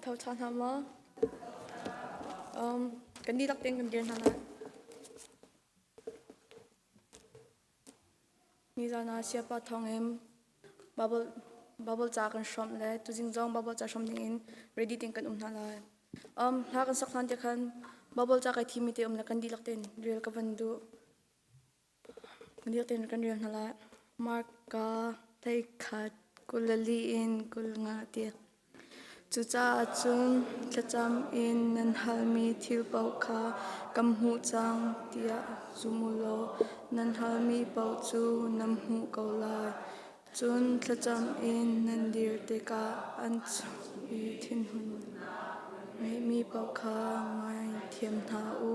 Tho ṭha hna maw? Kan dihlak tein kan dir hna lai. Nizan ah siapa thawngin Bible ca kan hrawmh le tuzing zong Bible ca hrawm dingin ready tein kan um hna lai. Hla kan sak hlan te khan Bible ca kai thimi te um le kan dihlak tein rel ka van duh. Kan dihlak tein kan rel hna lai. Marka 11 24 in 25 tiang. Cucaah cun thlacam in nan halmi thil paoh kha kan hmuh cang tiah zum u law nan halmi paoh cu nan hmuh ko lai. Cun thlacam in nan dir tikah an cung i thinhun ngeihmi paoh kha ngaithiam hna u.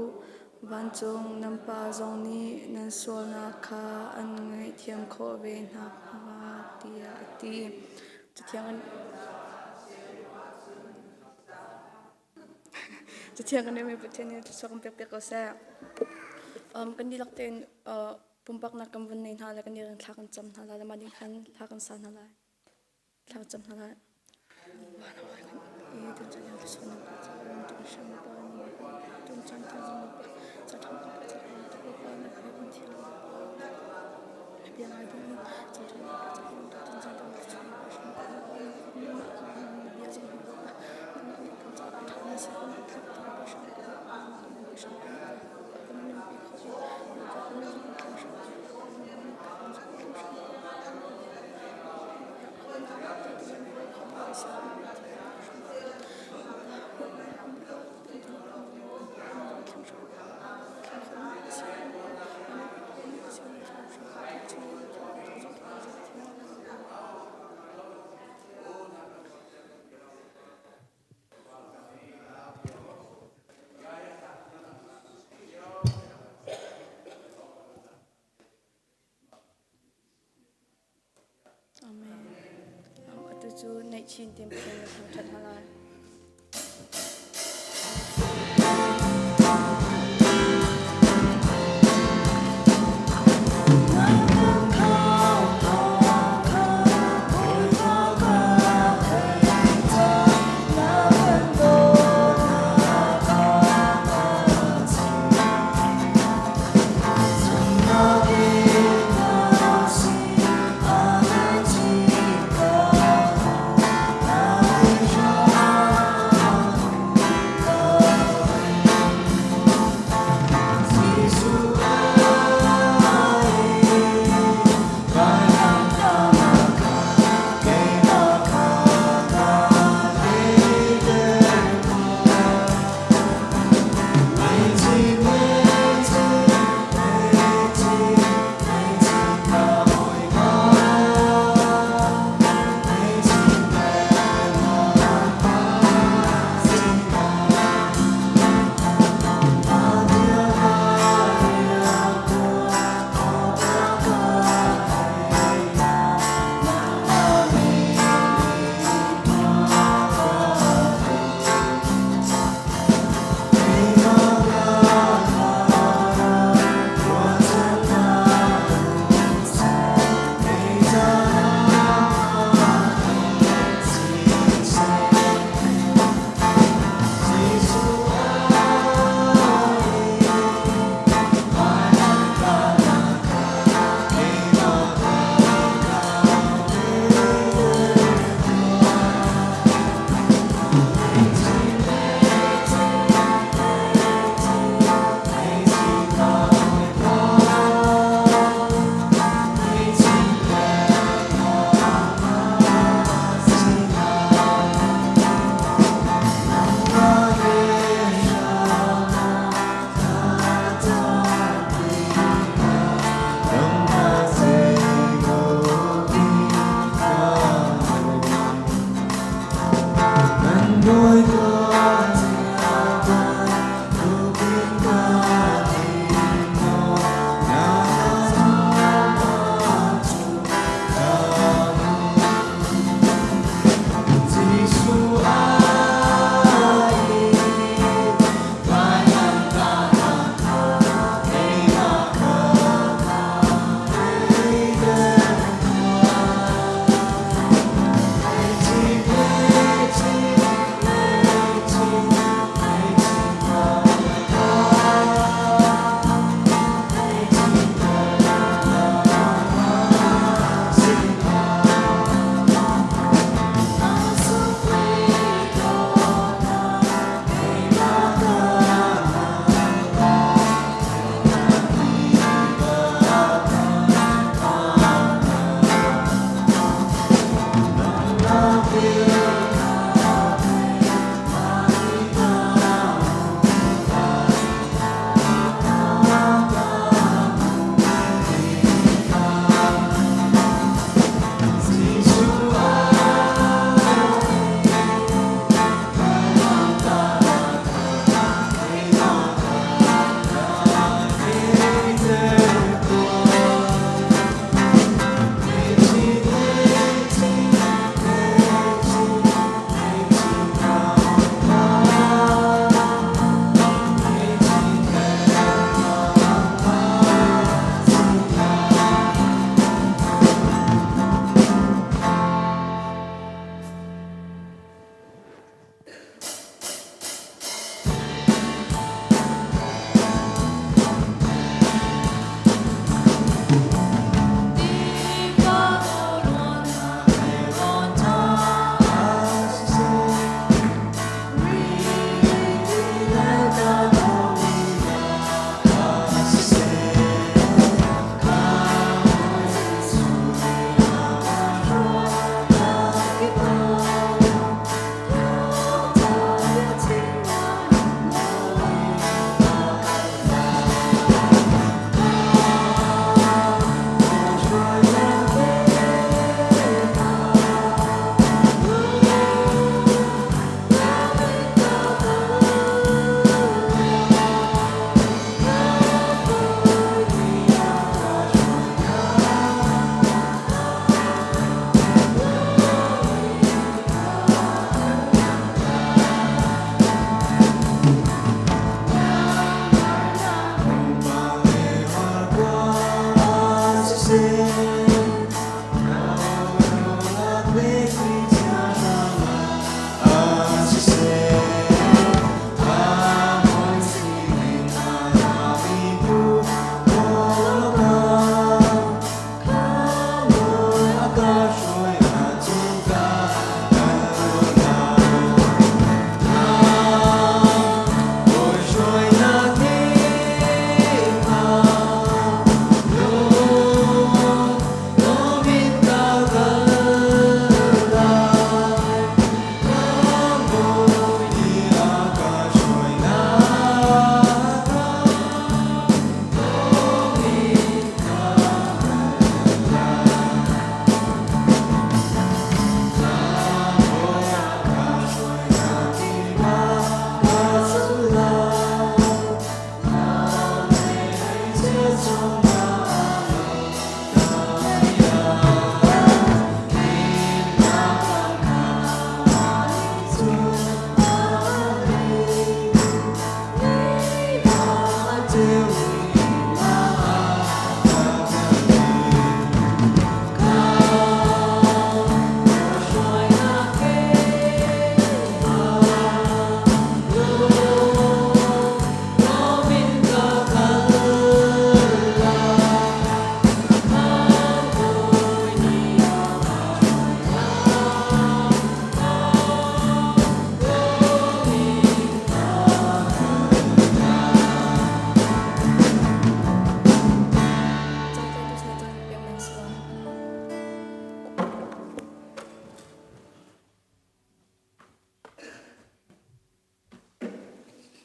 Vancung nan Pa zong nih nan sualnak kha an ngaihthiam khawh ve hna hnga tiah a ti. Cathiang kan relmi Pathian nih thluachuah kan pek piak ko seh. Kan dihlak tein pumpaknak kan vun nei hna lai, kan dihlak thla kan cam hna lai, le mah ding khan thla kan sa hna lai. Thla kan cam hna lai. Amen. Atu cu neihchin tim Pathian na thangṭhat hna lai.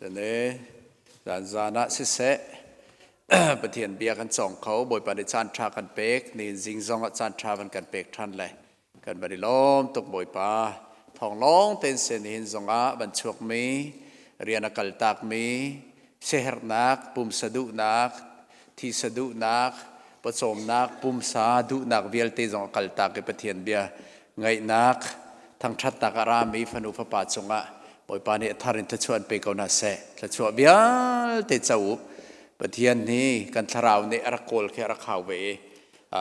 Tene zan zan ah siseh Pathian bia kan cawng kho Bawipa nih caan ṭha kan pek ni zing zong ah caan ṭha van kan pek ṭhan le kan van i lawm tuk Bawipa thawng lawng tein sen hin zong ah van chuak mi rian a kal tak mi siaherhnak pumsa duhnak thisa duhnak pawcawmnak pumsa duhnak vialte zong a kal tak i Pathian bia ngaihnak thangṭhatnak a rami fanu fapa cungah Bawipa nih a thar in thluachuah an pe ko hna seh. Thluachuah vialte co u. Pathian nih kan thlarau nih a rak kawl khi a rak hau ve i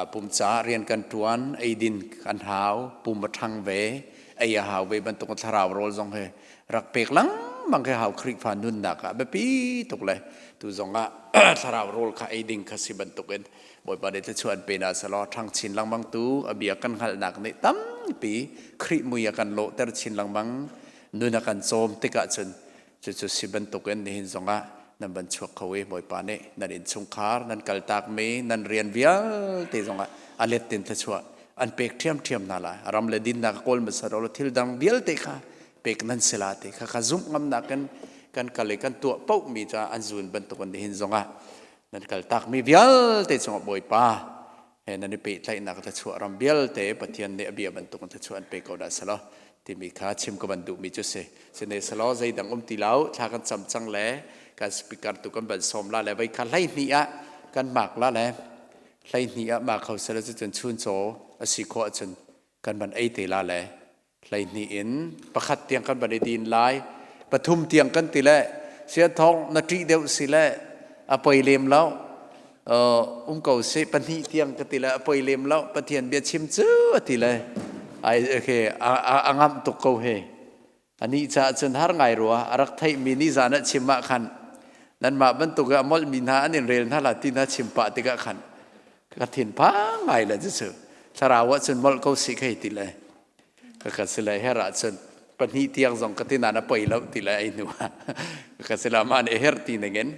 pum caah rian kan ṭuan, eidin kan hau, pum a ṭhang ve, ei a hau ve bantuk thlarau rawl zong hi rak pek lengmang khi hau. Khrihfa nunnak ah biapi tuk le tu zong ah thlarau rawl kha ei ding kha si bantukin Bawipa nih thluachuah an pe hna selaw ṭhang chin lengmang tu a bia kan hngalhnak nih tampi Khrih mui a kan lawhter chin lengmang nun a kan cawm tikah cun cucu si bantukin nihin zongah nan van chuak kho i Bawipa nih nan innchungkhar nan kaltakmi nan rian vialte zongah a let in thluachuah an pek ṭhiamṭhiam hna lai. Ram le dinnak kawl hmasa lo thil dang vialte kha pek nan si la ti kha kha zumh ngamnak in kan kal i kan tuah paohmi ca an zun bantukin nihin zongah nan kaltakmi vialte cungah Bawipa he nan i pehtlaihnak thluachuah ram vialte Pathian nih a bia bantukin thluachuah an pe ko dah selaw timi kha chim ka van duhmi cu si. Sine selaw zeidang um ti lo, thla kan cam cang le kan speaker tu kan van sawm la le vei kha 12 ah kan mak la le 12 ah ma kho selaw cu cun chun caw a si khawh ahcun kan van ei te la le 12 in 1 tiang kan van i din lai, 3 tiang kan ti le sia thong na ṭih deuh si le a poi lem lo, um ko si, 2 tiang ka ti le a poi lem lo, Pathian bia chim cu a ti le ai okay a ngamh tuk ko he. Anih caah cun har ngai rua a rak theihmi ni zan ah chim ah khan nanmah bantuk i a molhmi hna an in rel hna la ti hna chim pah tikah khan ka thin phang ngai le cucu thlarau ah cun molh ko si khei ti le ka si le her ah cun 2 tiang zong ka ti na na poi lo ti le ai hnu ah ka si la ma nih her ti ningin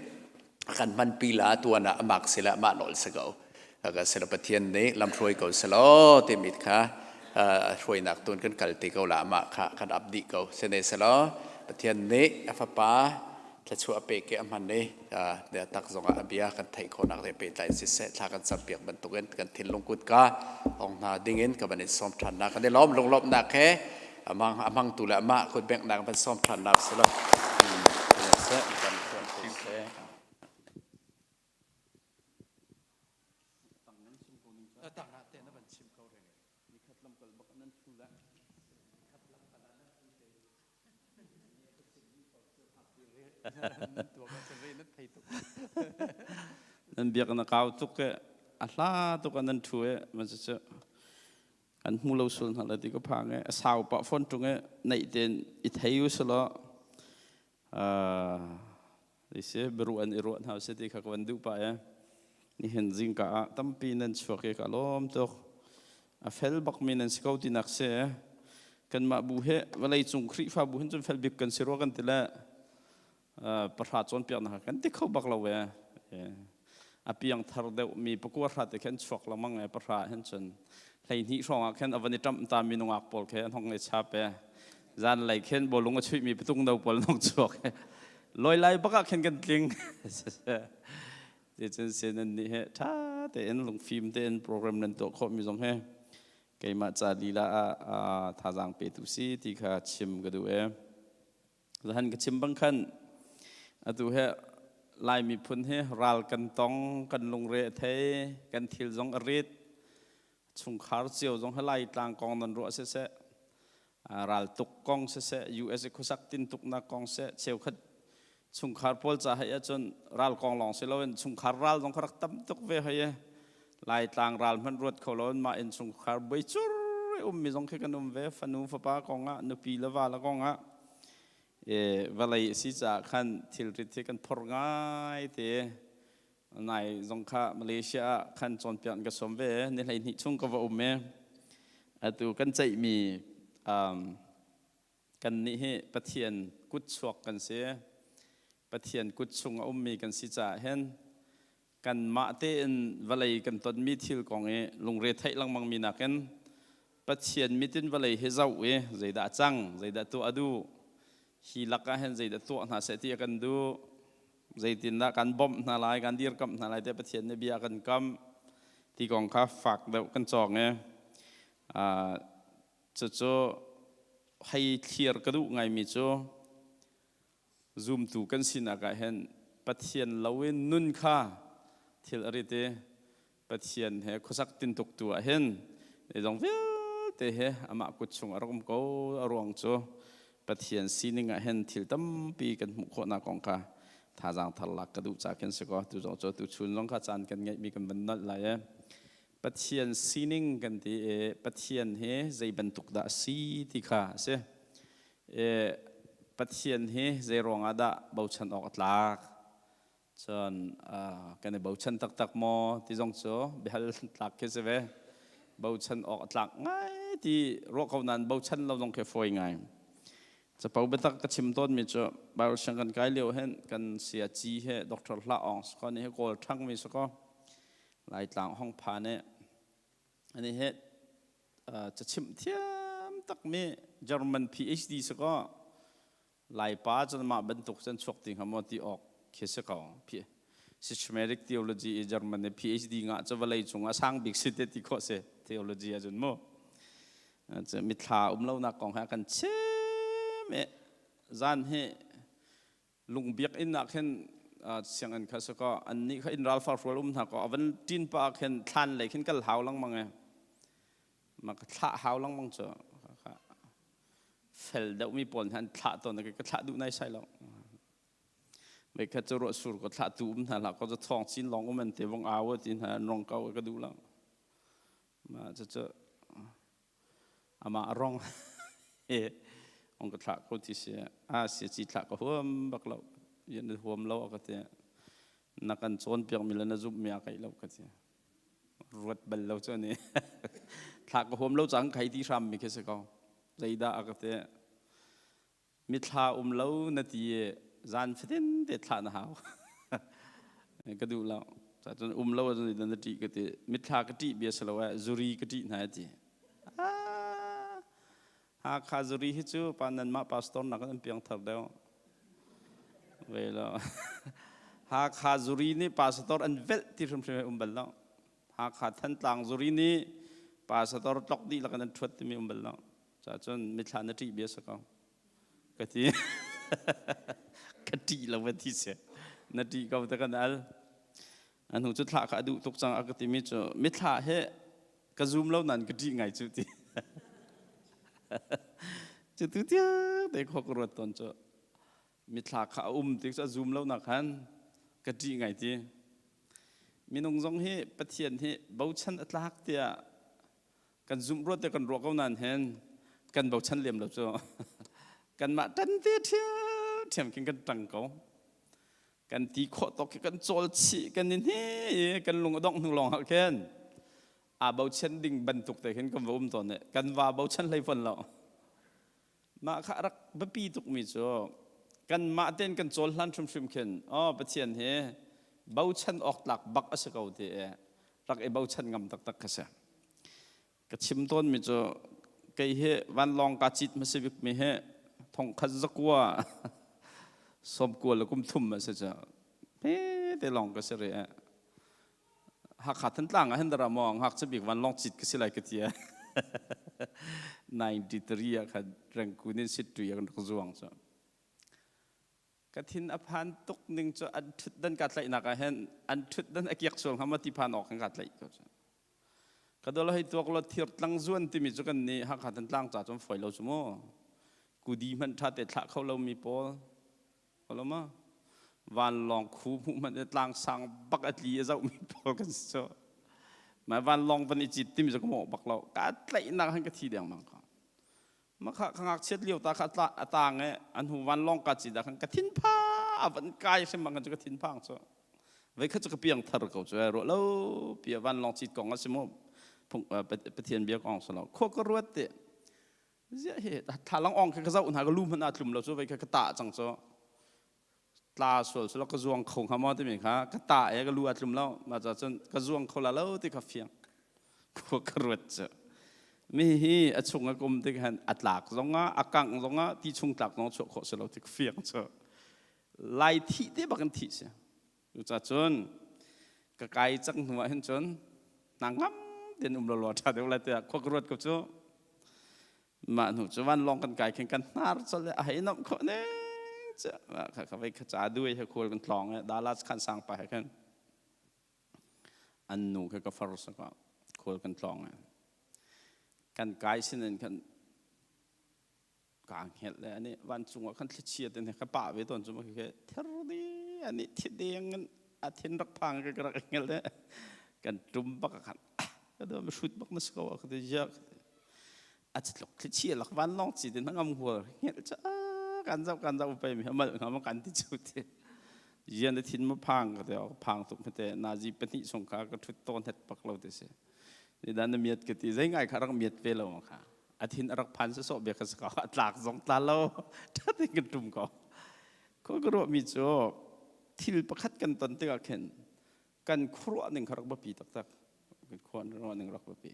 kan hman pi la tuan ah amak si la mah nawl si ko ka si la Pathian nih lamhruai ko selaw timi kha hruainak tun kan kal ti ko la mah kha kan ap dih ko sene selaw Pathian nih a fapa thluachuah pe ke a hman i tak zongah a bia kan theih khawhnak le pehtlai siseh thla kan campiak bantukin kan thinlung kutka ong hna dingin ka van in sawm ṭhan nak kan i lawm. Lunglawmhnak he amang amang tu le amah kut benghnak van sawm ṭhan nak si lo seh kan seh. Tang te na van chim ko reng nikhat lamkal bak nan thu la nikhat lamkal ah nan thu te. Nan biak na kau tuk e, a hla tuk nan thu e man cu kan hmu lo sul hna la ti ka phang e, a sau pa phone tung e neih ten i thei u selo si beru an i ruah hna se ti kha ka van duh pa e. Nihin zingka ah tampi nan chuak i ka lawm tuk. A fel bakmi nan si ko tinak si. Kanmah bu he vawlei cung Khrihfa bu hin cun fel bik kan si rua kan ti le pahra cawnpiaknak kan ti kho bak lo e. A piang thar deuh mi pakua hra te khin chuak lengmang e, pahra hin cun 12 hrawng ah khin a van i ṭamh ta mi nungak pawl khi an hong i chap e. Zan lei khin bawlung a chuih mi patung no pawl nong chuak e. Loi lai bak ah khin kan tling. Cun sin nan nih he ṭha tein lungfim tein program nan tuah khawhmi zong he keimah ca lila ah thazaang petu si ti kha chim ka duh e. Zahan ka chim bang khan atu he Lai miphun hi ral kan tong, kan lungre a thei, kan thil zong a rit, chungkhar cio zong he Laitlang kong nan ruah siseh, raltuk kong siseh, US i khuasak tintuknak kong seh, cheukhat chungkhar pawl ca hei ahcun ral kong lawng si loin chungkhar ral zong kha rak tam tuk ve hoi i Laitlang ral hmanh ruat kho loin mah inn chungkhar buai cur i ummi zong khi kan um ve, fanu fapa kong ah, nupi le va le kong ah. Vawlei a si caah khan thilrit hi kan phor ngai te. Nai zong kha Malaysia ah khan cawnpiak an ka sawm ve, ni 12 chung ka va um i atu kan ceihmi kan nih hi Pathian kutchuak kan si. Pathian kut chung a ummi kan si caah hin kanmah tein vawlei kan tonmi thil kong i lungre theih lengmangmi nakin Pathian mit in vawlei hi zoh i zeidah a cang, zeidah tuah a duh. Hi lakah hin zeidah tuah hna seh ti a kan duh. Zeitindah kan bawmh hna lai, kan dirkamh hna lai tiah Pathian nih bia a kan kamh ti kong kha fak deuh kan cawng i cucu hei thlir ka duh ngaimi cu zumtu kan sinak ah hin Pathian loin nun kha thil a rit i Pathian he khuasak tintuk tu ah hin zeizong vialte he amah kut chung a rak um ko. A ruang cu Pathian sining ah hin thil tampi kan hmuh khawhnak kong kha thazaang thar lak ka duh ca khin si kaw tu zong cu tu chun zong kha caan kan ngeihmi kan van nolh lai e. Pathian sining kan ti i Pathian hi zei bantuk dah a si ti kha a si. E, Pathian hi zei ruangah dah bochan awk a tlak? Cun kan i bochan taktak maw ti zong cu biahal tlak khi si ve. Bochan awk a tlak ngai ti ruah ko nain bochan lo zong khi fawi ngai. Capo biatak ka chim tawnmi cu Bible siang kan kai lio hin kan sia ci he Dr. Hla Aung si kaw ni hi Kawl ṭhangmi si kaw Laitlang hong phan i ani he cachimh thiam takmi German PhD si kaw Laipa cun mah bantuk cun chuak ti hnga maw ti awk khi si ko. Systematic theology i German i PhD ngah cu vawlei cung ah sang bik si te ti khawh si theology ahcun mu. Mithla um lonak kong he a kan chim i zan hi lungbiak inn ah khin sianginn kha si kaw annih kha inn ralfar hrual um hna kaw a van ṭin pah ah khin thlan lei khin kal hau lengmang e ma ka thlah hau lengmang cu fel deuhmi pawl hna an thlah tawn ka thlah duh nai sai lo. Meikhat cu ruah sur ko thlah tu um hna hlah ko cu thawng chin lawng um an te vong au ti hna an rong ko ka duh lo. Ma cu cu amah rong he ong ka thlah ko ti si a si chi thlah ka huam bak lo yan huam lo ka ti na kan cawn piak mi le na zumh mi a kai lo ka ti ruat bal lo cu ni thlah ka huam lo cang khai ti hram mi khi si ko zeidah a ka ti mithla um lo na ti i zan fatin te thlah na hau ka duh lo cun um lo ahcun na ṭih ka ti mithla ka ṭih bia si lo eh zuri ka ṭih hna ti Hakha zuri hi cu pa nanmah pastor nak an piang thar deuh ve lo. Hakha zuri nih pastor an velh ti hrimhrim um bal lo. Hakha Thantlang zuri nih pastor tlok dih lak an ṭhuat timi um bal lo. Cun mithla na ṭih bia si ko. Ka ti. Ka ṭih lo va ti si. Na ṭih ko te kan al. A hnu cu thlah kha a duh tuk cang a ka timi cu mithla he ka zum lo nan ka ṭih ngai cu ti. Cu tu tiang te khua ka ruat tawn cu mithla kha a um ti cu a zum lo nak khan ka ṭih ngai ti. Minung zong hi Pathian hi bochan a tlak tiah kan zumh ruat te kan ruah ko nain hin kan bochan lem lo cu kanmah ṭan te ṭhiamṭhiam khin kan ṭang ko kan ti khawh tawk khi kan cawl chih kan in hi kan lung a dongh hnu lawng ah khin aa bochan ding bantuk te khin kan va um tawn i kan va bochan hlei fawn lo. Mah kha rak biapi tukmi cu kanmah tein kan cawl hlan hrimhrim khin oh Pathian hi bochan awk tlak bak a si ko ti i rak i bochan ngam taktak kha si. Ka chim tawnmi cu kei hi vanlawng kaa cit hmasa bikmi hi thongkhat zakua sawmkua le kum thum a si cu hme te lawng ka si rih. Hakha Thantlang ah hin dara maw ngakchia bik vanlawng cit ka si lai ka ti. 93 ah khan Rengkun in Sittui ah kan rak zuang cu. Ka thin a phan tuk ning cu an ṭhutdan kaa tlaihnak ah hin an ṭhutdan a kiak sual hnga maw ti phan awk khan kaa tlaih ko cu. Ka dol hei tuak law thirtlang zuan timi cu kan nih Hakha Thantlang ca cun fawi lo cu mu. Kudi hmanh ṭha te thlah kho lomi pawl. Ko ma? Vanlawng khu hmuh hmanh tlang sang bak a tli a zohmi pawl kan si cu. Ma vanlawng van i cit timi cu ka mawh bak lo. Ka tlaihnak han ka thi dengmang ko. Ma kha ka ngakchiat lio ta kha a tang e an hu vanlawng ka cit ah khan ka thinpha a van kai hrim bang cu ka thinphang cu. Voi khat cu ka piang thar ko cu ruah lo pia vanlawng cit kong a si mu. Pathian bia kong si lo. Khua ka ruat te Ziah hi thlalang ong kha ka zoh hna ka lu hmanh ah tlum lo cu vei kha ka tah cang cu tla sual sual ka zuang kho hnga maw timi kha ka tah e ka lu a tlum lo mah ca cun ka zuang kho la lo ti kha fiang khua ka ruat cu. Mi hi a chung a kum tik han a tlak zongah a kangh zongah ti chung tlak zong chuah khawh si lo tik fiang cu lai thih te bak in thih si. Cucacun ka kai cang hnu ah hin cun hna ngam ten um lo lo ṭha deuh lai tiah khua ka ruat ko cu. Mah hnu cu vanlawng kan kai khin kan hnar colh le a hei nomh khawh ning cu kha kha vei kha ca duai he khual kan tlawng e Dallas khan sang pa he khan an nu kha ka far saka khual kan tlawng e kan kai sinin khan kaa hngelh le ani vancung ah khan thlichia te ka pah ve tawn cu ma khi ther di ani thi deng in a thin rak phang ka rak hngelh le kan tum bak khan ka do mi hrut bak na si ko ka ti ja a tluk thlichia lak van long chi te ngam hual hngelh cha kan zau kan zau pe mi amal ngam kan ti chu ti yan na thin ma phang ka te phang tuk te nazi pahnih song kha ka thut ton het pak lo te se ni dan na miat ka ti zei ngai kha rak miat ve lo ma kha a thin a rak phan sawsawh bia kha si ko a tlak zong tla lo ṭha tein kan ṭum ko khua ka ruahmi cu thil pakhat kan ton tikah khin kan khuaruah ning kha rak biapi taktak kan khuaruah ning rak biapi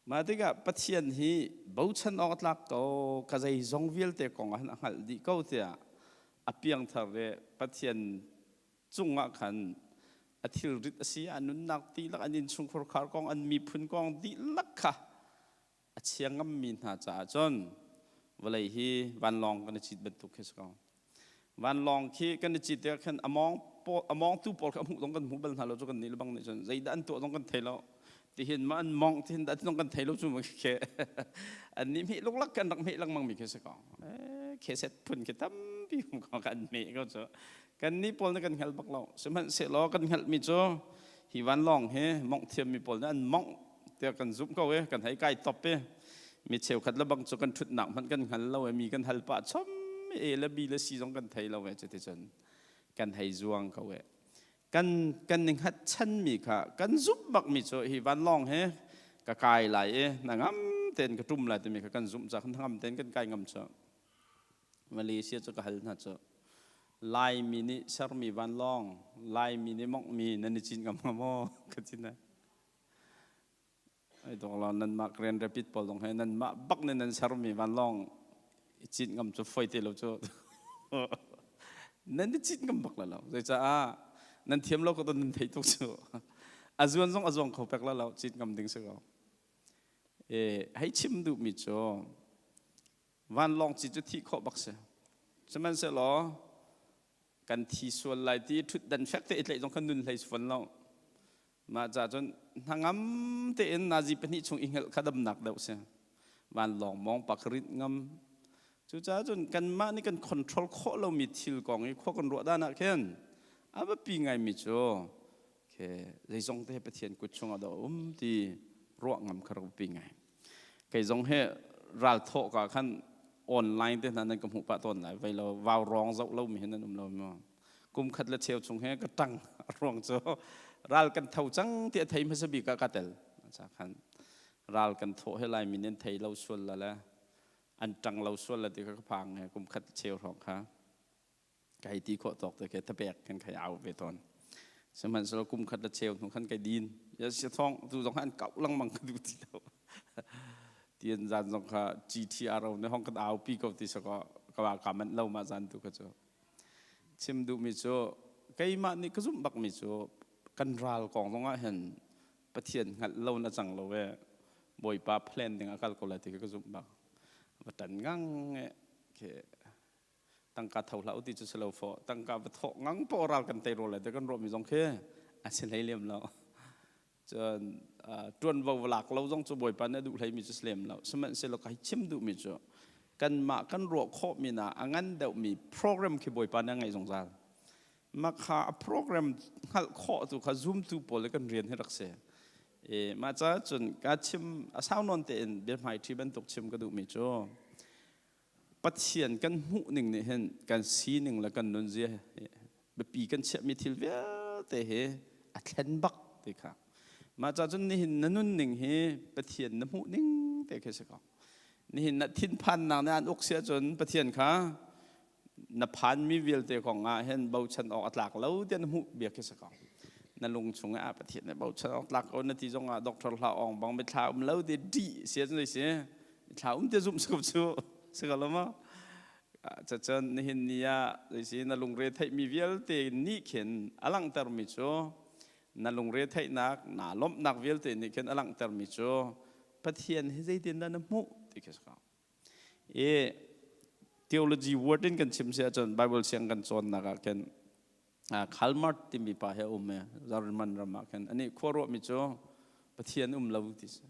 mah tikah Pathian hi bochan awk a tlak ko ka zeizong vialte kong ah hin a hngalh dih ko tiah a piangthar le Pathian cungah khan a thilrit a si a nunnak dihlak an innchungkhar khar kong an miphun kong dihlak kha a chia ngammi hna caah cun vawlei hi vanlawng kan i cit bantuk khi si ko vanlawng khi kan i cit tikah khan a mawng a mawngtu pawl kha a hmuh zong kan hmu bal hna lo cu kan nih le bang nih cun zeidah an tuah zong kan thei lo tihin ma an mawng tihin dah zong kan thei lo cu khi an nih hmeh luklak kan rak hmeh lengmang mi khi si ko khe set phun khi tampi um ko kan hmeh ko cu Kan nih pawl nih kan hngal bak lo. Sihmanhsehlaw kan hngalhmi cu hi vanlawng hi mongh thiammi pawl nih an mongh tiah kan zumh ko i kan hei kai top i mi cheukhat le bang cu kan ṭhutnak hmanh kan hngal lo i mi kan hal pah chom i A le B le C zong kan thei lo e cuticun kan hei zuang ko e. Kan kan i hngatchanmi kha kan zumh bakmi cu hi vanlawng hi ka kai lai i na ngam tein ka ṭum lai timi kha kan zumh caah ngam tein kan kai ngam cu. Malaysia cu ka hal hna cu Laimi nih sermi vanlawng Laimi nih monghmi nan i cin ngam hnga maw ka ti hna. Ai dong lo nanmah Grand Rapid pawl zong he nanmah bak nih nan sermi vanlawng i cin ngam cu foi te lo cu nan i cin ngam bak la lo zeicaah nan thiam lo ko to nan thei tuk cu a zuan zong a zuang kho pek la lo cin ngam ding si ko e hei chim duhmi cu Vanlawng ci cu thih khawh bak si. Sihmanhsehlaw kan thi sual lai ti ṭhutdan fek te i tlaih zong kha nun hlei si fawn lo. Mah ca cun hnangam tein nazi pahnih chung i hngelh kha damnak deuh si. Vanlawng mawng pa kha rinh ngam. Cucaah cun kanmah nih kan control khawh lomi thil kong i khua kan ruah dan ah khin a biapi ngaimi cu ke zeizong te Pathian kut chungah dah um ti ruah ngam kha rak biapi ngai. Kei zong hi ral thawh ka khan online te hna nan ka hmuh pah tawn lai vai lo vau rong zoh lo mi hi nan um lo maw kum khat le cheu chung he ka tang ruang cu ral kan tho cang ti a thei hmasa bik ah ka tel cha khan ral kan thawh he lai min in thei lo sual la le an tang lo sual la ti kha ka phang he kum khat cheu hrawng kha ka hei ti khawh tawk te khi thapek kan khai au ve tawn sihmanhsehlaw kum khat le cheu hnu khan kai din ya si thong tu zong an kau lengmang ka duh ti lo tian zan zong kha GTRO ne hong kan au pi ko ti so ka ka wa ka man lo ma zan tu kha cu chim duh mi cu keimah nih ka zumh bak mi cu kan ral kong zong ah hin Pathian hngalh lo na cang lo e Bawipa plan ding a kal ko lai ti ka zumh bak va tan ngang e ke Tangka tho hlah u ti cu si lo fawh. Tangka va thawh ngang paoh ral kan tei rawl lai ti kan ruahmi zong khi a si hlei lem lo. Cun ṭuanvo va lak lo zong cu Bawipa nih a duh hleimi cu si lem lo. Sihmanhsehlaw ka hei chim duhmi cu kanmah kan ruah khawhmi na a ngan deuhmi program khi Bawipa nih a ngeih zungzal. Mah kha a program hngalh khawh tu kha zumtu pawl le kan rian hi rak si. E, mah caah cun ka chim a sau nawn tein biahmaiṭhi bantuk chim ka duhmi cu Pathian kan hmuh ning nih hin kan sining le kan nunzia biapi kan chiahmi thil vialte hi a thlen bak ti kha. Mah ca cun nihin na nunning hi Pathian na hmuh ning te khi si ko. Nihin na thinphannak nih an uk si ahcun Pathian kha na phanmi vialte kong ah hin bochan awk a tlak lo tiah na hmuh bia khi si ko. Na lung chung ah Pathian nih bochan awk tlak ko na ti zong ah doctor hla ong bang mithla um lo ti di sia cu si. Mithla um te zum sku cu si ko lo ma? Cacun nihin ni ah zeisi na lungre theihmi vialte nih khin a langhtermi cu na lungre theihnak naa lawmhnak vialte nih khin a langhtermi cu Pathian hi zeitin dah na hmuh ti khi si ko. I theology word in kan chim si ahcun Bible siang kan cawnnak ah khin Karl Marx timi pa he um e German ram ah khin ani khua ruahmi cu Pathian um lo ti si.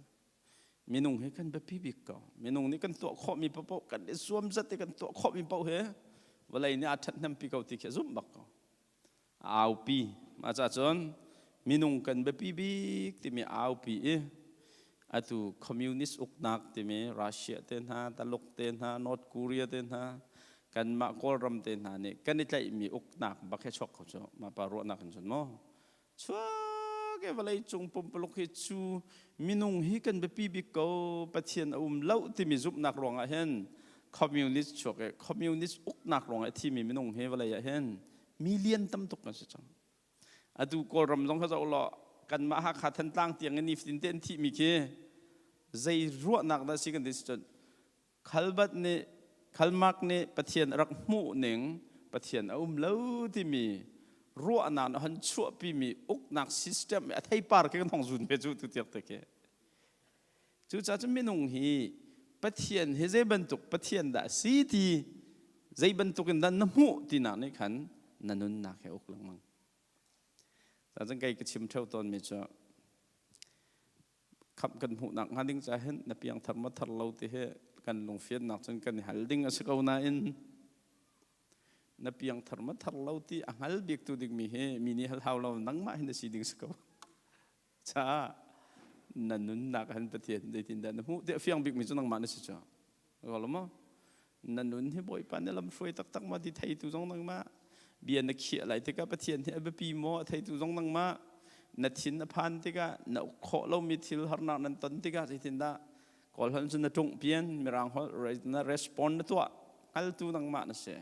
Minung hi kan biapi bik ko. Minung nih kan tuah khawhmi paoh kan i zuam zat i kan tuah khawhmi paoh hi vawlei nih aa ṭhathnempi ko ti khi a zumh bak ko. A aupi. Mah caah cun minung kan biapi bik timi a aupi i atu communist uknak timi Russia te hna, Taluk te hna, North Korea te hna, kanmah Kawlram te hna nih kan i tlaihmi uknak bak hi chuak kho cu mah pa ruahnak in cun maw chuak e vawlei cung pumpuluk hi cu minung hi kan biapi bik ko Pathian a um lo timi zumhnak ruangah hin communist chuak e communist uknak ruangah thimi minung hi vawlei ah hin million tam tuk kan si cang atu Kawlram zong kha zoh law kanmah Hakha Thantlang tiang in nifatin te an thihmi khi zei ruahnak dah si kan ti si cun Khalbat nih Khalmark nih Pathian a rak hmuh ning Pathian a um lo timi ruahnak na hon chuahpimi uknak system a theipar khi kan hong zun ve cu tu tiak te khi cucaah cun minung hi Pathian hi zei bantuk Pathian dah si ti zei bantuk in dah na hmuh tinak nih khan na nunnak he uk lengmang. Cun kei ka chim ṭheo tawnmi cu khamh kan hmuhnak hnga ding ca hin na piangthar maw thar lo ti hi kan lungfiannak cun kan i hal ding a si ko nain na piangthar maw thar lo ti a hngal biktu dingmi hi mi nih hal hau lo nangmah hin na si ding si ko. Caah na nunnak han Pathian zeitindah na hmuh ti a fiang bikmi cu nangmah na si cu. Ko maw? Na nun hi Bawipa nih lamhruai taktak ma ti theitu zong nangmah. Bia na khiah lai tikah Pathian hi a biapi maw a theitu zong nangmah. Na thin a phan tikah na uk khawh lomi thil harnak nan ton tikah zeitindah Kawl holh cun na ṭungh pian Mirang holh na respond na tuah hngaltu nangmah na si.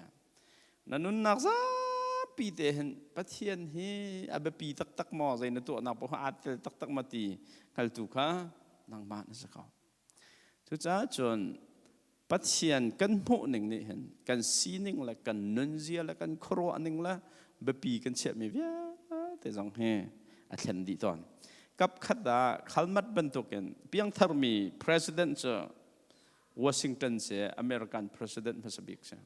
Na nunnak zapi te hin Pathian hi a biapi taktak maw zei na tuahnak paoh aa tel taktak ma ti hngaltu kha nangmah na si ko. Cucaah cun Pathian kan hmuh ning nih hin kan sining le kan nunzia le kan khuaruah ning le biapi kan chiahmi vialte zong hi a thlen dih tawn. Kap khat ah khalmat bantukin piangtharmi president cu Washington si American president hmasa bik si.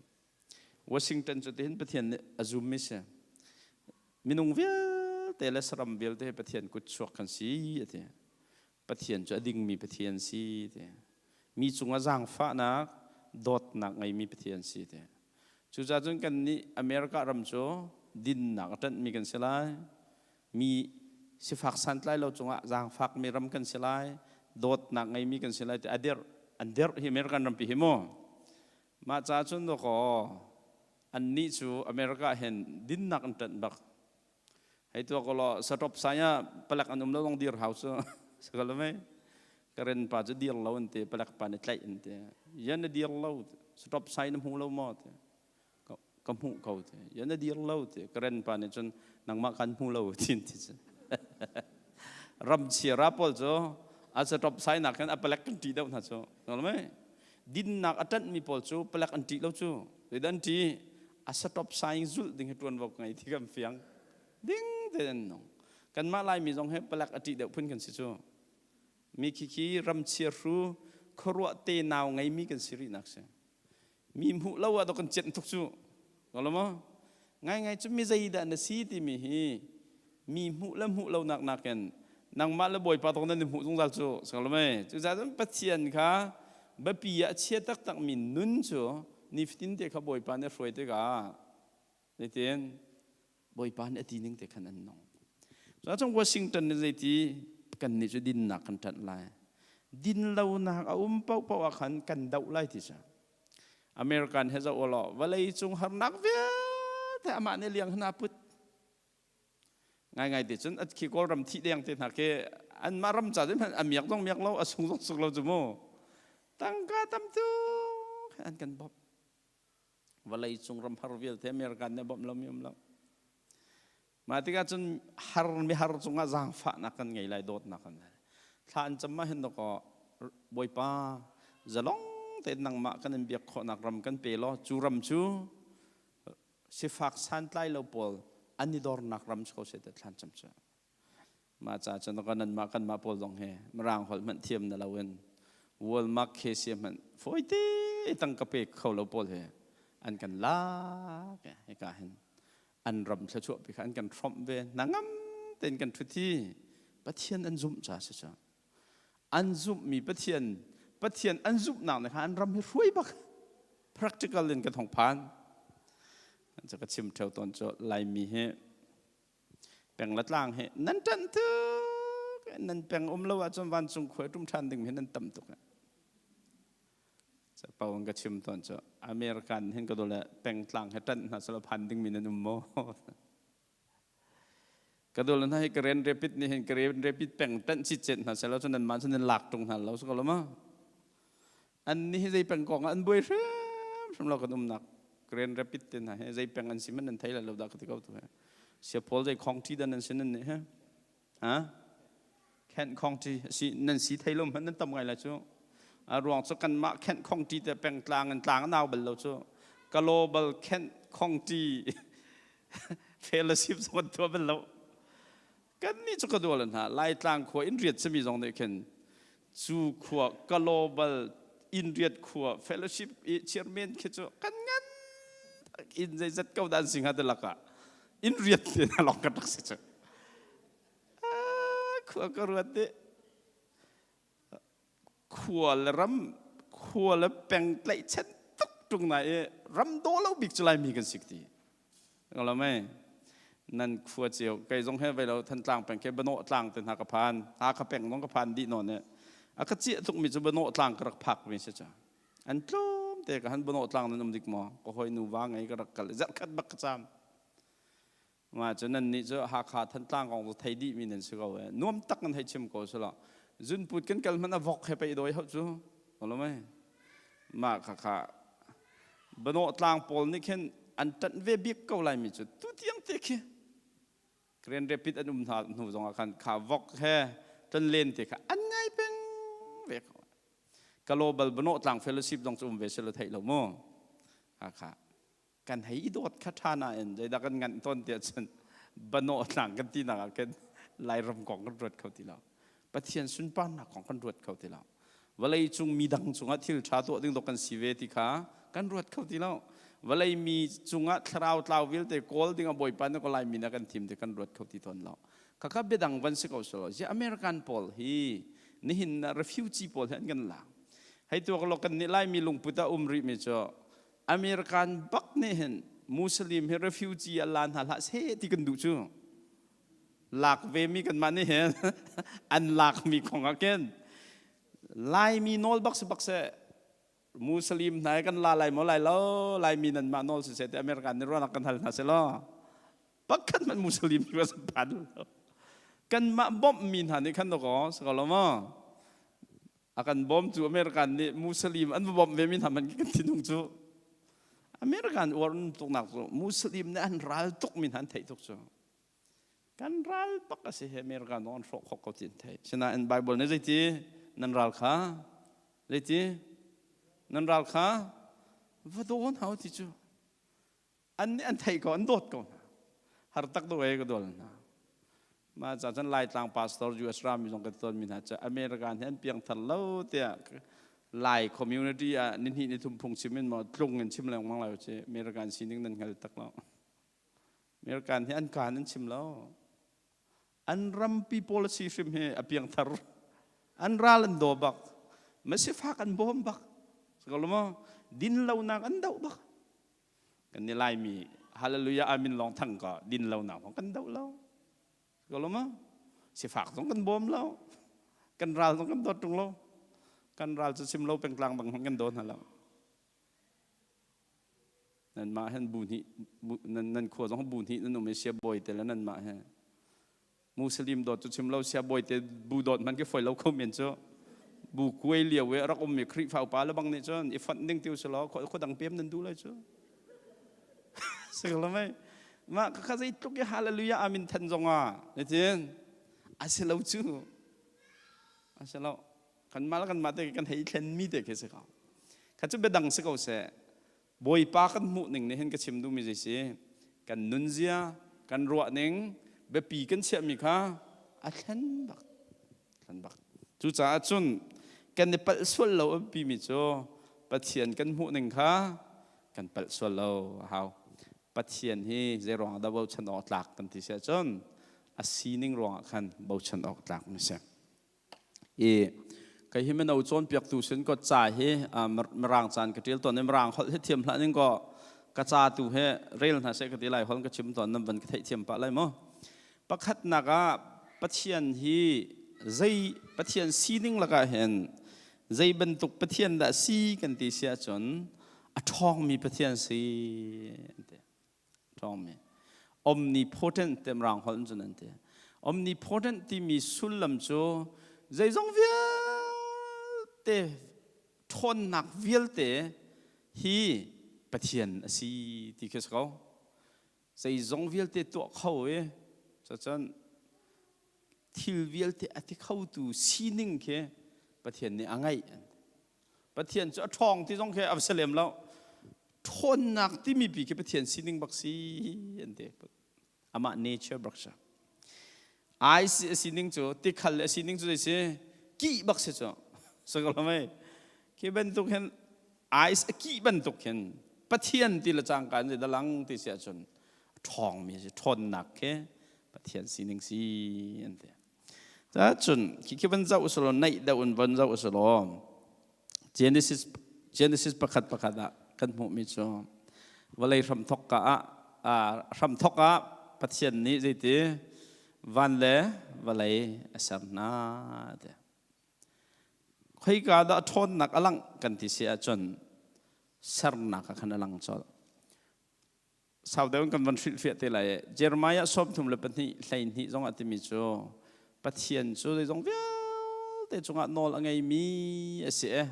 Washington cu tihin Pathian nih a zummi si. Minung vialte le saram vialte hi Pathian kut chuak kan si a ti. Pathian cu a dingmi Pathian si ti. Mi cungah zaangfahnak, dawtnak ngeimi Pathian si ti. Cucaah cun kan nih America ram cu dinnak a ṭanhmi kan si lai. Mi sifak santlai lo cungah zaangfakmi ram kan si lai. Dawtnak ngeimi kan si lai ti a derh an derh hi American rampi hi mu. Mah caah cun dawkaw annih cu America hin dinnak an ṭanh bak. Hei tuah ko law satop sai ah palek an um lo zong dir hau cu sakal mei karen pa cu dir lo an ti palek pa nih tlaih an ti yan na dir lo stop sign na hmu lo maw ti ka hmuh ko ti yan na dir lo ti karen pa nih cun nangmah kan hmu lo tin ti cu ram chia ra pawl cu a stop sign nak khan a palek kan ṭih deuh hna cu mei dinnak a ṭanhmi pawl cu palek an ṭih lo cu zeidah an ṭih a stop sign zulh ding hi ṭuanvo ka ngei ti kan fiang ding te an nung kanmah laimi zong he palek a ṭih deuh phun kan si cu mi khi khi ram chia hru khuaruah te nau ngeimi kan si rih nak si mi hmuh lo ah kan cenh tuk cu lo maw ngai ngai cu mi zeidah na si timi hi mi hmuh le hmuh lo nak nakin nangmah le bawipa tong nan i hmuh zungzal cu sanglo mei cucaah cun pathian kha biapi ah chia taktak mi nun cu nifatin te kha bawipa nih a hruai tikah zeitin bawipa nih a ti ning te khan an nung cuacun Washington nih zeiti kan nih cu dinnak kan ṭanh lai din lonak a um paohpaoh ah khan kan doh lai ti cu American he zoh law vawlei cung harnak vialte amah nih liang hna put Ngaingai te cun khi Kawlram thih deng te hna khi anmah ram ca cun a miak zong miak lo a sung zong sung lo cu mu. Tangka tam tuk an kan bawmh. Vawlei cung ram har vialte American nih a bawmh lomi um lo. Mah tikah cun har mihar cungah zaangfahnak kan ngei lai, dawtnak kan ngei. Thla an cam ah hin dawkaw Bawipa zalong tein nangmah kan in biak khawhnak ram kan pe law cu ram cu sifak santlai lo pawl an i dornak ram si ko seh tiah thla an cam cu. Mah ca cun ka nanmah kanmah pawl zong hi Mirang holh hmanh thiam na loin Walmart cashier hmanh fawite tangka pe kho lo pawl hi an kan lak hika hin an ram thluachuah pi kha an kan hrawmh ve hnangam tein kan ṭhuthi Pathian an zumh ca si cu an zumhmi Pathian Pathian an zumhnak nih kha an ram hi hruai bak practical in kan hong phan cu ka chim ṭheo tawn cu Laimi hi Peng le tlang hi nan ṭanh tuk nan peng um lo ahcun vancung khua ṭum ṭhan ding hi nan tam tuk. Pau ka chim tawn cu American hin ka dole pengtlang he ṭanh hna sala phan ding mi nan um maw? Ka dole hna hi Karen Rapid nih hin Karen Rapid peng ṭanh cit cet hna sela cun nan mah cun nan lak ṭung hna lo so lo ma? An nih hi zei peng kong ah an buai hrimhrim lo kan umnak Grand Rapid te hna hi zei peng an si man nan thei lai lo dah ka ti ko tu he. Siapawl zei khong ṭi dan nan si nan nih he. Ha? Khenh khong ṭi si nan si thei lo hmanh nan tam ngai lai cu. A ruang cu kanmah khenh khong ṭi te peng tlang in tlang a nau bal lo cu. Global khenh khong ṭi fellowship zong an tuah bal lo. Kan nih cu ka dual hna Laitlang khua in riat simi zong nih khin cu khua global in riat khua fellowship i chairman khi cu kan ngan in zeizat ko dan sing ha te lakah in riat te na long ka tak si cu khua ka ruat de khua le ram khua le peng tlaihchan tuk ṭung na i ram daw lo bik cu Laimi kan si ti lo mei nan khua cio kei zong he vei lo Thantlang peng ke Banawh tlang te hna ka phan Hakha peng zong ka phan dih nawn i a ka ciah tuk mi cu Banawh tlang ka rak phak mi si ca an tlawm te ka han Banawh tlang nan um dik maw ka hoi nu va ngei ka rak kal zarh khat bak ka caam Mah cu nannih cu Hakha Thantlang kong cu thei dihmi nan si ko e. Nuam tak nan hei chim ko silo. Zunput kan kal hmanh a vok he pei dawi hau cu. Lo mei. Mah kha kha Banawh tlang pawl nih khin an ṭanh ve bik ko lai mi cu tu tiang te khi Grand Rapid an um hna hnu zong ah khan kha vok he ṭan len te kha an ngai peng ve ko. Global Banawh tlang fellowship zong cu um ve silo theih lo mu. Hakha kan hei i dawt kha ṭha nain zeidah kan nganh tawn tiah cun banawh tlang kan tinak ah khin Lairam kong kan ruat kho ti lo. Pathian sunparnak kong kan ruat kho ti lo. Vawlei cung mi dang cungah thil ṭha tuah ding dawk kan si ve ti kha kan ruat kho ti lo. Vawlei mi cungah thlarau tlau vialte kawl ding ah Bawipa nih ko Laimi na kan thim ti kan ruat kho ti tawn lo. Khakha biadang van si ko selaw ziah American pawl hi nihin refugee pawl hi an kan lak. Hei tuak lo kan nih Laimi lungput ah um rih mi cu American bak nih hin Muslim hi refugee an la hna hlah seh ti kan duh cu. Lak ve mi kanmah nih hin an lak mi kong ah khin Laimi nawl bak si bak seh Muslim hna kan la lai maw lai lo Laimi nanmah nawl si seh ti American nih ruahnak kan hal hna seh law pakhat hmanh Muslim cu an phan lo. Kanmah bawmh mi hna nih khan dawkaw si ko lo maw? A kan bawmtu American nih Muslim an va bawmh ve mi hna hmanh kan thinhung cu American uar tuknak cu Muslim nih an ral tuk mi hna an theih tuk cu kan ral bak a si he American zong an hrawh khawh ko ti an theih sinain Bible nih zeiti nan ral kha zeiti nan ral kha va daw hna u ti cu an nih an theih ko an dawt ko hna har tak do e ka dol hna ma ca cun Laitlang pastor US rami zong kan ton mi hna cu American hi an piangthar lo tiah Lai community ah nihnih ni thum phung chim in maw tlung in chim lengmang lai ci American sining nan hngal tak lo American hi an kaan an chim lo an rampi policy hrim hi a piangthar an ral an daw bak masifak an bawm bak ko din lonak an doh bak Kan ni Laimi hallelujah amin lawng thang ka din lo nak kan do lo. Ko lo ma? Sifak zong kan bawm lo. Kan ral zong kan dawt tung lo. Kan ral cu sim lo pengtlang bang kan daw hna lo. Nan mah hen bu hnih nan nan khua zong bu hnih nan um i sia bawi te le nan mah he Muslim dawt cu chim lo sia bawi te bu dawt hmanh khi foi lo kho men cu bu kuai lio i rak ummi Khrihfa upa le bang nih cun i fonh ding ti usih law khua dang pem nan duh lai cu si lo mei. Mah kha zeitluk i hallelujah amin than zong ah nitin a si lo cu. A si lo. Kanmah le kanmah te kan hei thlen mi te khi si ko. Kha cu biadang si ko seh. Bawipa kan hmuh ning nih hin ka chim duhmi zei si kan nunzia kan ruah ning biapi kan chiahmi kha a thlen bak thlen bak cucaah cun kan i palh sual lo a biapimi cu Pathian kan hmuh ning kha kan palh sual lo a hau Pathian hi zei ruangah dah bochan awk tlak kan ti si ahcun a sining ruangah khan bochan awk tlak mi si I kei hi mino cawnpiaktu sin ko ca hi mirang caan ka ṭial tawn i mirang holh hi thiam hlah ning kaw ka ca tu he rel hna seh ka ti lai holh ka chim tawn nan van ka theihthiam pah lai maw pakhatnak ah Pathian hi zei Pathian sining lakah hin zei bantuk Pathian dah si kan ti si ahcun a ṭhawngmi Pathian si an ti ṭhawngmi omnipotent te mirang holh in cun an ti omnipotent timi sullam cu zeizong vialte ṭhawnnak vialte hi Pathian a si ti khi si ko zeizong vialte tuah kho i cucun thil vialte a ti khotu sining khi Pathian nih a ngeih Pathian cu a ṭhawng ti zong khi a si lem lo. Ṭhawnnak timi pi khi Pathian sining bak si an ti. Amah nature bak si. Ai si a sining cu tikhal le a sining cu zei si kih bak si cu. Sakaw mei. Khi bantuk hin ice a kih bantuk hin Pathian ti le cangka in zei dalang ti si ahcun ṭhawngmi si ṭhawnnak khi Pathian sining si an ti. Cun khi van zoh usulaw naih deuh in van zoh usulaw Genesis Genesis pakhat pakhat ah kan hmuhmi cu vawlei hramthok ka ah hramthok ah Pathian nih zeiti van le vawlei a ser hna ti. Khoika dah ṭhawnnak a langh kan ti si ahcun sernak ah khan a lang colh. Sau deuh in kan van hrilhfiah te lai. Jeremiah 32 12 zong ah timi cu Pathian cu zeizong vialte cungah nawl a ngeimi a si e.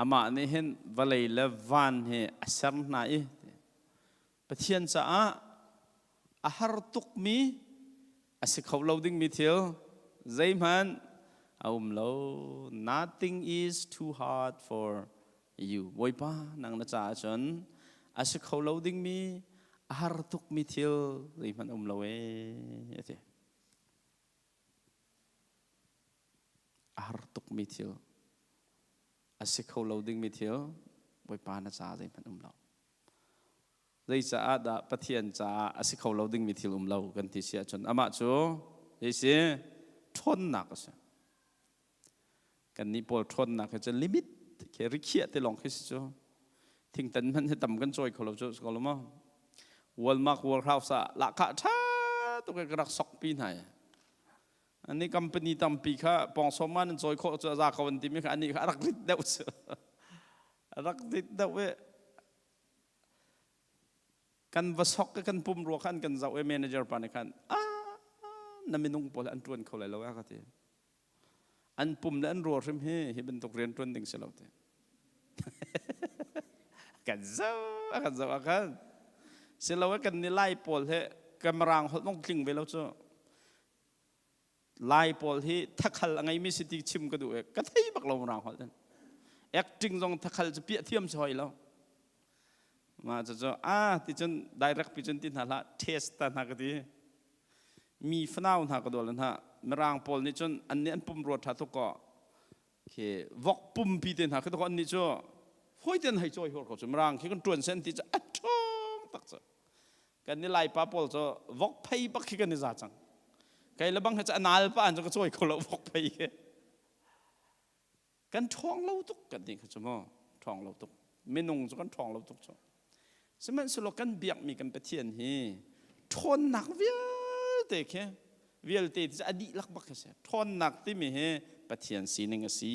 Amah nih hin vawlei le van hi a ser hna i Pathian caah a har tukmi a si kho lo dingmi thil zeihmanh a um lo. Nothing is too hard for you. Bawipa nang na caah cun a si kho lo dingmi a har tukmi thil zeihmanh um lo ee a ti. A har tukmi thil a si kho lo dingmi thil Bawipa na caah zeihmanh um lo. Zeicaah dah Pathian caah a si kho lo dingmi thil um lo kan ti si ahcun amah cu zei si ṭhawnnak a si. Kannih pawl ṭhawnnak hi cu limit khi rikhiah te lawng khi si cu. Thingtan hmanh hi tam kan cawi kho lo cu si ko lo maw? Walmart warehouse ah lahkhah ṭha tuk in ka rak sokpi hna i ani company tampi kha pawngsawm ah nan cawi khawh cu a za ko an timi kha anih kha a rak rit deuh cu a rak rit deuh i kan va sok kan pum rua khan kan zoh i manager pa nih khan ah na minung pawl an ṭuan kho lai lo a ka ti an pum le an rua hrim hi hi bantuk rian ṭuan ding si lo ti kan zoh a kan zoh a kan silo kan ni lai pawl he kamarang holh nong tling ve lo cu Lai pawl hi thakhal a ngeimi si ti chim ka duh i ka thei bak lo mirang holh in. Acting zong thakhal cu piah thiam si hoi lo. Ma cu cu ah ti cun direct pi cun ti hna hlah test ta hna ka ti. Mi fanau hna ka dawl hna mirang pawl nih cun an nih an pum rua tha tuk ko. Khi vok pumpi te hna khi to an nih cu hoi ten hei cawi hur ko cu mirang khi kan tuan sen ti cu a ṭhawng tak cu. Kan ni Laipa pawl cu vok phei bak khi kan i za cang. Kei le bang he cu a nal pa an cu ka cawi kho lo vok phei khi. Kan ṭhawng lo tuk kan ti kha cu mu. Ṭhawng lo tuk. Minung cu kan ṭhawng lo tuk cu. Sihmanhsehlaw kan biakmi kan Pathian hi ṭhawnnak vialte khi vialte ti cu a dihlak bak khi si. Ṭhawnnak timi hi Pathian sining a si.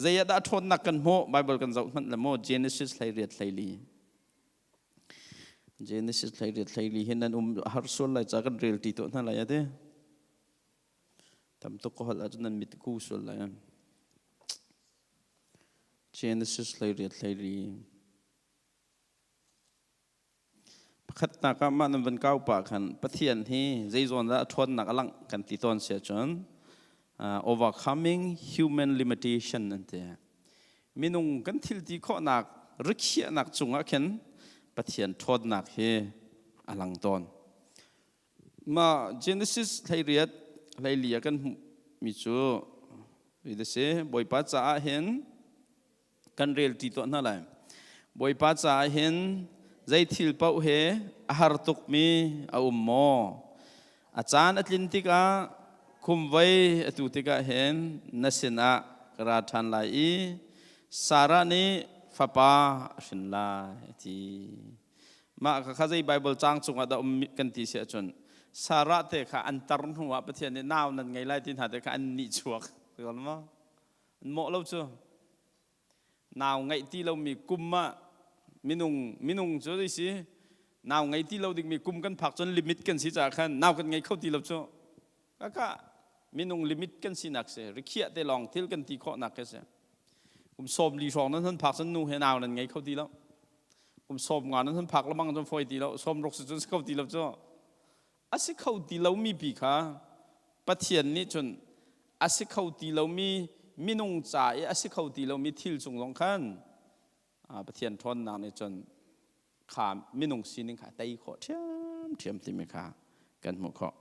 Zei ah dah ṭhawnnak kan hmuh? Bible kan zoh hmanh le maw Genesis 18 14. Genesis 18 14 hin nan um har sual lai ca kan rel ti tuah hna lai ate. Tam tuk ka holh ahcun nan mit ku sual lai. Genesis 18 14. Pakhatnak ah mah nan van kau pah khan Pathian hi zeizawn dah a ṭhawnnak a langh kan ti tawn si ahcun overcoming human limitation an ti. Minung kan thil ti khawhnak rikhiahnak cungah khin Pathian ṭhawnnak hi a lang tawn. Mah Genesis 18 hleili ah kan hmuhmi cu hi si Bawipa caah hin kan rel ṭi tuah hna lai. Bawipa caah hin zei thil paoh he a har tukmi a um maw? A caan a tlin tikah khumvei a tu tikah hin na sinah ka ra ṭhan lai i Sarah nih fapa a hrin lai a ti. Mah kha zei Bible caang cungah dah um kan ti si ahcun Sarah te kha an tar hnu ah Pathian nih nau nan ngei lai ti hna te kha an nih chuak. Maw? An mawh lo cu. Nau ngeih ti lomi kum ah minung minung cu zei si nau ngei ti lo dingmi kum kan phak cun limit kan si caah khan nau kan ngei kho ti lo cu. Kaka minung limit kan sinak si rikhiah te lawng thil kan ti khawhnak khi si. Kum 40 hrawng nan han phak cun nu he nau nan ngei kho ti lo. Kum 50 nan han phak lamang cun foi ti lo. 60 si cun si kho ti lo cu. A si kho ti lomi pi kha Pathian nih cun a si kho ti lomi minung ca i a si kho ti lomi thil cung zong khan Pathian ṭhawnnak nih cun kha minung sining kha a tei khawh ṭhiamṭhiam timi kha kan hmuh khawh.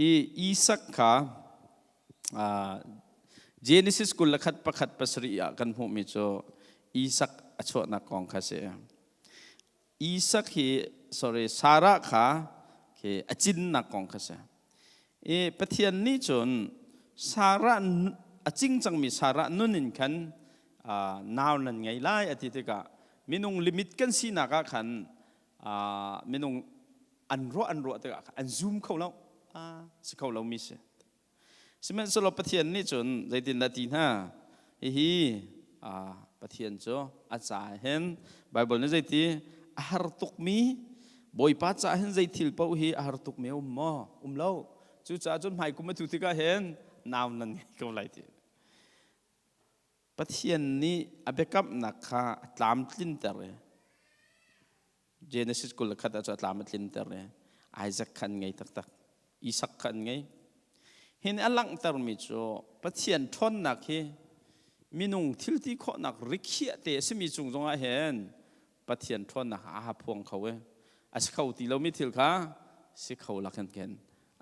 I Isak kha Genesis 21 1 7 ah kan hmuhmi cu Isak a chuahnak kong kha a si. Isak hi sorry Sarah kha khi a cinnak kong kha si. I Pathian nih cun Sarah a cing cangmi Sarah nun in khan nau nan ngei lai a ti tikah minung limit kan sinak ah khan minung an ruah an ruah tikah an zoom kho lo si kho lomi si. Sihmanhsehlaw Pathian nih cun zeitindah ti hna? Hihi Pathian cu a ca hin Baibal nih zeiti a har tukmi Bawipa ca hin zei thil paoh hi a har tukmi a um maw? Um lo. Cucaah cun hmai kum a tu tikah hin nau nan ngei ko lai ti. Pathian nih a biakamnak kha a tlamtlinter i Genesis 21 ah cu a tlam a tlinter i Isaac kha an ngei taktak. Isak kha an ngei. Hin a langhtermi cu Pathian ṭhawnnak hi minung thil ti khawhnak rikhiah te a simi cung zongah hin Pathian ṭhawnnak aa phuang kho i a si kho ti lomi thil kha si kho lakin khin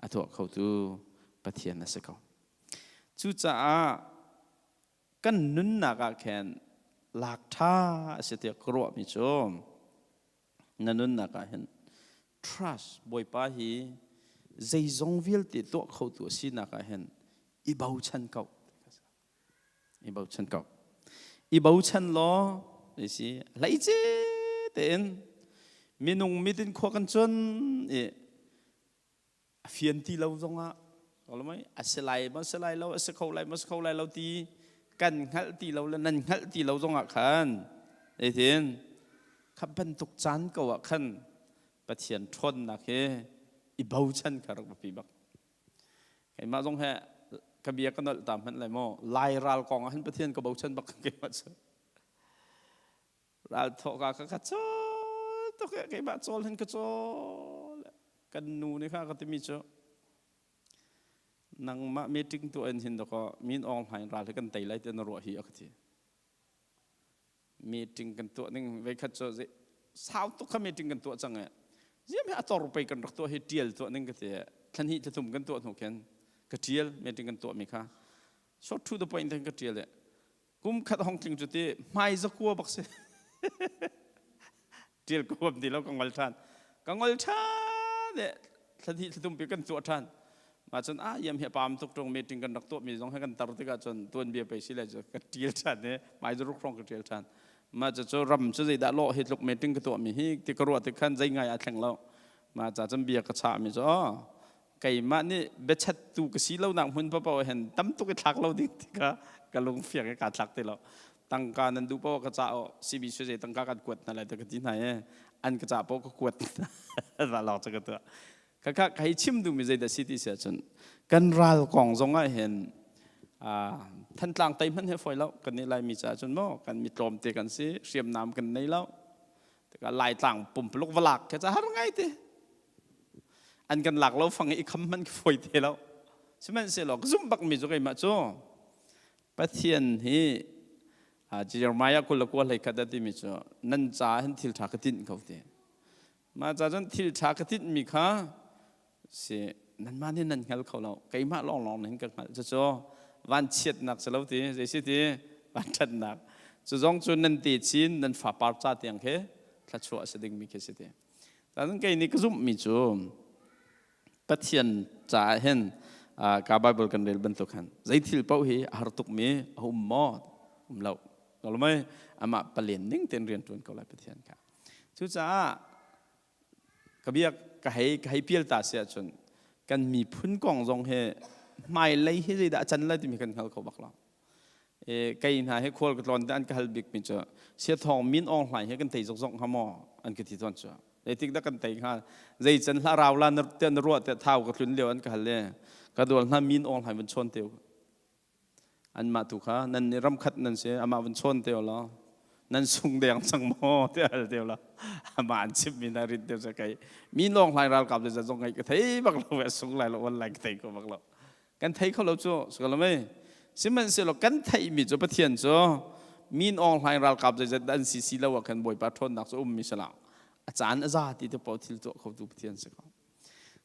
a tuah khotu Pathian a si ko. Cucaah kan nunnak ah khin lak ṭha a si tiah ka ruahmi cu na nunnak ah hin trust Bawipa hi zeizong vialte tuah khotu a sinak ah hin i bochan ko i bochan ko i bochan law si hleice tein minung mit in khua kan cun i a fian ti lo zongah a si lai maw si lai lo a si kho lai maw si kho lai lo ti kan hngalh ti lo le nan hngalh ti lo zongah khan zeitin kha bantuk caan ko ah khan Pathian ṭhawnnak hi i bochan kha rak biapi bak keimah zong he ka bia ka nolh ta hmanh lai maw lai ral kong ah hin Pathian ka bochan bak keimah cu Ral thawh ka ka cawl tuk e keimah cawl hin ka cawl kan nu nih kha ka timi cu nangmah meeting tu en hin dakaw min awng hlain ral hi kan tei lai ti na ruah hi a ka ti meeting kan tuah ning veikhat cu sau tuk kha meeting kan tuah cang e ziam hi a tor pei kan rak tuah hi tial tuah ning ka ti thlan hi thlathum kan tuah hnu khin ka tial meeting kan tuah mi kha short to the point ka tial e Kum khat hong tling cu ti hmai zakua bak si. Tial ko bam ti lo ka ngol than. Ka ngol than e thla thla tumpi kan tuah than. Ma cun ah yam hi pam tuk tung meeting kan rak tuah mi zong he kan tar tikah cun tuan bia pei si le cu ka tial than e mai zaruk hrawng ka tial than. Ma cu cu ram cu zeidah lawh hi tluk meeting ka tuah mi hi ti ka ruah tik khan zei ngai a thleng lo. Ma ca cun bia ka chah mi cu keimah nih biachattu ka si lonak hmun paoh hin tam tuk i thlak lo ding ti kha ka lung fiang i kaa thlak ti lo tangka nan duh paoh ka ca oh CB suze tangka kan kuat hna lai te ka ti hna i an ka ca paoh ka kuat hna lawng cu ka tuah khakha ka hei chim duhmi zeidah si ti si ahcun kan ral kong zong ah hin Thantlang tei hmanh he fawi lo kan nih Laimi caah cun maw kan mi tlawmte kan si hriamnam kan nei lo. Tikah Laitlang pumpuluk va lak khi ca har ngai te. An kan lak lo fang i kham hmanh khi fawi te lo. Sihmanhsehlaw ka zumh bakmi cu keimah cu Pathian hi Jeremiah 29 hlei khat a timi cu nan ca hin thil ṭha ka tinh ko ti. Mah ca cun thil ṭha ka tinhmi kha si nanmah nih nan hngal kho lo. Keimah lawnglawng nih ka hngalh. Cucu vanchiatnak si lo ti, zei si ti, vanṭhatnak. Cu zong cu nan te chin, nan fapar ca tiang khi thluachuah a si dingmi khi si ti. Cun kei nih ka zumhmi cu Pathian caah hin ka Bible kan rel bantuk khan zei thil paoh hi a har tukmi a um maw? Um lo. Ko mei amah palen ning tein rian ṭuan ko lai Pathian kha. Cucaah ka biak ka hei pial ta si ahcun kan miphun kong zong hi hmailei hi zeidah a can lai timi kan hngal kho bak lo. Kei hna hi khual ka tlawn te an ka hal bikmi cu Siathawng Min Aung Hlaing hi kan tei zokzok hnga maw an ka ti tawn cu. Zeitik dah kan tei hnga? Zei can hlah rau la na na ruah te thau ka tlun lio an ka hal le ka dual hna Min Aung Hlaing vun chawn te anmah tu kha nan nih ramkhat nan si amah vun chawn te law nan sung deng cang maw ti hal te law amah an chim mi na rit te kai mi lawng hlai ralkap le zong ngai ka thei bak lo ve sung lai lo wan lai ka thei ko bak lo kan thei kho lo cu sikalam ei sihmanhsehlaw kan theih mi cu Pathian cu min awng hlaing ralkap zeizat an si si lo ah khan Bawipa ṭhawnnak cu um mi salah a caan a za ti te paoh thil tuah khotu Pathian si ko.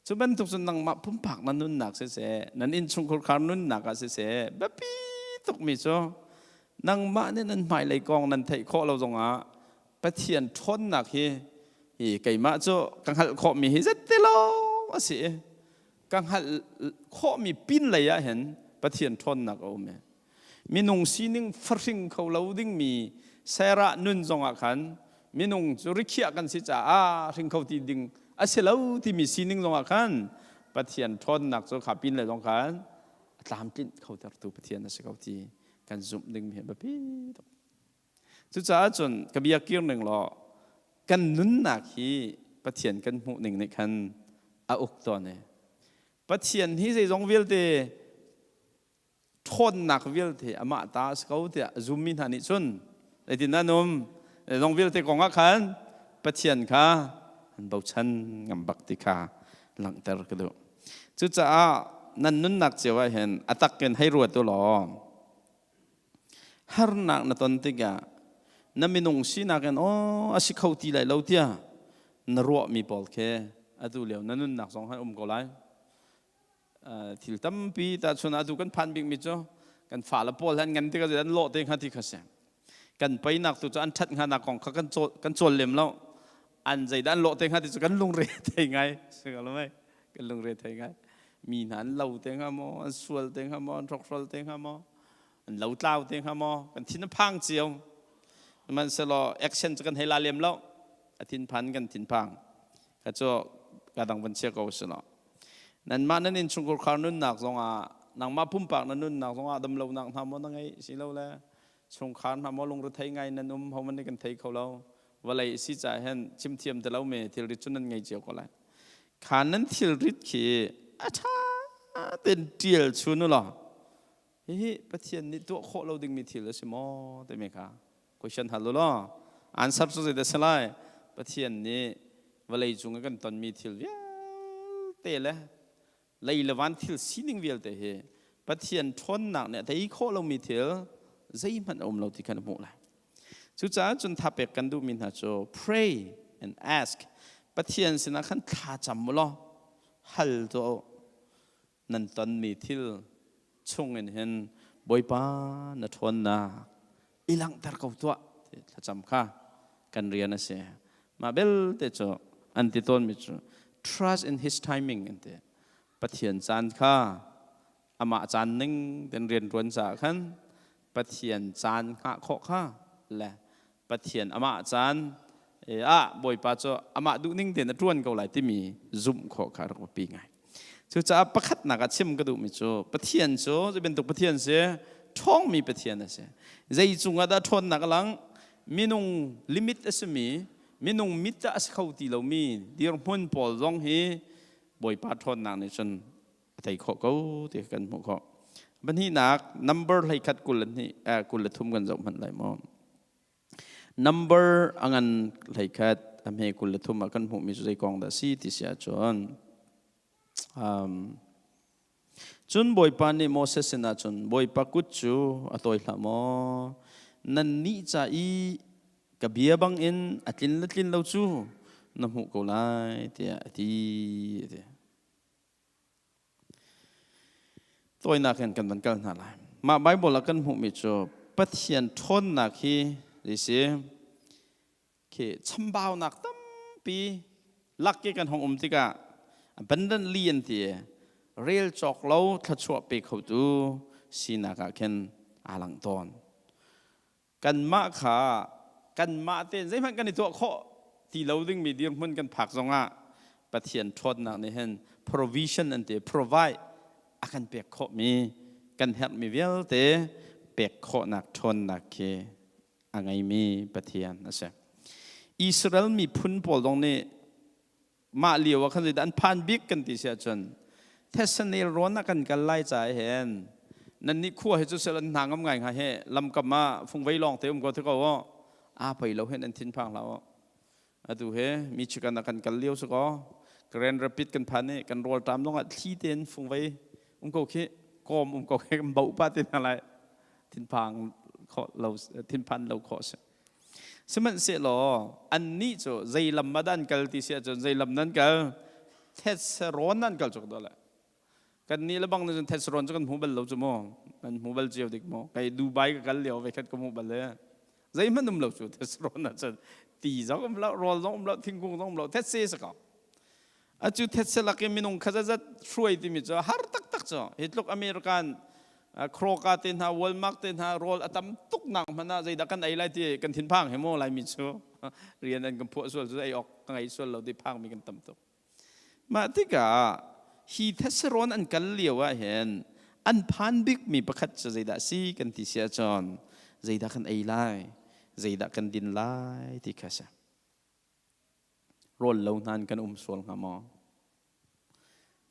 Cu bantuk cun nangmah pumpak na nunnak siseh, nan innchungkhar khar nunnak ah siseh, biapi tukmi cu nangmah nih nan hmailei kong nan theih khawh lo zongah Pathian ṭhawnnak hi hi keimah cu ka hngalh khawhmi hi zette lawng a si i ka hngalh khawhmi pin lei ah hin Pathian ṭhawnnak a um i minung sining fahring kho lo dingmi Sarah nun zongah khan minung cu rikhiah kan si caah hring kho ti ding a si lo timi sining zongah khan Pathian ṭhawnnak cu kha pin le zong khan a tlamtlinh kho tertu Pathian a si ko ti kan zumh dingmi hi biapi tuk. Cucaah cun ka bia kir ning law kan nunnak hi Pathian kan hmuh ning nih khan a uk tawn i Pathian hi zeizong vialte ṭhawnnak vialte amah ta a si ko tiah a zummi hna nih cun zeitin an um zeizong vialte kong ah khan Pathian kha an bochan ngam bak ti kha langhter ka duh. Cucaah nan nunnak cio ah hin a tak in hei ruat u law harnak na ton tikah na minung sinak in aw a si kho ti lai lo tiah na ruahmi pawl khi atu lio na nunnak zong han um ko lai. Thil tampi tahchun atu kan phan bikmi cu kan fale pawl han ngan tikah an lawh te hnga ti kha si kan peinak tu cu an ṭhat hnga nak kong kha kan cawl lem lo an zeidah an lawh te hnga ti cu kan lungre thei ngai si ko lo mei kan lungre thei ngai mi hna an lo te hnga maw an sual te hnga maw an hrokhrol te hnga maw an lo tlau te hnga maw kan thin a phang cio sihmanhsehlaw action cu kan hei la lem lo a thinphan kan thinphang ka cu ka dang van chia ko si lo Nanmah nan innchungkhar nunnak zongah nangmah pumpak na nunnak zongah damlonak hna maw na ngeih si lo le chungkhar hna maw lungrethei ngai nan um homan nih kan thei kho lo vawlei si caah hin chim thiam ti lo me thilrit cu nan ngei cio ko lai kha nan thilrit khi a ṭha tein ṭial chun u law hihi Pathian nih tuah khawh lo dingmi thil a si maw timi kha question hal u law answer cu zeidah si lai Pathian nih vawlei cung i kan tonmi thil vialte le lei le van thil sining vialte hi Pathian ṭhawnnak nih a tei khawh lomi thil zeihmanh a um lo ti khan a hmuh lai cucaah cun thapek kan duhmi hna cu pray and ask Pathian sinah khan thla cam u law hal tuah u nan tonmi thil chungin hin Bawipa na ṭhawnnak i langhter ko tuah ti thlacam kha kan rian a si. Mah belte cu an ti tawnmi cu trust in his timing an ti. Pathian caan kha amah caan ning ten rian ṭuan caah khan Pathian caan hngah khawh kha le Pathian amah caan ah Bawipa cu amah duhning tein a ṭuan ko lai timi zumh khawh kha rak biapi ngai. Cucaah pakhatnak ah chim ka duhmi cu Pathian cu zei bantuk Pathian si ṭhawngmi Pathian a si. Zei cungah dah ṭhawnnak a lang? Minung limit a simi, minung mit ah a si kho ti lomi dirhmun pawl zong hi Bawipa ṭhawnnak nih cun a tei khawh ko ti kan hmuh khawh. Pahnihnak number 21 23 kan zoh hmanh lai maw? Number a ngan 11 a hme 23 ah kan hmuhmi cu zei kong dah si ti si ahcun um, cun Bawipa nih Moses sinah cun Bawipa kut cu a tawi hlah maw? Nannih ca i ka bia bangin a tlin le tlin lo cu na hmuh ko lai tiah a ti. A ti. Tawinak in kan van kal hna lai. Mah Bible ah kan hmuhmi cu Pathian ṭhawnnak hi zei si khi chambaunak tampi lak i kan hong um tikah abundantly an ti rel cawk lo thluachuah pe khotu sinak ah khin aa lang tawn. Kanmah kha kanmah tein zeihmanh kan i tuah khawh ti lo dingmi dirhmun kan phak zongah Pathian ṭhawnnak nih hin provision an ti provide a kan pek khawhmi kan herhmi vialte pek khawhnak ṭhawnnak khi a ngeimi Pathian a si. Israel miphun pawl zong nih mah lio ah khan zeidah an phan bik kan ti si ahcun Thessalonel rawn ah kan kal lai ca hin nan nih khua hi cu sel an hna ngam ngai hnga he lamkam ah fungvei lawng te um ko te ko a pei lo hen an thin phang hlah atu he Michigan ah kan kal lio su ko Grand Rapid kan phan i kan rawl tam zong ah thli ten fungvei um ko khi kom um ko khi kan bauh pa te hna lai thinphang kho lo thinphan lo kho si Sihmanhsehlaw annih cu zei lam ah dah an kal ti si ahcun zei lam nan kal thetse rawn nan kal cuk dawh le kannih le bang cun thetse rawn cu kan hmu bal lo cu mu nan hmu bal cio dik maw kei Dubai ka kal lio ve khat ka hmu bal le zeihmanh um lo cu thetse rawn ahcun ti zong um lo rawl zong um lo thingkung zong um lo thetse si ko Acu thetse lak i minung kha zat hruai timi cu har taktak cu hi tluk American Kroger te hna Walmart te hna rawl a tam tuk nak hmanh ah zeidah kan ei lai ti kan thinphang he maw Laimi cu rian an kan phuah sual cu ei awk ka ngei sual lo ti phangmi kan tam tuk. Mah tikah hi thetse rawn an kal lio ah hin an phan bikmi pakhat cu zeidah si kan ti si ahcun zeidah kan ei lai zeidah kan din lai ti kha si. Rawl lo hna in kan um sual hnga maw?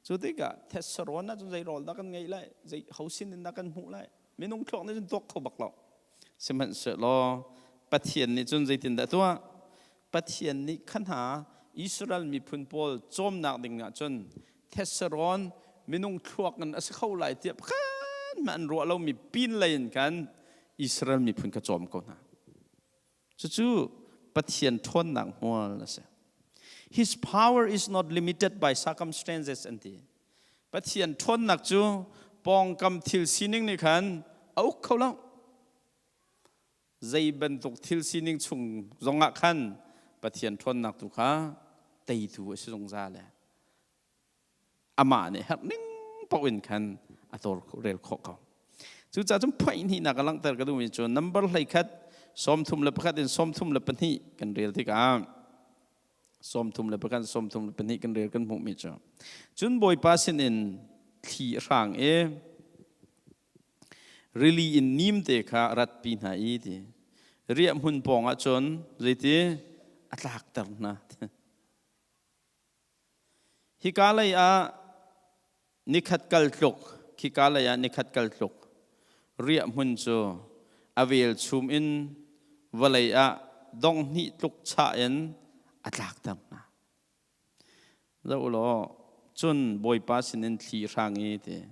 Cu tikah thetsarawn ahcun zei rawl dah kan ngeih lai, zei ho sin in dah kan hmuh lai? Minung thluak nih cun tuak kho bak lo. Sihmanhsehlaw Pathian nih cun zeitindah tuah? Pathian nih kha hna Israel miphun pawl cawmnak ding ah cun thetsarawn minung thluak in a si kho lai tiah pakhat hmanh an ruah lomi pin lei in khan Israel miphun kha cawm ko hna. Cucu Pathian ṭhawnnak hmual a si. His power is not limited by circumstances an ti. Pathian ṭhawnnak cu pawngkam thil sining nih khan a uk kho lo. Zei bantuk thil sining chung zongah khan Pathian ṭhawnnak tu kha teitu a si zungzal. Amah nih herh ning paoh in khan a tawlrel khawh ko. Cucaah cun phoih hnihnak a langhter ka duhmi cu number 11 31 in 32 kan rel tikah 31 32 kan rel kan hmuhmi cu cun Bawipa sinin thli a hrang i rili in nimte kha ratpi hna i ti riah hmun pawng ah cun zeiti a tlakter hna. Hika lei ah nikhat kal tluk, khika lei ah nikhat kal tluk riahhmun cu a velchum in vawlei ah dong hnih tluk chah in a tlakter hna. Zoh ulaw, cun Bawipa sinin thli hrang i ti.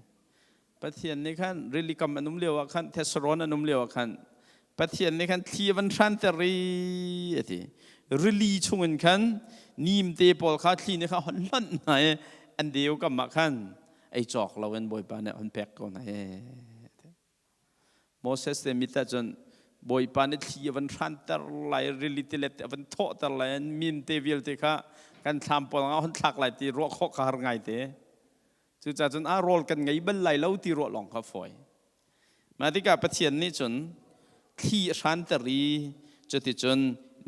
Pathian nih khan rili kam an um lio ah khan Thessalon an um lio ah khan Pathian nih khan thli a van hranter i a ti. Rili chungin khan nimte pawl kha thli nih kha hon hlonh hna i an deu kam ah khan ei cawk loin Bawipa nih hon pek ko hna i. Moses te mit ahcun Bawipa nih thli a van hranter lai rili tilet a van thawhter lai mimte vialte kha kan thlam pawl ah hon thlak lai ti ruah khawh kha har ngai te. Cucaah cun ah rawl kan ngei bal lai lo ti ruah lawng kha fawi. Mah tikah Pathian nih cun thli a hranter i cuticun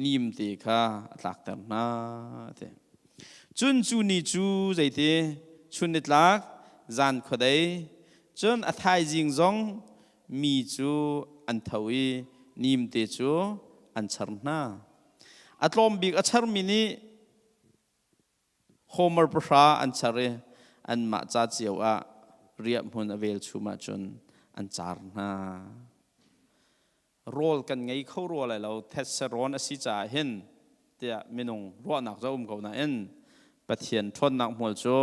nimte kha a tlakter hna ti. Cun cu ni cu zeiti chun nitlak zan khuadei cun a thaizing zong mi cu an tho i nimte cu an char hna. A tlawm bik a charmi nih Homer pahra an char i anmah ca cio ah riahhmun a velchum ahcun an car hna. Rawl kan ngei kho rua lai lo, thetse rawn a si caah hin tiah minung ruahnak cu a um ko nain Pathian ṭhawnnak hmual cu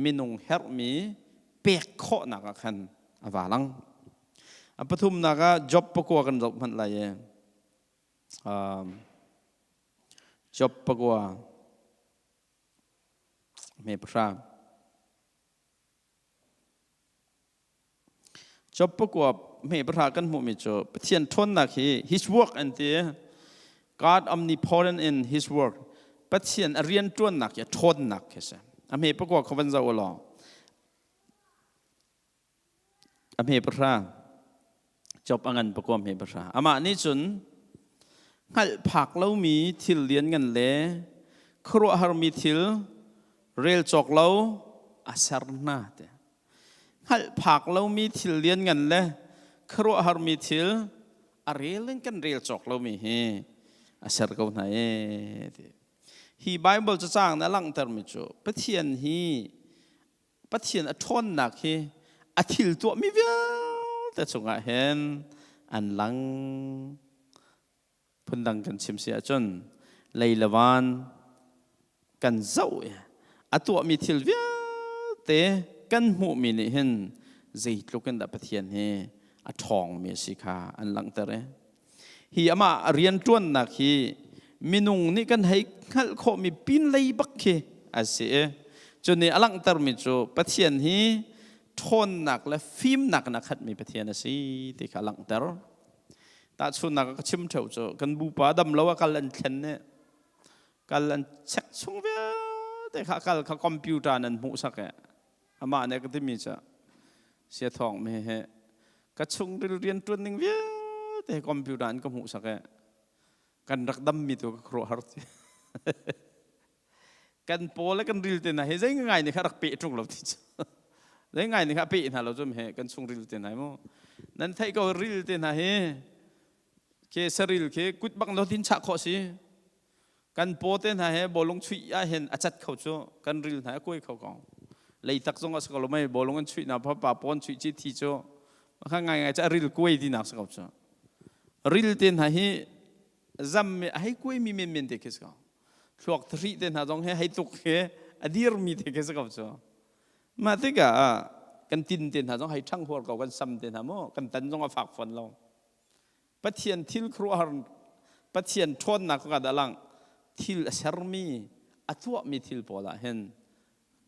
minung herhmi pek khawhnak ah khan a va lang. A pathumnak ah Job pakua kan zoh hmanh lai i Job pakua me pahra. Job pakua hme pahra kan hmuhmi cu Pathian ṭhawnnak hi his work an ti. God omnipotent in his work. Pathian a rian ṭuannak hi a ṭhawnnak khi si. A hme pakua kha van zoh u law. A hme pahra. Job a ngan pakua hme pahra. Amah nih cun hngalh phak lomi thil lianngan le khuaruahharmi thil rel cawk lo a ser hna te. Hngalh phak lomi thil lianngan le khuaruahharmi thil a rel in kan rel cawk lomi hi a ser ko hna ee ti. Hi Bible cacang na langhtermi cu Pathian hi Pathian a ṭhawnnak hi a thil tuahmi vialte cungah hin an lang. Phundang kan chim si ahcun lei le van kan zoh i a tuahmi thil vialte kan hmuhmi nih hin zeitluk in dah Pathian hi a ṭhawngmi a si kha an langhter i hi amah rianṭuannak hi minung nih kan hei hngalh khawhmi pinlei bak khi a si i cu nih a langhtermi cu Pathian hi ṭhawnnak le fimnak in a khatmi Pathian a si ti kha a langhter. Tahchunhnak ka chim ṭheo cu kan bupa dam lo a kal an thlen nih kal an check chung vialte kha kal kha computer in an hmuhsak i amah nih ka timi cu sia thawng mi he ka chungril rian ṭuan ning vialte computer in ka hmuhsak i kan rak dam mi tu ka khuaruahhar ti kan paw le kan ril te hna he zei ngai nih kha rak peh ṭung lo ti cu zei ngai nih kha peh hna lo cu he kan chungril te hna mu nan theih ko ril te hna hi ke saril khi kut bang lo tin chah khawh si kan paw te hna he bawlung chuih ah hin a cat kho cu kan ril hna a kuai kho ko leitak zong a si ko lo mei bawlung an chuih na pa pa pawn chuih chi thi cu kha ngai ngai cu a ril kuai ti nak si ko cu ril te hna hi zam a hei kuai mi men men te khi si ko thluak thri te hna zong he hei tuk he a dir mi te khi si ko cu mah tikah kan tin te hna zong hei ṭhang huar ko kan sam te hna mu kan tan zong a fak fawn lo Pathian thil khuaruahhar Pathian ṭhawnnak ka dah lang thil a sermi a tuahmi thil pawl ah hin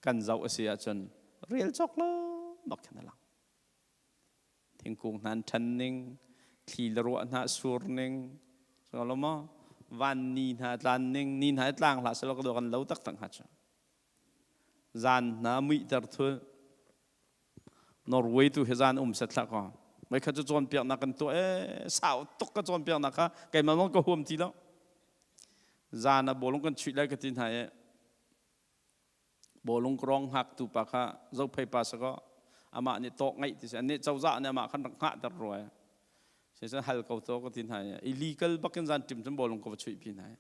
kan zoh a si ahcun rel cawk lo bak khin a lang thingkung hna an ṭhan ning thli le ruah hna sur ning so lo maw van ni hna tlan ning ni hna tlang hlah selaw ka kan lo taktak hnga cu zan hna muihter thul Norway tu hi zan um set hlah kaw mei kha cu cawnpiaknak kan tuah ee sau tuk ka cawnpiaknak kha keimah zong ka huam ti lo zan ah bawlung kan chuih lai ka ti hna i bawlung krong hngaktu pa kha zophei pa si kaw amah nih tawk ngaih ti si annih cozah nih amah khan rak hngahter rua si hal ko to ka ti hna i illegal bakin zan tim cun bawlung ka va chuih pi hna i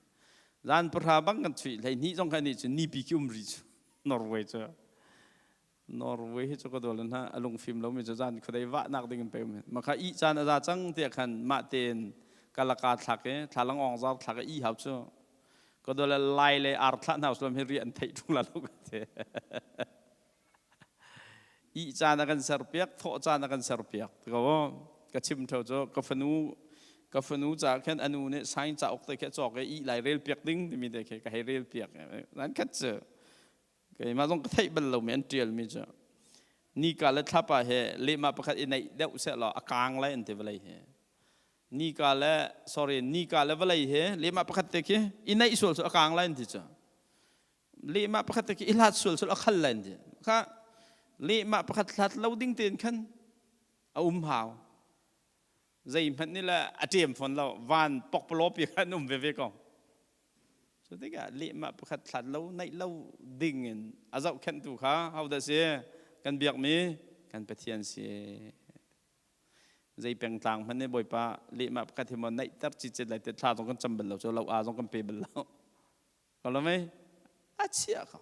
zan pahra bang kan chuih 12 zong kha nih cun nipi ki um ri cu Norway cu Norway hi cu ka dawl hna a lungfim lomi cu zan khuadei vahnak ding in pe um makha ih caan a za cang tiah khan mah tein kalaka thlak i thlalang ong zar thlak i ih hau cu ka dawl lai le ar thlah hna usulam hi ri an theih ṭung la lo ka ti ih caan a kan ser piak thawh caan a kan ser piak ko ka chim ṭheo cu ka fanu ka fanu ca khan anu nih sign cauk te khi cawk i ih lai rel piak ding timi te khi ka hei rel piak nan khat cu Keimah zong ka theih bal lomi an ṭialmi cu nika le thlapa he lehmah pakhat i neih deuh sehlaw a kaang lai an ti vawlei hi. Nika le sorry nika le vawlei he lehmah pakhat te khi i neih sual cu a kaang lai an ti cu. Lehmah pakhat te khi i hlat sual sual a khal lai an ti. Kha lehmah pakhat hlat lo ding tein khan a um hau. Zeihmanh nih le a ṭem fawn lo van pokpalaw pi khan um veve ko. Cu tikah lehmah pakhat hlat lo naih lo ding in a zohkhenhtu kha hodah si? Kan biakmi kan Pathian si. Zei pengtlang hmanh nih Bawipa lehmah pakhat hi maw naihter cicet lai te thla zong kan cam bal lo cu lo a zong kan pe bal lo. Ko lo mei? A chia ko.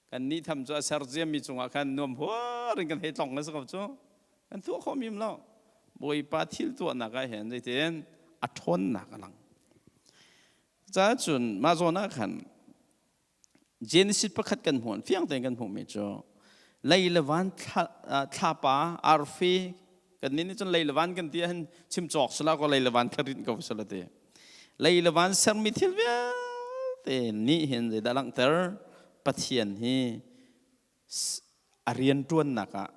Kan nih tham cu a ser ciami cungah khan nuam huar in kan hei tlong na si ko cu. Kan tuah khawh mi lo. Bawipa thil tuahnak ah hin zeitin a ṭhawnnak a lang. Caah cun mah zawn ah khan Genesis pakhat kan hmuh fiang tein kan hmuhmi cu lei le van thlapa arfi kan nih nih cun lei le van kan ti ahhin chim cawk sila ko lei le van kha rinh ko sila ti lei le van sermi thil vialte nih hin zeidah langhter Pathian hi a rianṭuannak ah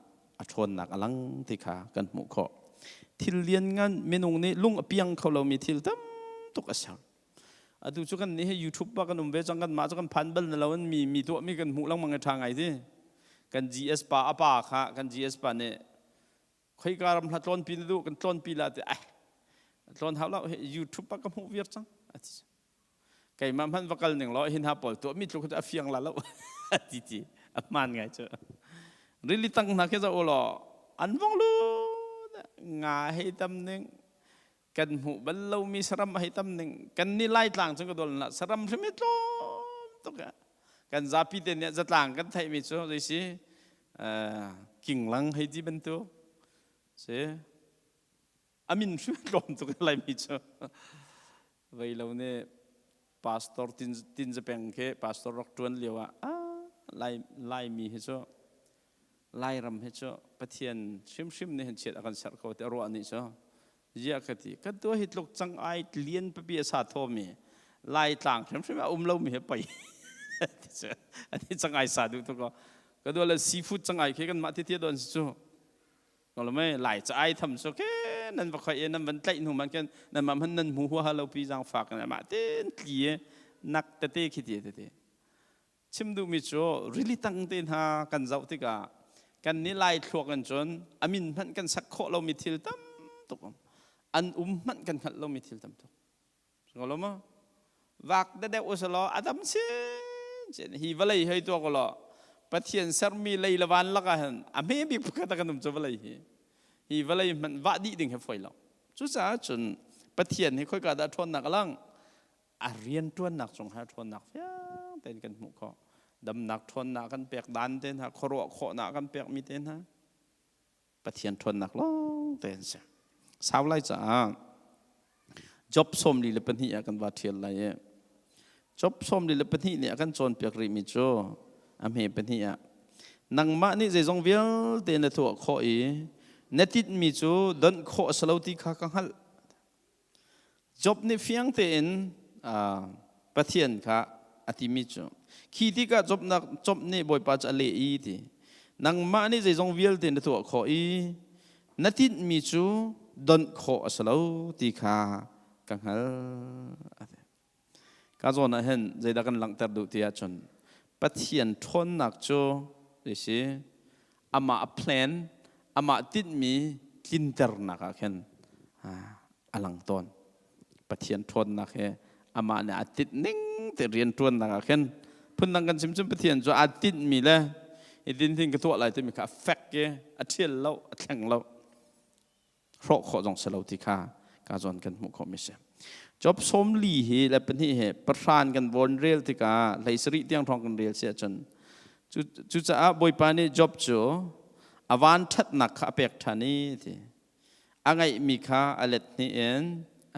a ṭhawnnak a lang ti kha kan hmuh khawh. Thil lianngan minung nih lung a piang kho lomi thil tam tuk a ser. Atu cu kan nih hi YouTube pa kan um ve cang kan mah cu kan phan bal na lo in mi mi tuahmi kan hmuh lengmang i ṭha ngai ti. Kan GS pa a pa kha kan GS pa nih khoika ram hla tlawnpi na duh kan tlawnpi la ti ai tlawn hau lo YouTube pa ka hmuh viar cang ati. Keimah hmanh va kal ning law hin ha pawl tuah mi tluk a fiang la lo ti ti a hmaan ngai cu. Rili tang hna khi za u law an vong lu nga hei tam ning kan hmuh bal lomi saram a hei tam ning kan ni laitlang cu ka dol na saram hrim hi tlawm tuk kan zapi te nih zatlang kan theihmi cu zei si kinglang hei ti bantuk si amin hrim tlawm tuk laimi cu vei lo nih pastor tin tin zapeng khi pastor rak tuan lio ah lai laimi hi cu Lairam hi cu Pathian hrimhrim nih hin chiat a kan serh ko ti a ruah nih cu ziah ka ti kan tuah hi tluk cang ai lian pipi a sa thomi Laitlang hrimhrim a um lomi hi pei ti cu ani cang ai sa duh tuk ko ka dua le seafood cang ai khi kan mah ti ti don si cu Ngolomei lai ca ai tham so ke nan va khoi e nan van tlaih hnu man ken nan ma man nan hmu huaha lo pi zang fak na mah ten tli e nak tete khi ti tete Chim duhmi cu rili tang te hna kan zoh tikah kan nih lai thluak in cun a min hmanh kan sak khawh lomi thil tam tuk um. An um hmanh kan hngalh lomi thil tam tuk. Ngolo ma? Vak deuh usalaw a dam chin chin hi vawlei hei tuak ulaw Pathian sermi lei le van lakah hin a hme bik pakhat a kan um cu vawlei hi. Hi vawlei hmanh vah dih ding hi fawi lo. Cucaah cun Pathian hi khoika dah ṭhawnnak a lang? A rianṭuannak cung ha ṭhawnnak fiang tein kan hmuh khawh. Damnak ṭhawnnak kan pek dan te hna, khuaruah khawhnak kan pekmi te hna, Pathian ṭhawnnak lawng te an si. Sau lai caah Job 42 ah kan va ṭhial lai i Job 42 nih a kan cawnpiak rihmi cu a hme pahnih ah nangmah nih zeizong vialte na tuah khawh i na tinhmi cu donh khawh a si lo ti kha ka hngalh. Job nih fiang tein Pathian kha a timi cu khi tikah Job, nak, Job nih Bawipa cu a leh i ti nangmah nih zeizong vialte na tuah khawh i na tinhmi cu donh khawh a si lo ti kha ka hngalh. Ka zawn ah hin zeidah kan langhter duh ti ahcun Pathian ṭhawnnak cu si amah a plan amah tinhmi tlinternak ah khin a lang tawn. Pathian ṭhawnnak he amah nih a tinh ning te rian ṭuannak ah khin phundang kan chim cun Pathian cu aa tinhmi le hi tin tin ka tuah lai timi kha a fek i a ṭhial lo a thleng lo. Hrawh khawh zong si lo ti kha ka zawn kan hmuh khawhmi si. Job 42 hi le pahnih hi pahran kan vawn rel tikah hlei sarih tiang hrawng kan rel si ahcun cucaah Bawipa nih Job cu a van ṭhatnak kha a pek ṭhan i ti a ngeihmi kha a let hnih in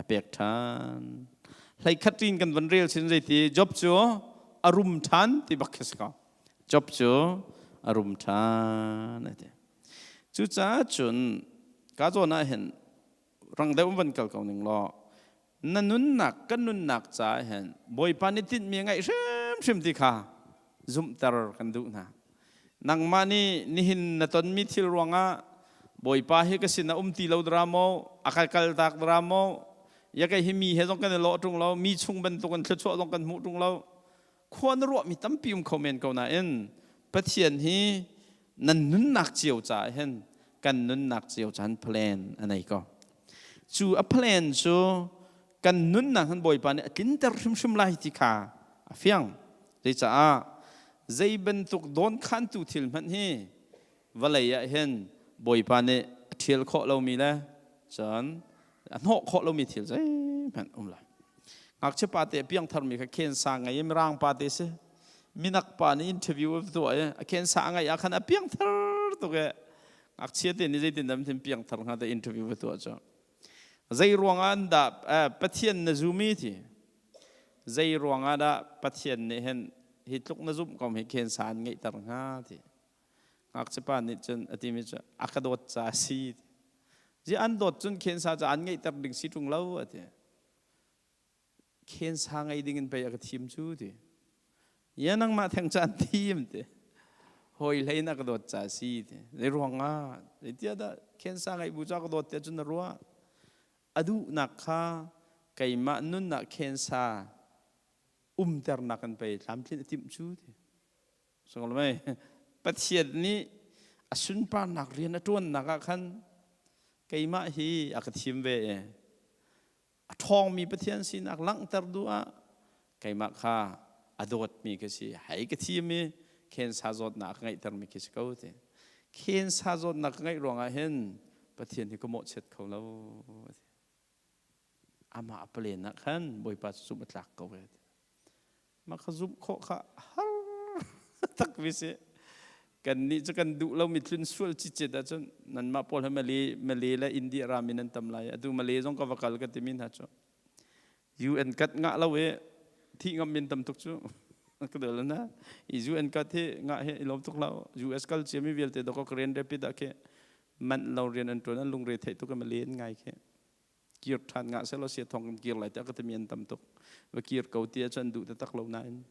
a pek ṭhan. Hlei khat rin kan van rel sin zeiti Job cu a rum ṭhan ti bak khi si ko. Job cu a rum ṭhan a ti. Cucaah cun ka zawn ah hin rang deuh van kal ko ning law na nunnak kan nunnak caah hin Bawipa nih tinhmi a ngeih hrimhrim ti kha zumhter kan duh hna. Nangmah nih nihin na tonmi thil ruangah Bawipa hi ka sin a um ti lo dara maw a ka kal tak dara maw ya kei hi mi he zong kan i lawh ṭung lo mi chung bantuk in thluachuah zong kan hmuh ṭung lo khua na ruahmi tampi um kho men ko nain Pathian hi nan nunnak cio caah hin kan nunnak cio caan plan a nei ko. Cu a plan cu kan nunnak hin Bawipa nih a tlinter hrimhrim lai ti kha a fiang. Zeicaah zei bantuk dawnkhantu thil hmanh hi vawlei ah hin Bawipa nih a ṭhial khawh lomi le cun a hnawh khawh lomi thil zeihmanh um lo. Ngakchia pa te piangtharmi kha khensa ngei i mirang pa te si. Minak pa nih interview a tuah i a khensa a ngeih ah khan a piangthar tuk i. Ngakchia te nih zeitin dah thin piangthar hnga te interview va tuah cu. Zei ruangah an dah Pathian na zum i ti? Zei ruangah dah Pathian nih hin hi tluk na zumh kom hi khen sa an ngeihter hnga ti? Ngakchia pa nih cun a timi cu a ka dawt ca a si. Zi an dawt cun khen sa cu an ngeihter ding si ṭung lo a ti. Khen sa ngei ding in pei a ka thim cu ti. Ya nangmah theng cu an thim ti. Hawi hlei in a ka dawt ca a si ti. Zei ruangah zeitiah dah khen sa ngeih bu cu a ka dawt tiah cun na ruah? A duhnak kha keimah nun ah khen sa umternak in pei tlamtlin a timh cu ti. Sunglamei Pathian nih a sunparnak rian a ṭuannak ah khan keimah hi a ka thim ve i a ṭhawngmi Pathian sinak langhter duh ah keimah kha a dawtmi ka si. Hei ka thim i khensa zawtnak a ka ngeihtermi khi si ko ti. Khensa zawtnak ka ngeih ruangah hin Pathian hi ka mawhchiat kho lo. Amah a palen ah khan Bawipa cu zumh a tlak ko ve. Mah kha zumh khawh kha har tak vi si. Kan nih cu kan duh lomi tlun sual cicet ahcun nanmah pawl he Malay, Malay le India ram in nan tam lai. Atu Malay zong ka va kal ka timi hna cu UN kat ngah lo i thih ngam min tam tuk cu ka dol na i UN kat hi ngah hi i lawm tuk lo US kal ciami vialte dok Korean rapid ah khi manh lo rian an tuan an lungre theih tuk i Malay an ngai khi kir ṭhan ngah selaw sia thong kan kir lai tiah ka timi an tam tuk va kir ko ti ahcun an duh taktak lo nain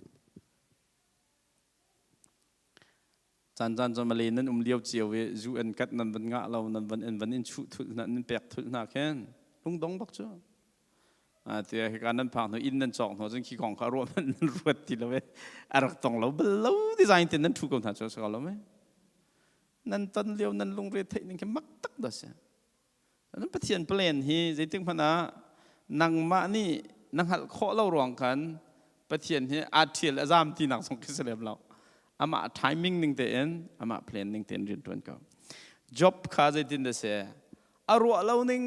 caan caan cu Malay nan um lio cio i zu an kat nan van ngah lo nan van in van in chuh thulh hna nan pek thulh hna khin lungdong bak cu a tiah hika nan phak hnu inn nan cawk hnu cun khi kong kha ruah man nan ruat ti lo e a rak tong lo bal lo design tin nan thu ko hna cu a si ko lo me nan ton lio nan lungre theih ning khi mak tak da si Pathian plan hi zeitik hmanh ah nangmah nih na hngalh khawh lo ruang khan Pathian hi aa ṭhial a zam tinak zong khi si lem lo. Amah timing ning tein amah plan ning tein rian ṭuan ko. Job kha zeitin dah si? A ruah lo ning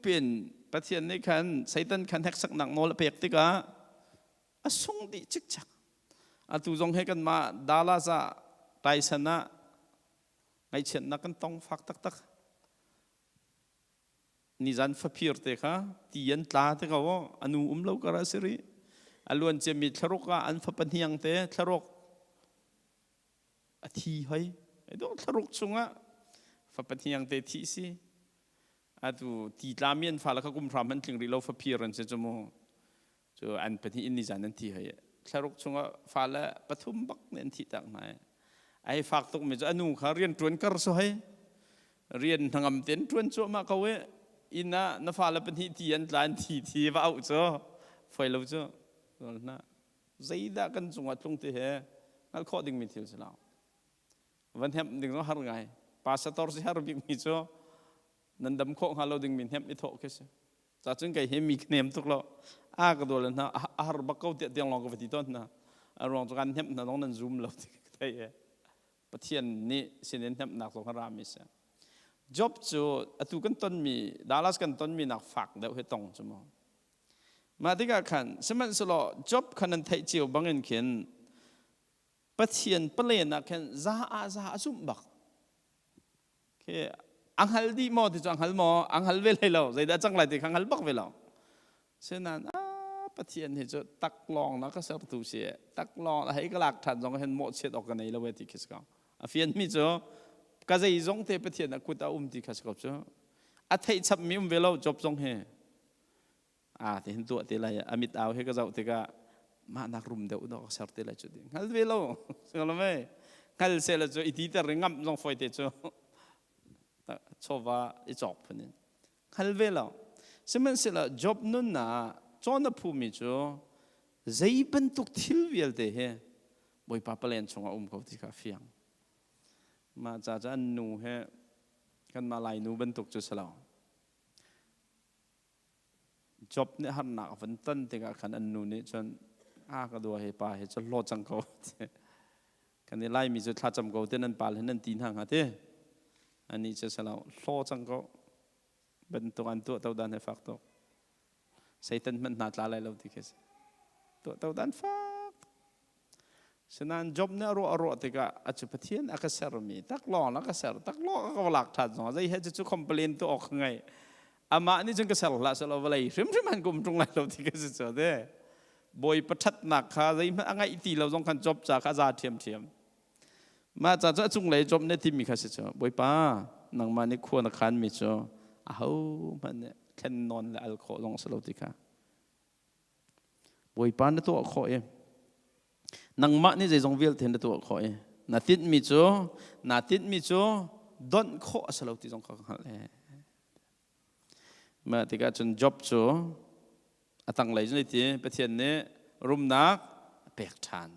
pin Pathian nih khan Satan khan heksaknak nawl a pek tikah a sung dih cikcek. Atu zong he kanmah Dallas ah Tyson ah ngaihchiatnak kan tong fak taktak. Nizan faphir te kha ti an tla te ko a nu um lo kar a si rih. A luan ciami thlaruk ah an fapa hniang te thlaruk a thi hoi. Ai thlaruk chungah fapa hniang te thi si. Atu ti tlami an fale kha kum hram an tling rih lo faphir an si cu mu. Cu an pahnih in nizan an thi hoi. Thlaruk chungah fale pathum bak nih an thih tak hna. Ai fak tuk mi cu anu kha rian ṭuan kar so hei. Rian hnangam ten ṭuan cuahmah ko i inn ah na fale pahnih ti an tla an thi thi va auh cu foi lo cu. Na zeidah kan cungah tlung ti he hngalh khawh dingmi thil si lo. Van hemh ding zong har ngai. Pastor si har bikmi cu nan dam khawh hnga lo dingmi hnemh i thawh khi si. Cacun kei hi mi ka nem tuk lo. A ka dual hna a har bak ko tiah tiang lawng ka va ti tawn hna. A ruang cu kan hnemh hna zong nan zum lo ti ka thei e. Pathian nih sinin hnemhnak zong a rami si. Job cu atu kan tonmi Dallas kan tonmi nak fak deuh hi tong cu mu. Mah tikah khan sihmanhsehlaw Job khan nan theih cio bangin khin Pathian palen ah khin za ah za a zumh bak. Khi a hngal dih maw ti cu a hngal maw? A hngal ve hlei lo. Zeidah cang lai ti kha hngal bak ve lo. Sinain ah Pathian hi cu taklawng na ka sertu si taklawng a hei ka lak ṭhan zong hin mawhchiat awk ka nei lo e ti khi si ko. A fianmi cu ka zeizong te Pathian a kut a um ti kha si ko cu. A theih chapmi um ve lo Job zong hi. A ti hin tuah te lai a mit au he ka zoh tikah mah nak rum deuh dawh ka ser te lai cu ti hngal ve lo lo mei hngal se la cu i ti ter ngam zong foi te cu chawva i cawk phun in hngal ve lo sihmanhsehlaw Job nun ah cawn a phumi cu zei bantuk thil vialte hi Bawipa palen chungah um ko ti kha fiang mah ca cu an nu he kanmah Lai nu bantuk cu si lo Job nih harnak a van ton tikah khan an nu nih cun a ka dua he pa he cu hlaw cang ko kan i Laimi cu thlacam ko te nan pal he nan ti hna hnga ti ani cu salo hlaw cang ko bantuk an tuah to dan he fak tuk Satan hmanh hna tla lai lo ti khi si tuah to dan fak. Sinain Job nih a ruah a ruah tikah a cu Pathian a ka sermi taklawng a ka ser taklawng a ka lak ṭhan zong zei he cu complain tu awk ngei amah nih cun ka ser hlah selaw vawlei hrimhrim han kum ṭung lai lo ti ka si cu te Bawipa ṭhatnak kha zeihmanh a ngaih ti lo zong khan Job ca kha a za ṭhiamṭhiam mah ca cu a cunglei Job nih timi kha si cu Bawipa nangmah nih khua na khanmi cu ahohmanh nih thlen nawn le al khawh zong a si lo ti kha Bawipa na tuah khawh i nangmah nih zeizong vialte na tuah khawh i na tinhmi cu na tinhmi cu donh khawh a si lo ti zong kha ka hngalh e. Mah tikah cun Job cu a tanglei cun ti Pathian nih rumnak a pek ṭhan.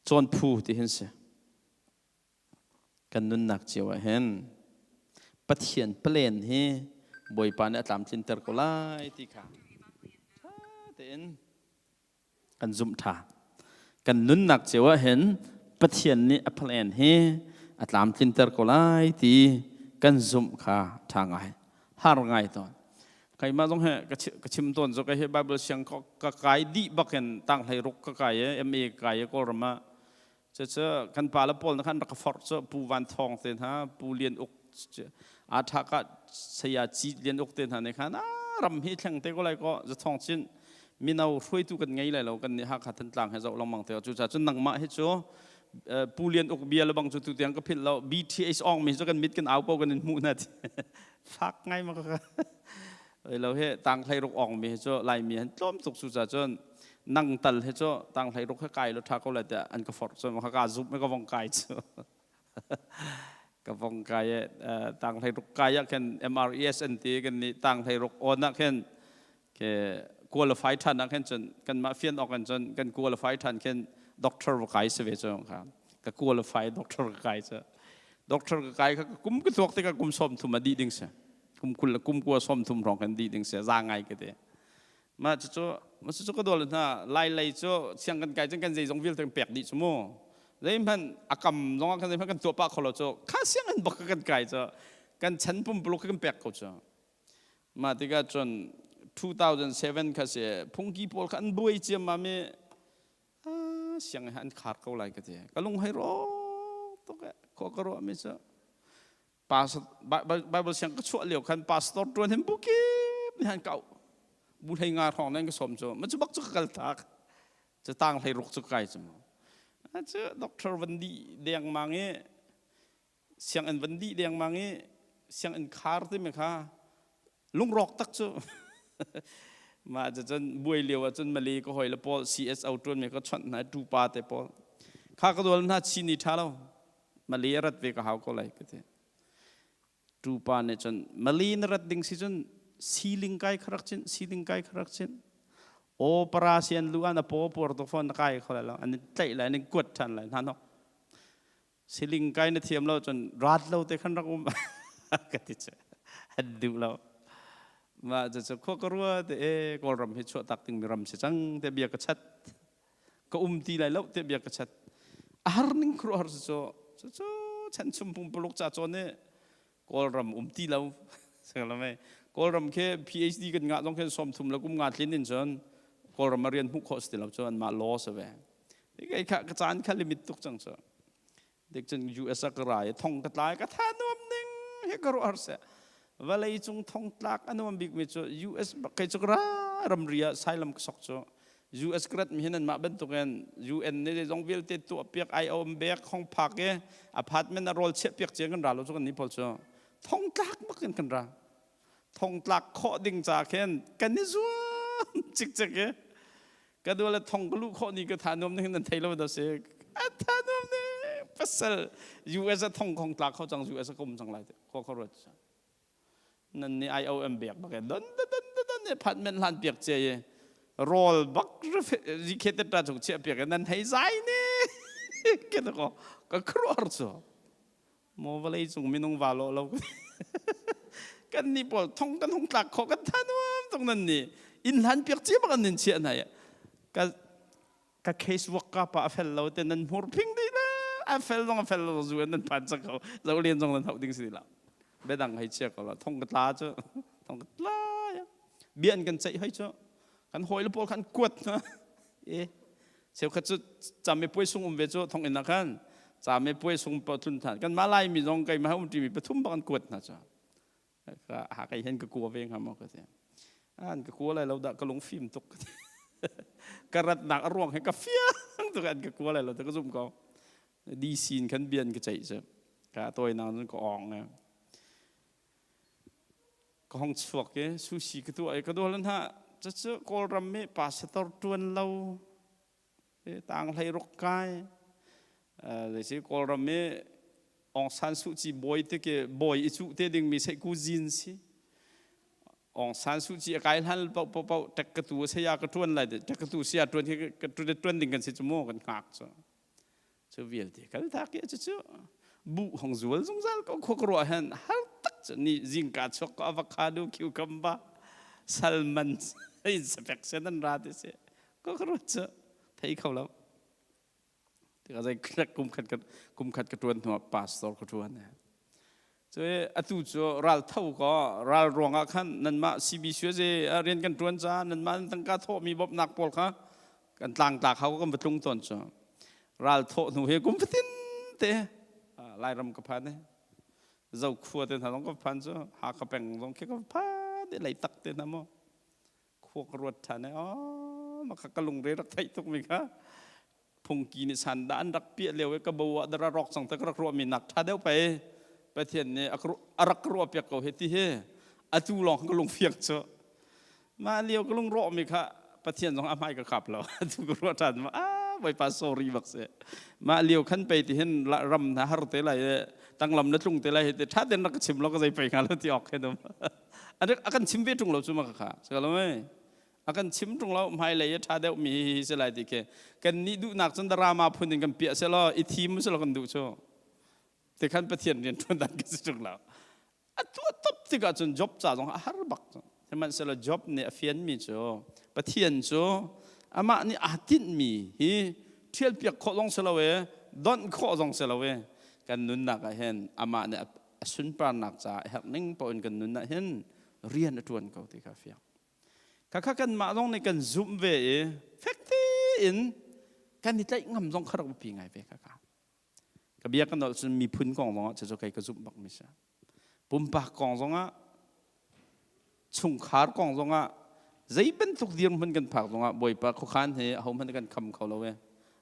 Cawn phu ti hin si. Kan nunnak cio ah hin Pathian plan hi Bawipa nih a tlamtlinter ko lai ti kha ṭha tein kan zumh ṭha. Kan nunnak cio ah hin Pathian nih a plan hi a tlamtlinter ko lai ti kan zumh kha ṭha ngai, har ngai tawn. Keimah zong he ka chim tawn cu ka hi Bible siang ka kai dih bakin tang hlei ruk ka kai i MA ka kai i Kawlram ah Cucu kan pale pawl na khan rak ka forh cu Pu Van Thawng te hna, Pu Lian Uk, aa tha ka saya Ci Lian Uk te hna nih khan ram hi thleng te ko lai ko zathong chin mino hruaitu kan ngei lai lo kan nih Hakha Thantlang he zoh lengmang te cu cun nangmah hi cu Pu Lian Uk bia le bang cu tu tiang ka philh lo BTH ong mi cu kan mit kan au ko kan in hmuh na ti fak ngai ma ka lo he tang hlei ruk ong mi hi cu Laimi han tlawm tuk cu ca cun nang tal he cu tang hlei ruk he kai lo tha ko lai tiah an ka forh cu ka ka zup ka vong kai cu ka vong kai e tang hlei ruk kai ah khin MRES an ti kan nih tang hlei ruk on ah khin ke qualify than ah khin cun kan mah fian ok an cun kan qualify than khin doctor va kai se ve cu kha ka qualify doctor ka kai cu doctor ka kai kha kum ka tuak tikah kum som thum a dih ding se kum kul kum kua som thum rong kan dih ding se za ngai ke te Mah cucu mah cucu ka dawl hna lai lei cu siang kan kai cun kan zeizong vialte kan pek dih cu mu. Zeihmanh a kam zong ah kan zeihmanh kan tuah pah kho lo cu kha sianginn bak kan kai cu kan chan pumpuluk kan pek ko cu. Mah tikah cun 2007 kha si phungki pawl kha an buai ciammam i sianginn an khar ko lai ka ti. Ka lung hei rawk tuk eh khua ka ruah mi cu Pastor Bible siang ka chuah lio khan pastor tuan hin bukip nih han kau bu hlei nga hrawng nan ka som cu ma cu bak cu ka kal tak cu tang hlei ruk cu kai cu mu cu doctor van di deng mang i sianginn van di deng mang i sianginn khar ti mi kha lungrawk tak cu mah cu cun buai lio ah cun Malay ka hoi le pawl CSO tuan mi ka chawnh hna tu pa te pawl kha ka dual hna chi ni tha lo Malay rat ve ka hau ko lai ka ti tu pa nih cun Malay na rat ding si cun siling kai kharak chin siling kai kharak chin o para sian lu an a po por to phone na kai kho lai lo an tlaih lai an kuat than lai hna nok Siling kai na thiam lo cun rat lo te khan rak um ka ti cu an duh lo. Mah cu khua ka rua te e Kawlram hi chuah tak ding mi ram si cang te bia ka chat. Ka um ti lai lo te bia ka chat. A har ning khru har cu cu cu chan chum pungpuluk ca cawn i Kawlram um ti lo. Sanglamai Kawlram khi PhD kan ngah zong khin som thum le kum nga tlin in cun Kawlram a rian hmuh khawh si ti lo cu an mah law si ve. Kei kha ka caan kha limit tuk cang cu. Dik cun US ah ka ra i thong ka tlai ka tha nuam ning he ka ruah har seh. Vawlei cung thong tlak a nuam bik mi cu US kei cu ka ra ramri ah sailam ka sok cu US ka rat mi hin anmah bantukin UN nih zeizong vialte tuah piak IOM bek hong phak i apartment a rawl chiah piak cia kan ra lo cu kan nih pawl cu thong tlak bak in kan ra. Thong tlak khawh ding ca khin kan i zuam cikcek i ka dua le thong ka luh khawh ni ka tha nuam ning nan thei lo da si a tha nuam ni pasal US a thong khong tlak kho cang US a kum cang lai khua kho ruat nan ni IOM bek bak don don don don ne phat men hlan piak che ye roll bak ri khe te ta chung chia piak nan hei zai ni ke ko ka khruar chu Maw vawlei cung minung va lawh lo kan nih pawl thong kan hung tlak khawh kan tha nuam tuk nan nih inn hlan piak cia bak an nin chiah hna ka ka case work ka pa a fel lo te nan hmur phing dih la a fel zong a fel lo zu nan phan cang ko zo lian zong nan hauh ding si la bedang hei chia ko la thong ka tla cu thong ka tla ya bia an kan ceih hoi cu kan hawi le pawl khan kuat hna e. Cheukhat cu camipuai sung um ve cu thonginn ah khan camipuai sung pa tlun than. Kan mah Laimi zong keimah he um ṭimi pathum bak an kuat hna cu. Ha kai hen ka kua ve hnga maw ka ti. An ka kua lai lo dah ka lung fim tuk ka ti. Ka ratnak a ruang he ka fiang tuk an ka kua lai lo ka zum ko. DC in khan bian ka ceih cu. Ka tawinak cun ka ong e. Ka hong chuak i sushi ka tuah i ka dual hna cucu Kawlram i pastor ṭuan lo tang hlei ruk kai zeisi Kawlram i Aung San Suu Kyi bawi te ke bawi i cuh te dingmi seihku zin si Aung San Suu Kyi a kai hlan paoh paoh paoh tek ka tu saya ka ṭuan lai tek ka tu saya ṭuan hi ka ṭuan ding kan si cu mu kan hngak cu. Cu vialte kal tak i cucu buh hong zual zungzal ko khua ka ruah hen har tak cu ni zingka chuak ko avocado cucumber salmon inspection an ra ti si ko ka ruat cu thei kho lo tikah zei kum khat kum khat ka tuan hnu ah pastor ka tuan. Cu atu cu ral tho ko ral ruangah khan nanmah CBC rian kan ṭuan caah nanmah nan tangka thawhmi bawmhnak pawl kha kan tlangtlak hau kan va tlung tawn cu. Ral thawh hnu hi kum fatin te Lairam ka phan i Zokhua te hna zong ka phan cu Hakha peng zong khi ka phan i Leitak te hna maw khua ka ruat ṭhan i aw maka ka lungre rak theih tuk mi kha phungki nih san dah an rak piah lio i ka bo ah dara rawk cang te ka rak ruah mi nak ṭha deuh pei Pathian nih a rak ka ruah piak ko hi ti hi atu lawng ka lung fiang cu mah lio ka lung rawh mi kha Pathian zong a hmai ka kap lo atu ka ruah ṭhan ma ah Bawipa sorry bak si mah lio khan pei ti hin ram na har te lai tanglam na tlung te lai hi te ṭha ten rak ka chim lo ka zei pei hnga lo ti awk he dum a kan chim ve ṭung lo cu ma kha si lo mei a kan chim ṭung lo hmailei a ṭha deuh mi hi si lai ti khi kan nih duhnak cun drama phun in kan piah se law i thim se law kan duh cu ti khan Pathian rian ṭuan dan kan si ṭung lo. A tuah top tikah cun Job ca zong a har bak. Sihmanhsehlaw Job nih a fianmi cu Pathian cu amah nih aa tinhmi hi ṭhialpiak khawh zong si lo e donh khawh zong si lo e kan nunnak ah hin amah nih a sunparnak caah a herh ning paoh in kan nun ah hin rian a ṭuan ko ti kha fiang. Khakha kanmah zong nih kan zumh ve i fek tein kan i tlaih ngam zong kha rak biapi ngai ve khakha. Ka bia kan nolh cun miphun kong zongah cucu kei ka zumh bak mi si. Pumpak kong zongah chungkhar kong zongah zei bantuk dirhmun kan phak zongah Bawipa khuakhan hi ahohmanh kan kham kho lo e.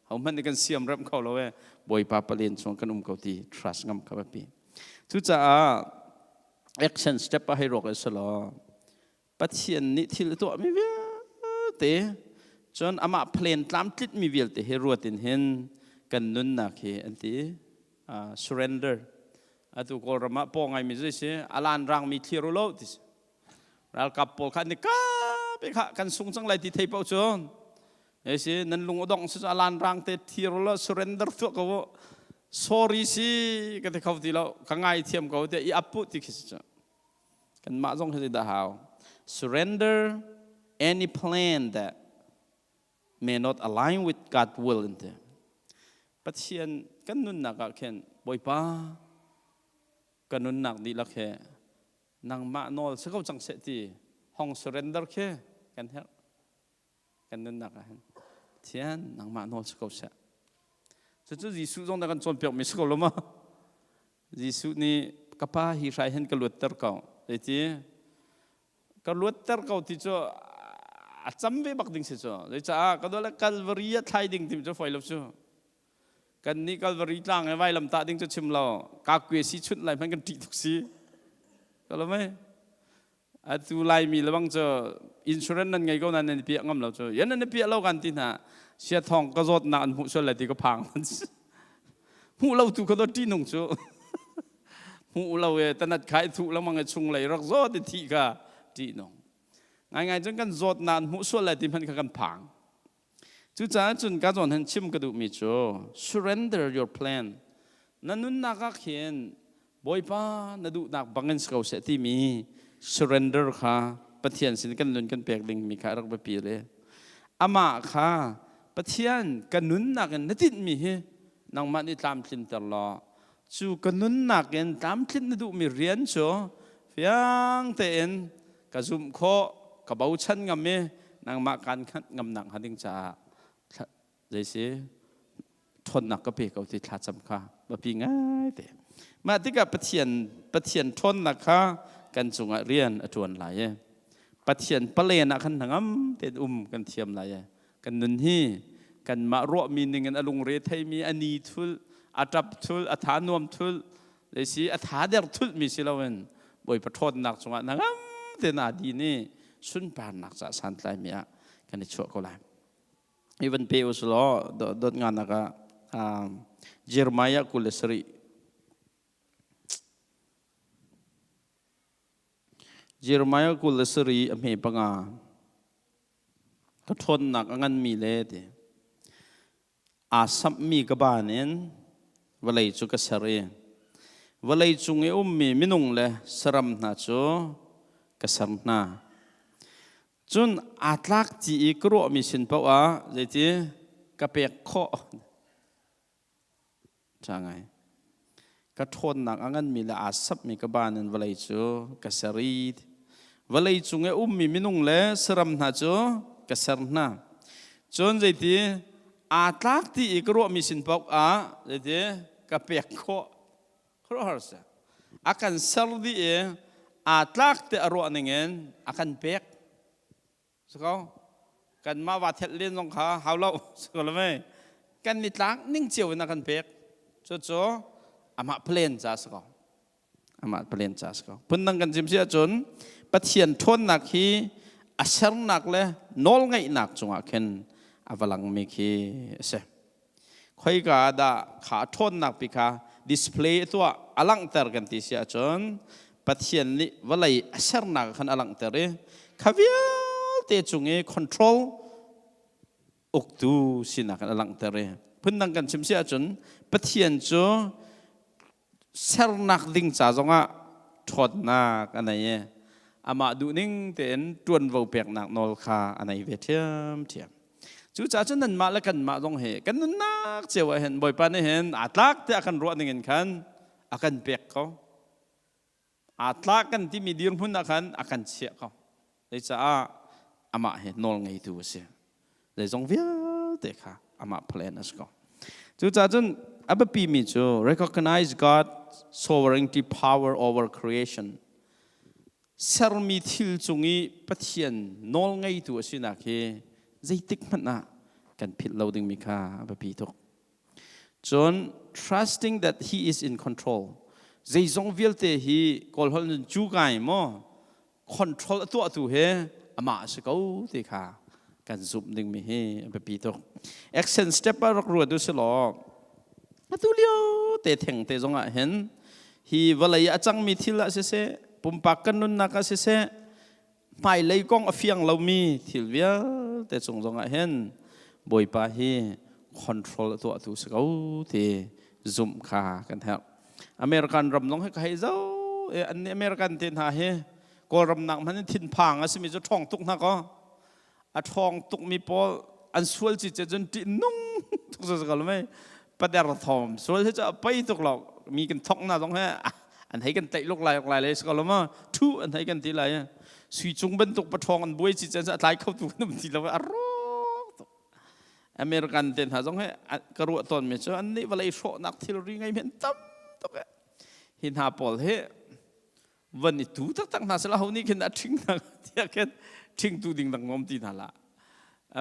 Ahohmanh nih kan siamremh kho lo e. Bawipa palen chung kan um ko ti trust ngam kha biapi. Cucaah action step ah hei ruak i selaw Pathian nih thil a tuahmi vialte cun amah plan tlamtlitmi vialte hi ruat in hin kan nunnak hi an ti surrender. Atu Kawlram ah paw ngaimi zei si alan rangmi thlir u lo ti si. Ralkap pawl kha an i kap i kha kan sung cang lai ti thei paoh cun si nan lung a dong si alan rang te thir u lo surrender tuah ko u sorry si ka ti kho ti lo ka ngai thiam ko te i ap pu ti khi si cu. Kanmah zong hi zeidah hau? Surrender any plan that may not align with God's will in te. Pathian kan nunnak ah khin Bawipa ka nunnak dihlak he nangmah nawl si ko cang seh ti hong surrender khi kan herh. Kan nunnak ah hin Pathian nangmah nawl si ko seh. Cucu Jesuh zong na kan cawnpiakmi si ko lo ma? Jesuh nih ka pa hi hrai hin ka luatter ko. Zeiti? Ka luatter ko ti cu a cam ve bak ding si cu. Zeicaah ka dole Calvary a thlai ding ti cu foi lo cu. Kan nih Calvary tlang he vailam tah ding cu chim lo. Ka kue si chunh lai hmanh kan ṭih tuk si. Ka lo mei? Atu Laimi lebang cu insurance nan ngei ko nain nan i piah ngam lo cu. Yan nan i piah lo kan ti hna. Sia thawng ka zawtnak an hmuh sual lai ti ka phang. Hmuh lo tu ka dawt ṭihnung cu. Hmuh lo e tanat khai thuh lengmang i chung lei rak zawt i thih kha ṭihnung. Ngaingai cun kan zawtnak an hmuh sual lai ti hmanh kha kan phang. Cucaah cun ka zawn han chim ka duhmi cu surrender your plan. Na nunnak ah khin Bawipa na duhnak bangin si ko seh timi surrender kha Pathian sin kan nun kan pek dingmi kha a rak biapi le amah kha Pathian ka nunnak in na tinhmi hi nangmah nih tlamtlinter law cu ka nunnak in tlamtlinh na duhmi rian cu fiang tein ka zumh khawh ka bochan ngam i nangmah kaan khat ngamnak hnga ding caah. Zei si ṭhawnnak ka pe ko ti thlacam kha biapi ngai te. Mah tikah Pathian Pathian ṭhawnnak kha kan cungah rian a ṭuan lai i Pathian palen ah khan hnangam tein um kan thiam lai i kan nun hi kanmah ruahmi ning in a lungre theimi a ni thul a ṭap thul a tha nuam thul si a tha der thulmi si loin Bawipa ṭhawnnak cungah hnangam tein aa din i sunparnak ca santlaimi ah kan i chuah ko lai. I van pe u law dot nganak ah Jeremiah 27 Jeremiah 27 a hme panga ka ṭhawnnak a nganmi le ti aa samhmi ka baan in vawlei cu ka ser i vawlei cung i ummi minung le saram hna cu ka ser hna. Cun aa tlak ci i ka ruahmi sin paoh ah zeiti ka pek khawh. Ṭha ngai. Ka ṭhawnnak a nganmi le aa sapmi ka baan in vawlei cu ka ser i vawlei cung i a ummi minung le saram hna cu ka ser hna. Cun zeiti aa tlak ti i ka ruahmi sin paoh ah zeiti ka pek khawh. Khuaruahhar si. A kan ser dih i aa tlak ti a ruah ningin a kan pek. Si ko. Kanmah va thelh len zong kha hau lo. Si ko lo mei. Kan nitlak ning cio in a kan pek. Cucu amah plan ca si ko. Amah plan ca si ko. Phundang kan chim si ahcun Pathian ṭhawnnak hi a sernak le nawlngeihnak cungah khin a va langmi khi a si. Khoika ah dah kha ṭhawnnak pi kha display a tuah a langhter kan ti si ahcun Pathian nih vawlei a sernak khan a langhter i kha vialte cung i control uktu sinak in a langhter i phundang kan chim si ahcun Pathian cu sernak ding ca zongah ṭhawnnak a nei i amah duhning tein ṭuanvo peknak nawl kha a nei ve ṭhiamṭhiam. Cucaah cun nanmah le kanmah zong hi kan nunnak cio ah hin Bawipa nih hin aa tlak tiah kan ruah ning in khan a kan pek ko. Aa tlak kan timi dirhmun ah khan a kan chiah ko. Zeicaah amah hi nawl ngeitu a si. Zeizong vialte kha amah plan a si ko. Cucaah cun a biapimi cu recognize God sovereignty power over creation. Sermi thil cung i Pathian nawl ngeitu a sinak hi zeitik hmanh ah kan philh lo dingmi kha a biapi tuk. Cun trusting that he is in control. Zeizong vialte hi Kawl holh in cu kai maw control a tuahtu he amah a si ko ti kha kan zumh dingmi hi a biapi tuk. Action step ah rak ruat u si law atu lio te theng te zong ah hin hi vawlei a cangmi thil ah siseh pumpak kan nunnak ah siseh hmailei kong a fiang lomi thil vialte cung zong ah hin Bawipa hi control a tuahtu si ko ti zumh kha kan herh. American ram zong hi ka hei zo e an nih American te hna hi Kawlram nak hmanh in thinphang a simi cu ṭhawng tuk hna kaw a ṭhawng tukmi pawl an sual ci cun ṭih nung tuk cu ko mei pader thawm sual hi cu a pei tuk lo mi kan thok na zong he an hei kan tlaih luk lai lai le ko lo ma thu an hei kan ti lai sui cung bantuk paṭhawng an buai ci cun a tlai kho tu kan um ti lo a rawk tuk American te hna zong he ka ruah tawn mi cu an nih vawlei hrawhnak thilri ngei men tam tuk e hi hna pawl hi van i tu taktak hna sela ho nih khin a ṭhing hna tiah khin ṭhingtu ding dang ngom ti hna la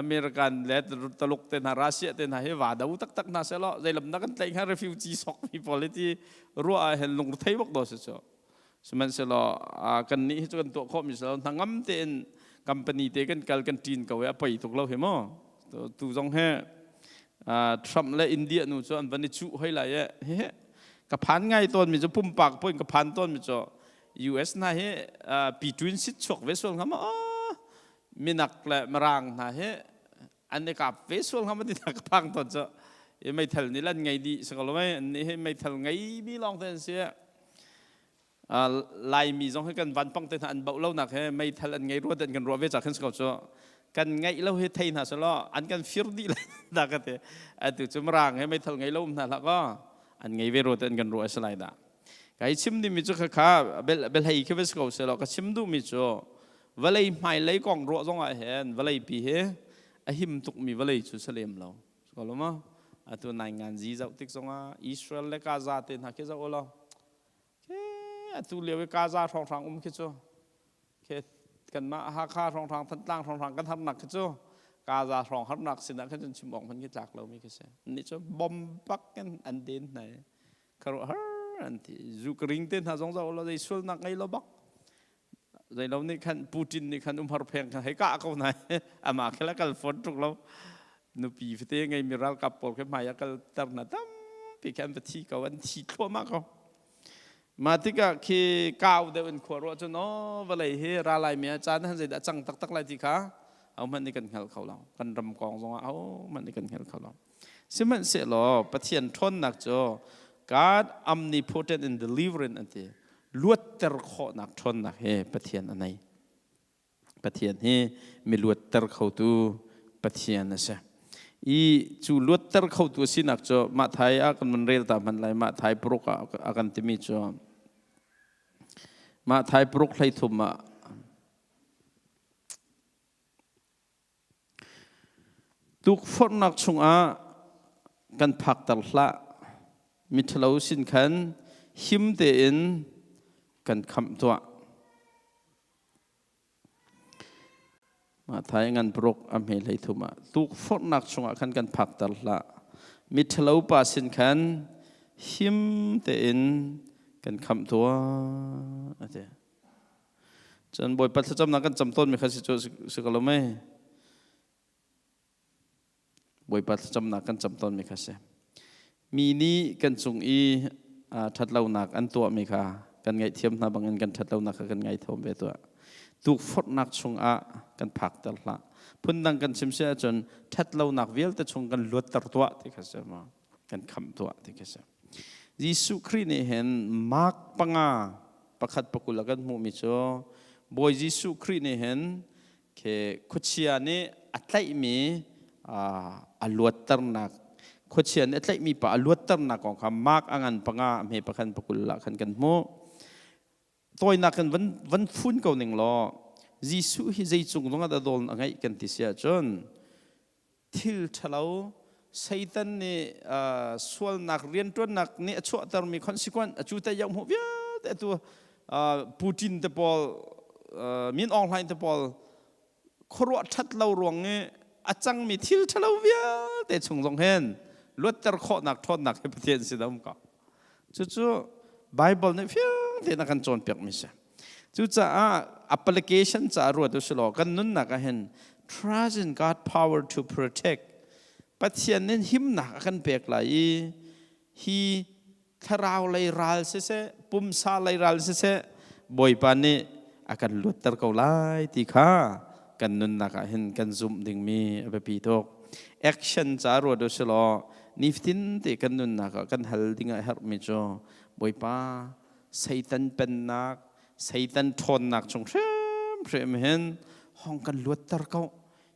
American le Taluk te hna Russia te hna hi va do taktak hna selaw zeilam na kan tlaih hnga refugee sok mi pawl hi ti ruah ah hin lungre bak do si cu sihmanhsehlaw kan nih hi cu kan tuah khawh mi selo hna ngam tein company te kan kal kan ṭin ko i a poi tuk lo hi mu tu zong he Trump le India nu cu an van i cuh hoi lai e he ka phan ngai tawn mi cu pumpak point ka phan tawn mi cu US hna hi pi twin sit chuak ve sual hnga ma minak le mirang hna hi an i kap ve sual hnga ma ti ka phang tawn cu i meithal nih lan ngei dih si ko lo mei an nih hi meithal ngei mi lawng te an si Laimi zong hi kan vanpang te hna an bauh lonak he meithal an ngei rua an kan ruah ve ca khin si ko cu kan ngeih lo hi thei hna selaw an kan fir dih lai da ka ti atu cu mirang he meithal ngei lo um hna hlah kaw an ngei ve rua te an kan ruah a si lai dah kai chim dimi cu kha bel bel hei khi va si ko selaw ka chim duhmi cu vawlei hmailei kong ruah zong ah hin vawlei pi hi a him tukmi vawlei cu salem lo. Ko lo ma? Atu nai ngan zi zoh tik zongah Israel le Gaza te hna khi zoh u law ke atu lio i Gaza hrawnghrang um khi cu ke kanmah Hakha hrawnghrang Thantlang hrawnghrang kan harnak khi cu Gaza hrawng harnak sinah khan cun chim awk hmanh khi tlak lomi khi si. Nih cu bom bak in an den hna i khuaruahhar an ti. Zu ka ring te hna zong zoh u law zei sualnak ngei lo bak zeilo nih khan Putin nih khan umhar pheng khan hei kah ko nai ama khel a kal fawn tuk lo nupi fate ngei mi ralkap pawl khi hmai a kal ter na tampi khi an va thi ko an thi thluahmah ko mah tikah khi kau deuh in khua ruah cun aw vawlei hi ralai mi ah caan han zeidah cang taktak lai ti kha ahohmanh nih kan hngal kho lo kan ram kong zongah ahohmanh nih kan hngal kho lo Sihmanhsehlaw Pathian ṭhawnnak cu God omnipotent and delivering an ti. Luatter khawhnak ṭhawnnak hi Pathian a nei. Pathian hi mi luatter khotu Pathian a si. I cu luatter khotu a sinak cu Matthai ah kan van rel ta hmanh lai Matthai paruk ah a kan timi cu Matthai paruk 13 ah Tukforhnak chungah kan phakter hlah. Miṭhalo sin khan him tein kan khamh tuah. Matthai ngan paruk a hme 13 ah tukforhnak chungah khan kan phakter hlah. Miṭhalo pa sin khan him tein kan khamh tuah a ti. Cun Bawipa thlacamnak kan cam tawnmi kha si cu si ko lo mei? Bawipa thlacamnak kan cam tawnmi kha si. Mi nih kan cung i ṭhatlonak an tuahmi kha kan ngaihthiam hna bangin kan ṭhatlonak kha kan ngaithiam ve tuah. Tukforhnak chungah kan phakter hlah. Phundang kan chim si ahcun ṭhatlonak vialte chung kan luatter tuah ti kha si ma? Kan khamh tuah ti kha si. Jesuh Khrih nih hin Mark 5 1 20 ah kan hmuhmi cu Bawi Jesuh Khrih nih hin khi khuachia nih a tlaihmi a luatternak khuachia nih a tlaihmi pa a luatternak kong kha Mark a ngan 5 a hme 1 20 ah khan kan hmuh. Tawinak in van fun ko ning law Jesuh hi zei cung zong ah dah dawl a ngeih kan ti si ahcun thil ṭhalo Satan nih sualnak rianṭuannak nih a chuahtermi consequence a cu te yau hmuh vialte atu Putin te pawl Min Aung Hlaing te pawl khuaruah ṭhat lo ruang i a cangmi thil ṭhalo vialte chung zong hin luatter khawhnak ṭhawnnak hi Pathian sin a um ko. Cucu Bible nih fiang tein a kan cawnpiakmi si. Cucaah application caah ruat u silaw kan nunnak ah hin trust in God power to protect Pathian nih himnak a kan pek lai i hi thlarau lei ral siseh pumsa lei ral siseh Bawipa nih a kan luatter ko lai ti kha kan nunnak ah hin kan zumh dingmi a biapi tuk. Action ca ruat u silaw nifatin te kan nunnak ah kan hal ding ah herhmi cu Bawipa Satan pennak, Satan ṭhawnnak chung hrimhrim hin hong kan luatter ko.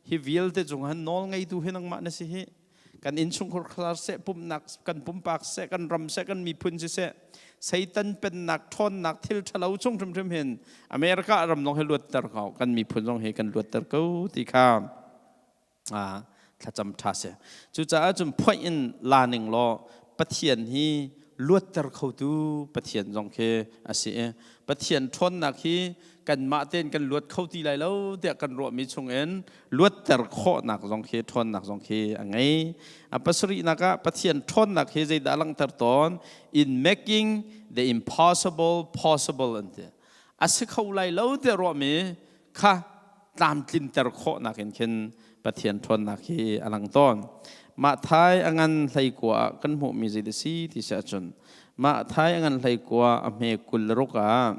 Hi vialte cung han nawl ngeitu hi nangmah na si hi. Kan innchungkhar khar seh, pumnak kan pumpak seh, kan ram seh, kan miphun si seh, Satan pennak, ṭhawnnak, thil ṭhalo chung hrimhrim hin America ram zong hi luatter ko, kan miphun zong hi kan luatter ko ti kha thlacam ṭha si. Cucaah cun phoih in la ning law Pathian hi luatter khotu Pathian zong khi a si i Pathian ṭhawnnak hi kanmah tein kan luat kho ti lai lo tiah kan ruahmi chungin luatter khawhnak zong khi ṭhawnnak zong khi a ngei. A pasarihnak ah Pathian ṭhawnnak hi zeidah a langhter tawn? In making the impossible possible an ti. A si kho lai lo tiah ruahmi kha tlamtlinter khawhnak in khin Pathian ṭhawnnak hi a lang tawn. Mah thai a ngan 19 ah kan hmuhmi zei a si ti si ahcun mah thai a ngan 19 a hme 26 ah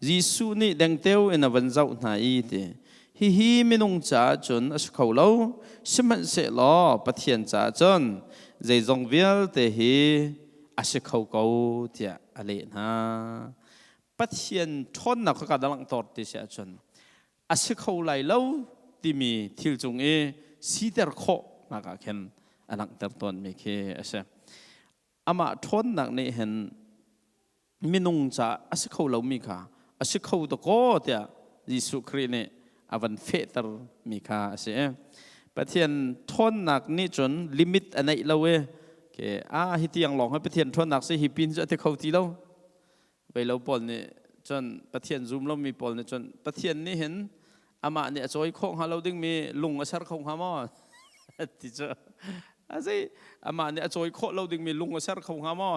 Jesuh nih dengteo in a van zoh hna i ti hihi minung caah cun a si kho lo sihmanhsehlaw Pathian caah cun zeizong vialte hi a si kho ko tiah a leh hna. Pathian ṭhawnnak kha ka langhter ti si ahcun a si kho lai lo timi thil cung i siter khawhnak ah khin a langhter tawnmi khi a si. Amah ṭhawnnak nih hin minung caah a si kho lomi kha a si kho dakaw tiah Jesuh Khrih nih a van fehtermi kha a si. Pathian ṭhawnnak nih cun limit a neih lo i ke a hi tiang lawng hi Pathian ṭhawnnak si hi pin cu a ti kho ti lo. Vei lo pawl nih cun Pathian zum lomi pawl nih cun Pathian nih hin amah nih a cawi khawh hnga lo dingmi lung a ser kho hnga maw? ti cu a zei amah nih a cawi khawh lo dingmi lung a ser kho hnga maw?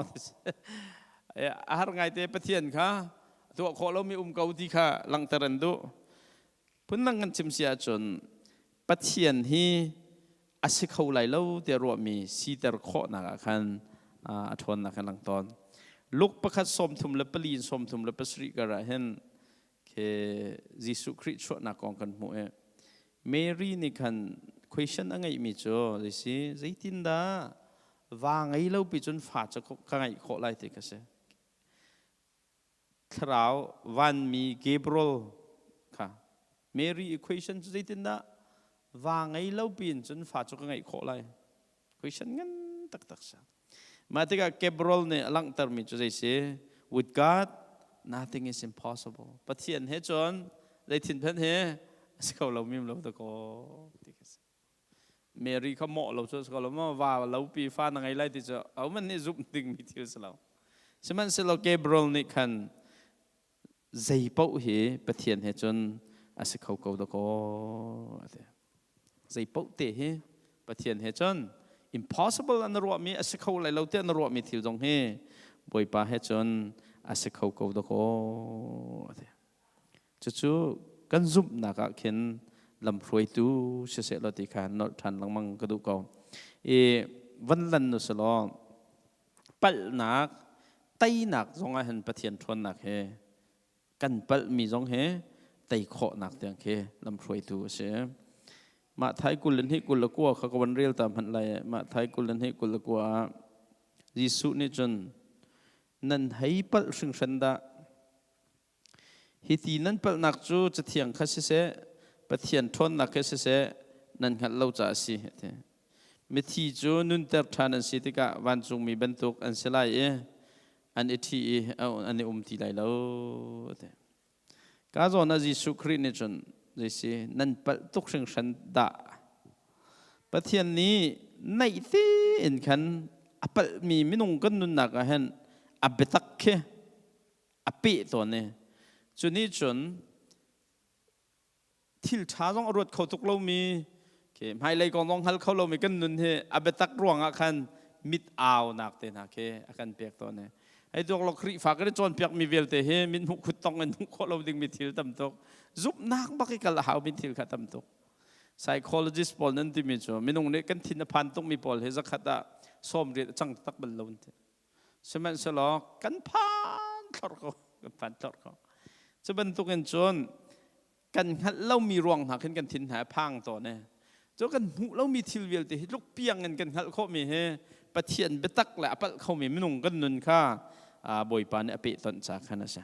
A har ngaite Pathian kha tuah khawh lomi um ko ti kha langhter an duh. Phundang kan chim si ahcun Pathian hi a si kho lai lo tiah ruahmi siter khawhnak ah khan a ṭhawnnak kan lang tawn. Luke pakhat 34 in 37 kar ah hin khi Jesuh Khrih chuahnak kong kan hmuh i Mary nih khan question a ngeihmi cu zeisi zeitindah va ngei lo pi cun fa cu ka ngeih khawh lai ti ka si. Thlarau vanmi Gabriel kha Mary equation cu zeitindah va ngei lo piin cun fa cu ka ngeih khawh lai? Question ngan taktak si. Mah tikah Gabriel nih a langhtermi cu zei si? With God, nothing is impossible. Pathian he cun zei thinphen he a si kho lo mim lo dakaw ti ka si. Mary kha mawh lo cu a si ko lo maw va lo pi fa na ngei lai ti cu ahohmanh nih zumh dingmi thil si lo. Sihmanhsehlaw Gabriel nih khan zei paoh hi Pathian he cun a si kho ko dakaw a ti. Zei paoh te hi Pathian he cun impossible an ruahmi a si kho lai lo tiah na ruahmi thil zong hi Bawipa he cun a si kho ko dakaw a ti. Cucu kan zumhnak ah khin lamhruaitu siseh law ti kha nolh ṭhan lengmang ka duh ko. I van lan nu selaw palhnak teinak zong ah hin Pathian ṭhawnnak he kan palhmi zong he tei khawhnak tiang khi lamhruaitu a si. Mah thai 22 29 kha ka van rel ta hmanh lai. Mah thai 22 29 ah Jesuh nih cun nan hei palh hringhran dah Hiti nan palhnak cu Cathiang kha siseh, Pathian ṭhawnnak kha siseh, nan hngalh lo caah a si. A ti. Mithi cu nunter ṭhan an si tikah vancungmi bantuk an si lai i an i ṭhi i an i um ti lai lo. A ti. Ka zawn ah Jesuh Khrih nih cun zeisi nan palh tuk hringhran dah. Pathian nih naih tein khan a palhmi minung kan nunnak ah hin a biatak khi a peh tawn i cu nih cun thil ṭha zong a ruat kho tuk lomi hmailei kong zong hngal kho lomi kan nun hi a biatak ruangah khan mit aunak te hna khi a kan pek tawn i hei tuak lo Khrihfa kan i cawnpiakmi vialte hi mit hmuh khut tong in hmuh khawh lo dingmi thil tam tuk zumhnak bak i kal a haumi thil kha tam tuk psychologist pawl nan timi cu minung nih kan thin a phan tukmi pawl hi zakhat ah 80 a cang tak bal lo an ti Sihmanhsehlaw kan phan thlorh ko, kan phan thlorh ko. Cu bantukin cun kan hngalh lomi ruang hna khin kan thin hna a phang tawn e. Cu kan hmuh lomi thil vialte hi tluk piang in kan hngalh khawhmi hi Pathian biatak le a palh khomi minung kan nun kha Bawipa nih a pehtonh ca khan a si.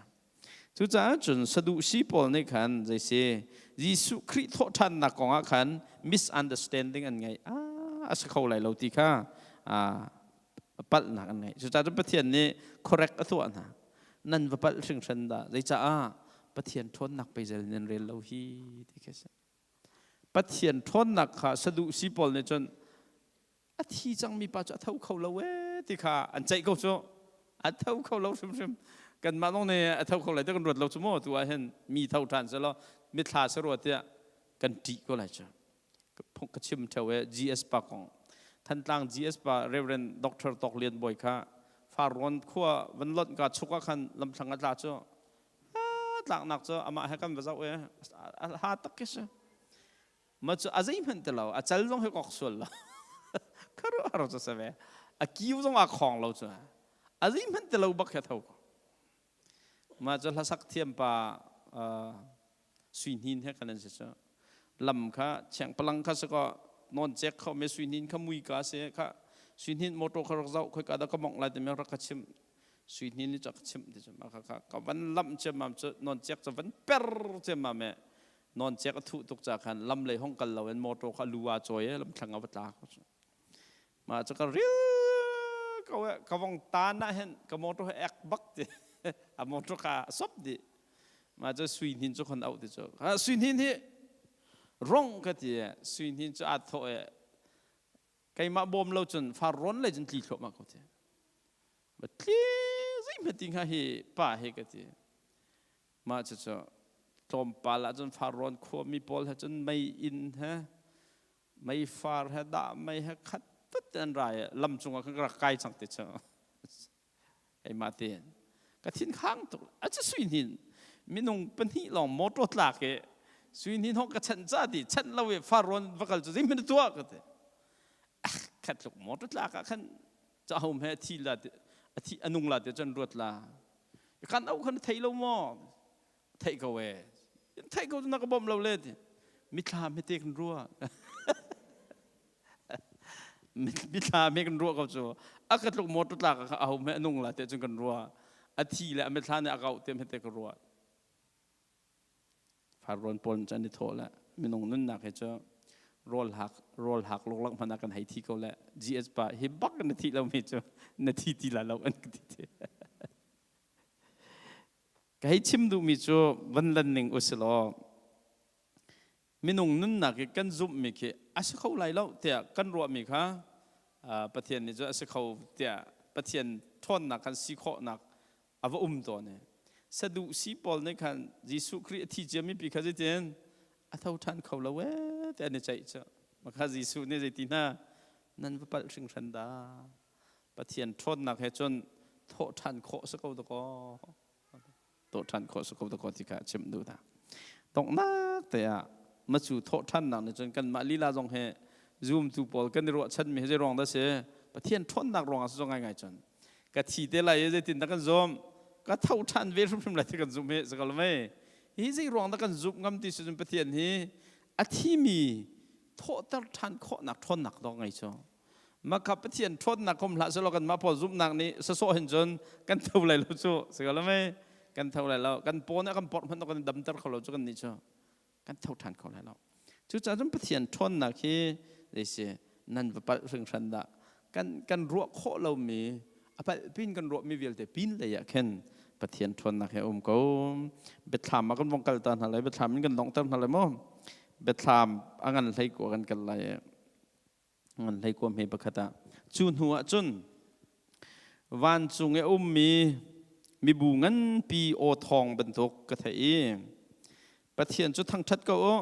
Cucaah cun Sadusi pawl nih khan zeisi Jesuh Khrih thawhṭhannak kong ah khan misunderstanding an ngei. Ah, a si kho lai lo ti kha palhnak an ngei. Cucaah cun Pathian nih correct a tuah hna. Nan va palh hringhran dah. Zeicaah Pathian ṭhawnnak peizel nan rel lo hi ti khi a si. Pathian ṭhawnnak kha Sadusi pawl nih cun a thi cangmi pa cu a tho kho lo ee ti kha an ceih ko cu. A tho kho lo hrimhrim. Kanmah zong nih a tho kho lai ti kan ruat lo cu maw tu ah hin mi tho ṭhan selaw mithla si rua tiah kan ṭih ko lai cu. Ka chim ṭheo e GS pa kong. Thantlang GS pa Reverend Dr. Tawk Lian Bawi kha Farrawn khua van lonh ka chuk ah khan lamthlang a tla cu tlaknak cu amah he kan va zoh e a ha tak khi si. Ma cu a zeihmanh ti lo a cal zong hi kok sual lo kharuahar cu si ve a kiu zong a khong lo cu a zeihmanh ti lo bak he tho ko mah cu hlasak thiam pa Sui Hnin he kan an si cu lam kha cheng palang kha si ko non cek kho me Sui Hnin kha mui ka si kha Sui Hnin motor kha rak zoh khoi ka da ka mong lai ti me rak ka chim Sui Hnin ni ka chim ti cu kha kha ka van lam cem mam cu non cek cu van per cem ma me non cek a thuh tuk ca khan lam lei hong kal lo in motor kha lu a chawi lam thlang a va tla ko cu ma cu ka ril ko ka vong tan ah hin ka motor ek bak ti a motor ka sop di ma cu Sui Hnin cu khon auh ti cu Sui Hnin hi. Rong ka ti sui hnin cu aa thawh i keimah bawm lo cun far rawn lei cun tli thluahmah ko ti. Ba tli zeihmanh ti hnga hi pa hi ka ti. Mah cucu tlawmpal ah cun Farrawn khuami pawl he cun mei inn he meifar he dah mei he khat tut an ra i lam cungah khan ka rak kai cang ti cu keimah tein ka thin khang tuk a cu sui hnin minung pahnih lawng motor tlak i sui hnin hong ka chanh ca ti chanh lo i Farrawn va kal cu zeihmanh tuah ka ti khat tluk motor tlak ah khan cahom he thi la a thi a nung la ti cun ruat la kan au khan thei lo maw theih ko e theih ko na ka bawmh lo le ti mithla me te kan rua mithla me kan rua ko cu a ka tluk motor tlak kha a ho me nung la te cun kan rua a thi le a mithla ne a kau te me te ka rua Farrawn pawl cu an i thawh le minung nunnak hi cu rawl hak rawl hak luklak hmanh ah kan hei thi ko le GS pa hi bak na thih lomi cu na thi ti la lo an ka ti te. Ka hei chim duhmi cu van lan ning usilaw minung nunnak hi kan zumhmi khi a si kho lai lo tiah kan ruahmi kha Pathian nih cu a si kho tiah Pathian ṭhawnnak kan si khawhnak a va um tawn i Sadusi pawl nih khan Jesuh Khrih a thi ciami pi kha zeitin a tho ṭhan kho lo ee ti an i ceih cu mah kha Jesuh nih zeiti hna nan va palh hringhran dah Pathian ṭhawnnak he cun thawh ṭhan khawh si ko dakaw thawh ṭhan khawh si ko dakaw ti kha a chimh duh hna donghnak te ah macu thawh ṭhannak nih cun kanmah lila zong he zumtu pawl kan i ruahchanmi hi zei ruang dah si Pathian ṭhawnnak ruangah si zong ngaingai cun ka thi te lai i zeitin dah kan zum ka tho ṭhan ve hrimhrim lai ti kan zumh hi sakal mei hi zei ruang dah kan zumh ngam ti si cun Pathian hi a thimi thawhter ṭhan khawhnak ṭhawnnak dawh ngei cu maka Pathian ṭhawnnak kom hlah selaw kan mah pawl zumhnak nih sasawh hin cun kan tho lai lo cu sakal mei kan tho lai lo kan paw nih kan porh hmanh kan damter kho lo cu kan nih cu kan tho ṭhan kho lai lo. Cucaah cun Pathian ṭhawnnak hi zeisi nan va palh hringhran dah kan kan ruah khawh lomi a palh pin kan ruahmi vialte pin lei ah khin Pathian ṭhawnnak hi a um ko. Biathlam ah kan vong kal ta hna lai biathlam in kan donghter hna lai maw? Biathlam a ngan hlei kua kan kal lai ngan hlei kua hme pakhat ah cu hnu ah cun vancung i a ummi mibu nganpi aw thawng bantuk ka theih i Pathian cu thangṭhat ko u.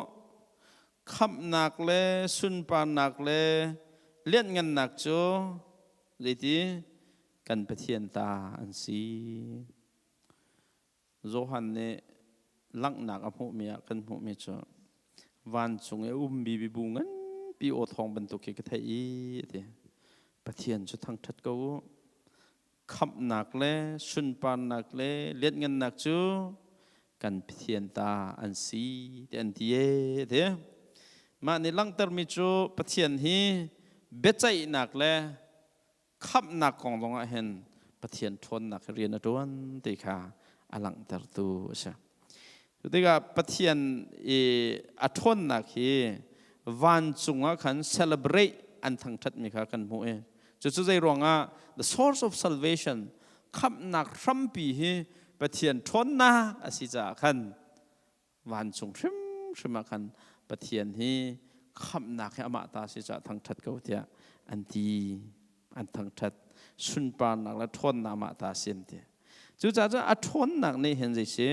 Khamhnak le sunparnak le lianhngannak cu zeiti kan Pathian ta an si. Johan nih langhnak a hmuhmi ah kan hmuhmi cu vancung i a ummi mibu nganpi aw thawng bantuk khi ka theih i a ti. Pathian cu thangṭhat ko u. Khamhnak le sunparnak le lianhngannak cu kan Pathian ta an si ti an ti ee ti. Mah nih langhtermi cu Pathian hi biaceihnak le khamhnak kong zongah hin Pathian ṭhawnnak hi rian a ṭuan ti kha a langhtertu a si. Tikah Pathian i a ṭhawnnak hi vancung ah khan celebrate an thangṭhatmi kha kan hmuh i cucu zei ruangah the source of salvation khamhnak hrampi hi Pathian ṭhawnnak a si caah khan vancung hrimhrim ah khan Pathian hi khamhnak hi amah ta si caah thangṭhat ko tiah an ti an thangṭhat sunparnak le ṭhawnnak amah ta si an ti cucaah cun a ṭhawnnak nih hin zei si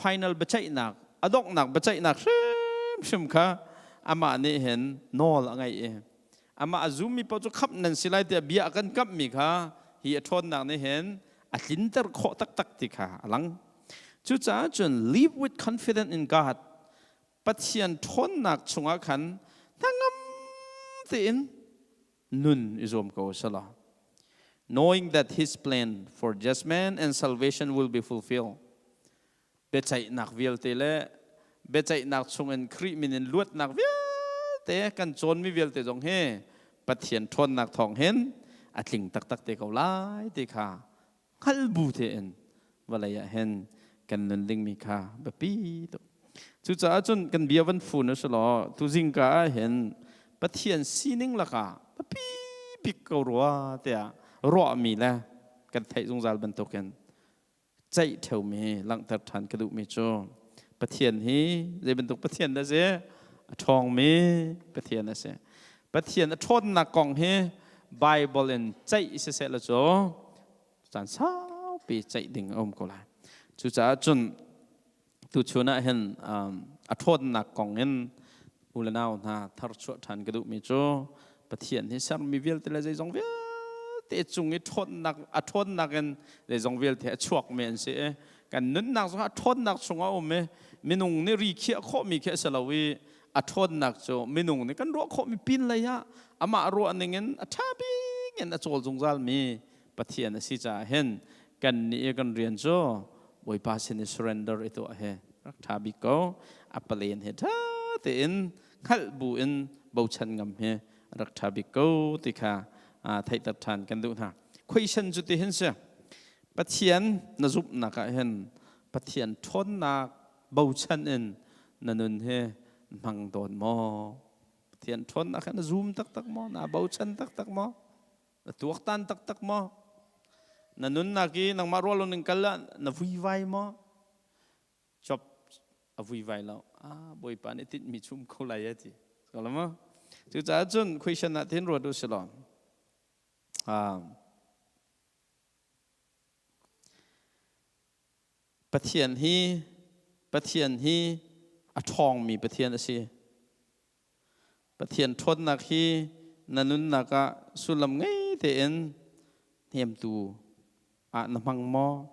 final biaceihnak a donghnak biaceihnak hrimhrim kha amah nih hin nawl a ngeih i amah a zummi paoh cu khamh nan si lai tiah bia a kan kamhmi kha hi a ṭhawnnak nih hin a tlinter khawh taktak ti kha a lang cucaah cun live with confidence in God Pathian ṭhawnnak chungah khan hnangam tein nun i zuam ko selaw knowing that his plan for judgment and salvation will be fulfilled biaceihnak vialte le biaceihnak chungin Khrih min in luatnak vialte kan cawnmi vialte zong hi Pathian ṭhawnnak thawng hin a tling taktak te ko lai ti kha hngal bu tein vawlei ah hin kan nun dingmi kha biapi tuk. Cucaah cun kan bia van fun u law tuzing ka ah hin Pathian sining lakah biapi bik ko rua tiah ruahmi le kan theih zungzal bantukin ceih ṭheumi langhter ṭhan ka duhmi cu Pathian hi zei bantuk Pathian dah si? A ṭhawngmi Pathian a si. Pathian a ṭhawnnak kong hi Bible in ceih siseh law cu caan saupi ceih ding a um ko lai. Cucaah cun tuchun ah hin a ṭhawnnak kong in u le nau hna tharchuah ṭhan ka duhmi cu Pathian hi sermi vialte le zeizong vialte cung i ṭhawnnak a ṭhawnnak in zeizong vialte a chuakmi an si i kan nunnak zong a ṭhawnnak chungah a um i minung nih ri khiah khawhmi khi a si lo i a ṭhawnnak cu minung nih kan ruah khawhmi pin lei ah amah ruah ning in a ṭha bik in a cawl zungzalmi Pathian a si caah hin kan nih i kan rian cu Bawipa sin i surrender i tuah hi rak ṭha bik ko. A palen he ṭha tein hngalh bu in bochan ngam hi rak ṭha bik ko ti kha theihter ṭhan kan duh hna. Question cu ti hin si. Pathian na zumhnak ah hin Pathian ṭhawnnak bochan in na nun hi hmang dawn maw? Pathian ṭhawnnak hi na zum taktak maw? Naa bochan taktak maw? Na tuaktan taktak maw? Na nunnak i nangmah rual in kal ah na vuivai maw? Job a vuivai lo. Ah, Bawipa nih tinhmi chum ko lai a ti. Ko lo maw? Cucaah cun question ah tin ruat u si law. Ah, Pathian hi Pathian hi a ṭhawngmi Pathian a si. Pathian ṭhawnnak hi na nunnak ah sullam ngei tein hnemtu ah na hmang maw?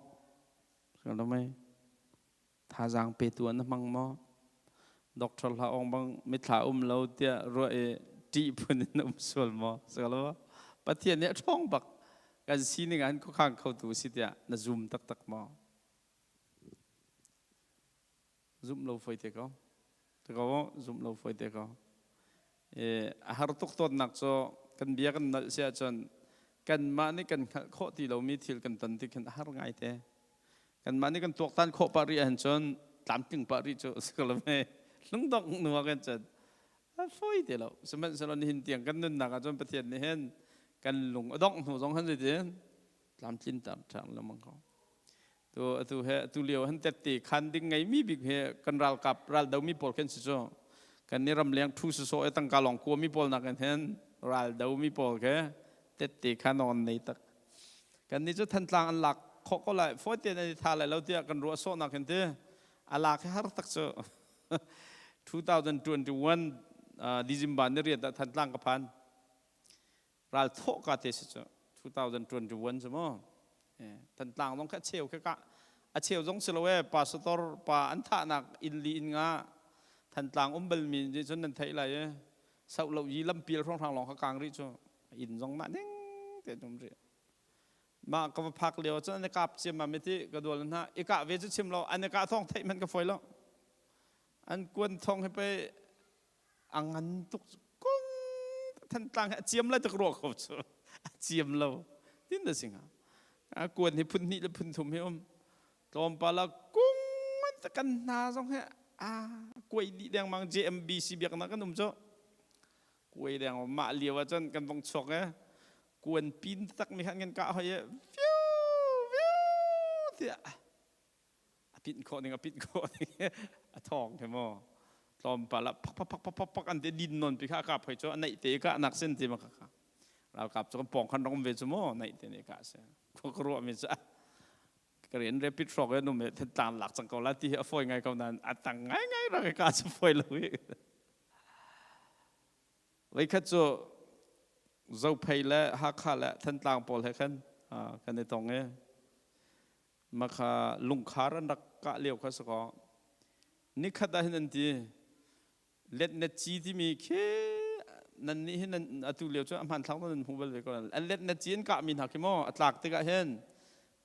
Thazaang petu ah na hmang maw? Doctor hla ong bang mithla um lo tiah ruah i ṭih phun in um sual maw? Pathian nih a ṭhawng bak kan sining ah hin khuakhang khotu si tiah na zum taktak maw? Zumh lo foi te ko. Te ko zumh lo foi te ko. E, a har tuk tawnnak cu kan bia kan nalh si ahcun kanmah nih kan hngalh khawh ti lomi thil kan ton tik hin a har ngai te. Kanmah nih kan tuaktan khawh pah rih ahhin cun tlamtling pah rih cu si ko lo me. Lungdongh nu ah kan cun a foi te lo. Sihmanhsehlaw nihin tiang kan nunnak ah cun Pathian nih hin kan lung a dongh hnu zong han zeitin tlamtlinter ṭhan lengmang ko. Tu atu he atu lio han tette khan ding ngeimi bik he kan ralkap raldo mi pawl khin si cu kan ni ramleng thu so e tangka long kua mi pawl nakin hen raldo mi pawl ke tette khan on nei tak kan ni cu thantlang an lak khawh ko lai foi te nan tha lai lo tiah kan ruah sawh nak hin ti a lak he har tak cu 2021 December ni riat ah thantlang ka phan ral thawh ka te si cu 2021 cu mu Thantlang zong kha cheu kha ka a cheu zong si lo e pastor pa an thahnak inn li inn nga Thantlang um bal mi nih cun nan theih lai e sau lo yi lampial hrawnghrang lawng kha kang rih cu inn zong mah ding te um rih mah ka va phak lio cun an i kap ciam ma miti ka dual hna i kah ve cu chim lo an i kah thawng theih man ka foi lo an kuan thawng hi pei a ngan tuk kung Thantlang hi a ciam lai tak ruah ko cu a ciam lo tin da singa a kuan hi phun hnih le phun thum hi um tlawmpal ah kung an ta kan hna zong hi a kuai dih dengmang JMBC biaknak kan um cu kuai deng mah lio ah cun kan vong chuak e kuan pin tak mi khan kan kah hoi e fiu fiu tiah a pit khawh ning a pit khawh ning a thawng he maw tlawmpal ah pak pak pak pak pak an te din non pi kha kap hoi cu a naih te ka nak sen te ma kha ralkap cu kan pawng khan rak um ve cu maw naih te ne ka se khua ka ruah mi cu ka rian rapid frog e num e tlang lak cang ko la ti hi a foi ngai ko nan a tang ngai ngai rak ka cu foi lo hi Voikhat cu Zophei le Hakha le Thantlang pawl he khan kan i tong i makha lungkhar an rak kah lio kha si kaw nikhat ah hin an ti letnet ci timi khi nan nih hin atu lio cu a hmanthlak nan hmu bal ve ko an letnet ci an kahmi hna khi maw a tlak tikah hin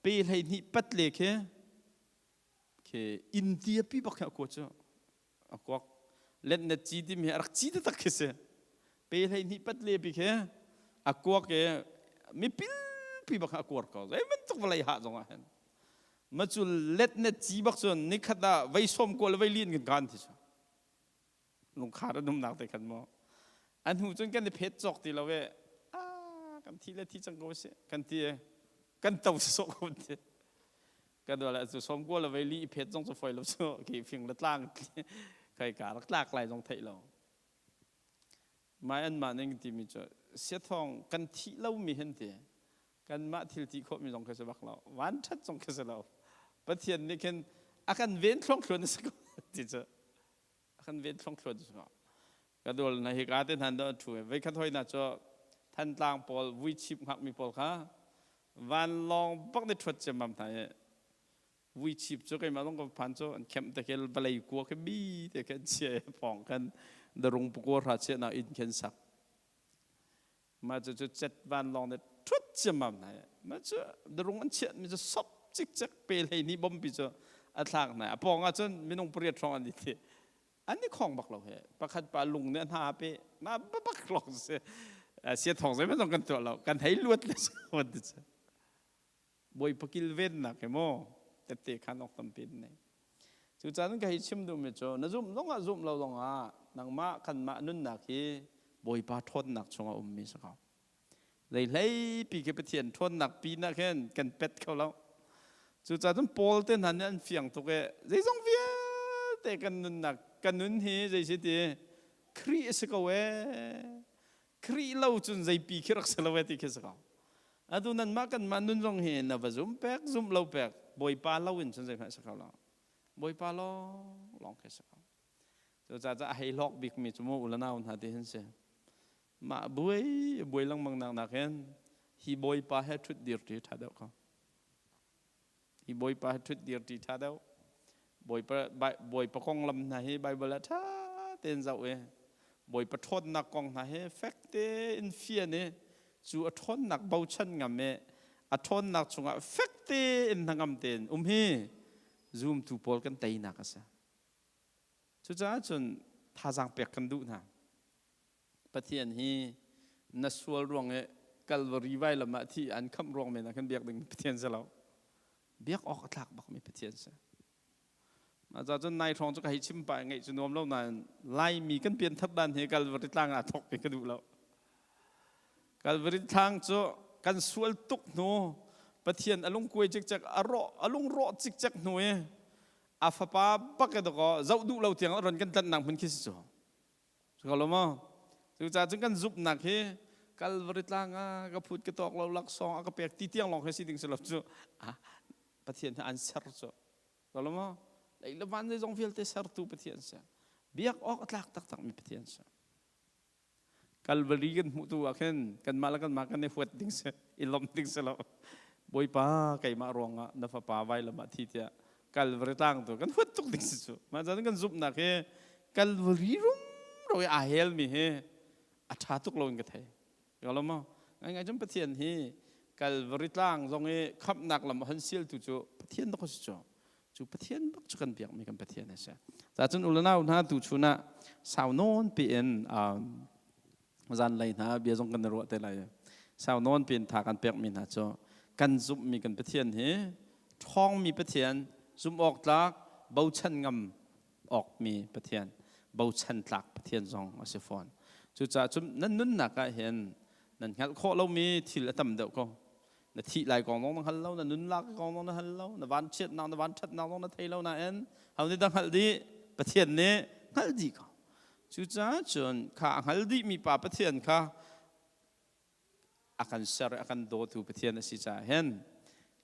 pe 12 pat le khi khi inn ti a pi bak khi a kuat cu a kuak letnet ci timi hi a rak ci taktak khi si pe 12 pat le pi khi a kuak i mi pilpi bak a kuar ko zei bantuk vawlei ha zong ah hin ma cu letnet ci bak cun nikhat ah vei som kual le vei lin kan kan ti cu lungkhar an umnak te khan maw an hnu cun kan i phet cawk ti lo e ah kan thi le thi cang ko si kan ti e kan to sawh ko ti. Ka dua le cu som kua le vei li i phet zong cu foi lo cu ki fing le tlang kai ka rak tlak lai zong theih lo. Mai an mah ning timi cu siathawng kan thih lo mi hen ti kanmah thil ti khawh mi zong khi si bak lo van ṭhat zong khi si lo Pathian nih khin a kan ven thluangthluan a si ko ti cu a kan ven thluangthluan a si ko ka dul na hika te hnan do thu vei khat hoi na cu Thantlang pawl vui chip hngak mi pawl kha vanlawng bak ni ṭhuat ciammam hna i vuichip cu keimah zong ka phan cu an kemh te khi vawlei kua khi bi te khi an chia i pawng khan darung pakua hra chiah nak inn khin sak mah cu cu cet vanlawng nih ṭhut ciammam hna i mah cu darung an chiah mi cu sop cikcek pe hlei ni bompi cu a thlak hna a pawng ah cun minung pariat hrawng an i thi an i khong bak lo he pakhat pa lung nih a hna pe mah bak lawng si sia thong zei zong kan tuah lo kan hei luat le si Bawipa kilvennak hi maw tette khan awk tampi an nei. Cucaah ka hei chim duhmi cu na zumh zongah zumh lo zongah nangmah kanmah nunnak hi Bawipa ṭhawnnak chungah ummi si ko. Zei hleipi khi Pathian ṭhawnnak pinah khin kan pet kho lo. Cucaah cun Paul te hna nih an fiang tuk i zeizong vialte kan nunnak kan nun hi zei si ti Khrih a si ko ee. Khrih lo cun zeipi khi rak si lo e ti khi si ko. Atu nanmah kanmah nun zong hi na va zum pek zum lo pek Bawipa lo in cun zeihmanh si kho lo. Bawipa lawng lawng khi si ko. Cucaah a hei hlawk bikmi cu mu u le nau hna ti hin si. Mah buai buai lengmang nak nak hin hi Bawipa he ṭhut dir ṭi ṭha deuh ko. Hi Bawipa he ṭhut dir ṭi ṭha deuh. Bawipa Bawipa konglam hna hi Baibal ah ṭha tein zoh i Bawipa ṭhawnnak kong hna hi fek tein fian i cu a ṭhawnnak bochan ngam i a ṭhawnnak chungah fek tein hnangam tein um hi zumtu pawl kan teinak a si. Cucaah cun thazaang pek kan duh hna. Pathian hi na sual ruang i Calvary vailam ah thi an khamh ruang men ah khan biak ding Pathian si lo. Biak awk a tlak bakmi Pathian si. Mah ca cun nai hrawng cu ka hei chim pah ngeih cu nuam lo nain Laimi kan pianthar dan hi Calvary tlang ah thok ka duh lo. Calvary tlang cu kan sual tuk hnu Pathian a lungkuai cikcek a rawh a lungrawh cikcek hnu i a fapa bak i dakaw zoh duh lo tiang a ron kan tlanhnak hmun khi si cu. Ko lo maw? Cucaah cun kan zumhnak hi Calvary tlang ah ka phut ka tawk lo laksawng a ka pek ti tiang lawng khi si ding si lo cu Pathian hi an ser cu. Ko lo maw? Lei le van zeizong vialte sertu Pathian si. Biak awk a tlak taktak mi Pathian si. Calvary kan hmuh tu ah khin kanmah le kanmah kan i huat ding si, i lawmh ding si lo. Bawipa keimah ruangah na fapa vailam ah thi tiah Calvary tlang tu kan huat tuk ding si cu. Mah cun kan zumhnak hi Calvary rumro i aa helmi hi a ṭha tuk lo in ka thei. Ka lo maw? Ngai cun Pathian hi Calvary tlang zong i khamhnak lam a hon sialtu cu Pathian bak a si cu. Cu Pathian bak cu kan biakmi kan Pathian a si. Ca cun u le nau hna tu chun ah sau nawn piin zanlei hna bia zong kan i ruah te lai. Sau nawn piin tha kan pekmi hna cu kan zumhmi kan Pathian hi ṭhawngmi Pathian, zumh awk tlak, bochan ngam awkmi Pathian, bochan tlak Pathian zong a si fawn. Cucaah cun nan nunnak ah hin nan hngalh khawh lomi thil a tam deuh ko. Na thih lai kong zong na hngal lo, na nun lak kong zong na hngal lo, na van chiatnak, na van ṭhatnak zong na thei lo nain ho nih dah hngalh dih? Pathian nih hngalh dih ko. Cucaah cun kha a hngal dihmi pa Pathian kha a kan ser a kan dawtu Pathian a si caah hin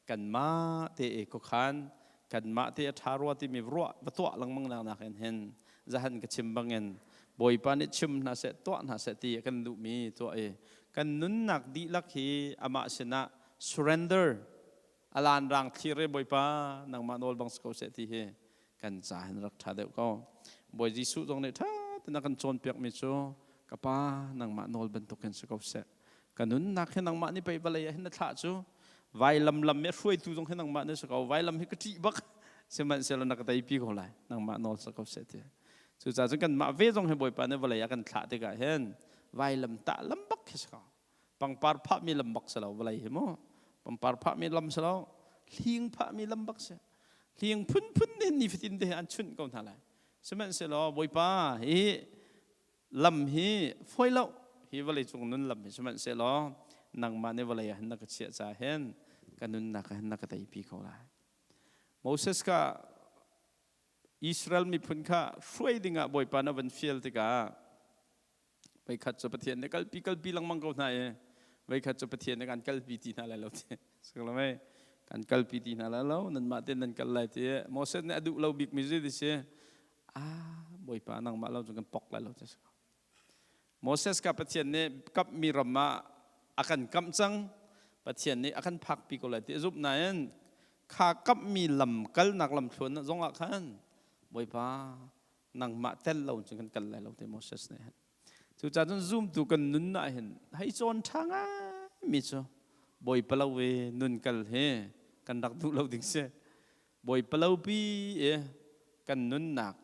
kanmah te e khuakhan kanmah te a ṭha rua timi ruah va tuah lengmang nak nakin hin zahan ka chim bangin Bawipa nih chim hna seh tuah hna seh ti a kan duhmi tuah i kan nunnak dihlak hi amah sinah surrender alan rang thlir e Bawipa nangmah nawl bang si ko seh ti hi kan ca hin rak ṭha deuh ko. Bawi Jesuh zong nih ṭha tein a kan cawnpiakmi cu ka pa nangmah nawl bantukin si ko seh. Ka nunnak hi nangmah nih pei vawlei ah hin na thlah cu vailam lam i hruaitu zong hi nangmah nih si ko vailam hi ka ṭih bak sihmanhsehlaw na ka teipi ko lai nangmah nawl si ko seh ti. Cucaah cun kanmah ve zong hi Bawipa nih vawlei ah kan thlah tikah hin vailam tah lam bak khi si ko. Pangpar phahmi lam bak si lo vawlei hi mu. Pangpar phahmi lam si lo hling phahmi lam bak si. Hling phunphun nih nifatin te an chunh ko hna lai. Sihmanhsehlaw Bawipa hi lam hi fawi lo hi vawlei cung nun lam hi sihmanhsehlaw nangmah nih vawlei ah hin na ka chiah caah hin ka nunnak ah hin na ka teipi ko lai. Moses kha Israel miphun kha hruai dingah Bawipa na van fial tikah voikhat cu Pathian nih kalpi kalpi lengmang ko hna i voikhat cu Pathian nih kan kalpi ti hna lai lo ti siklo mei kan kalpi ti hna lai lo nanmah ten nan kal lai ti Moses nih a duh lo bik mi zei ti si ah Bawipa nangmah lo cun kan pok lai lo ti si Moses ka Pathian nih kamhmi ram ah a kan kamh cang. Pathian nih a kan phakpi ko lai ti a zumh nain kha kamhmi lam kalnak lamthluan zong ah khan Bawipa nangmah tel lo cun kan kal lai lo ti Moses nih hin. Cucaah cun zumtu kan nun ah hin hei cawn ṭha ngaimi cu Bawipa lo i nun kal hi kan rak duh lo ding si. Bawipa lo pi i kan nunnak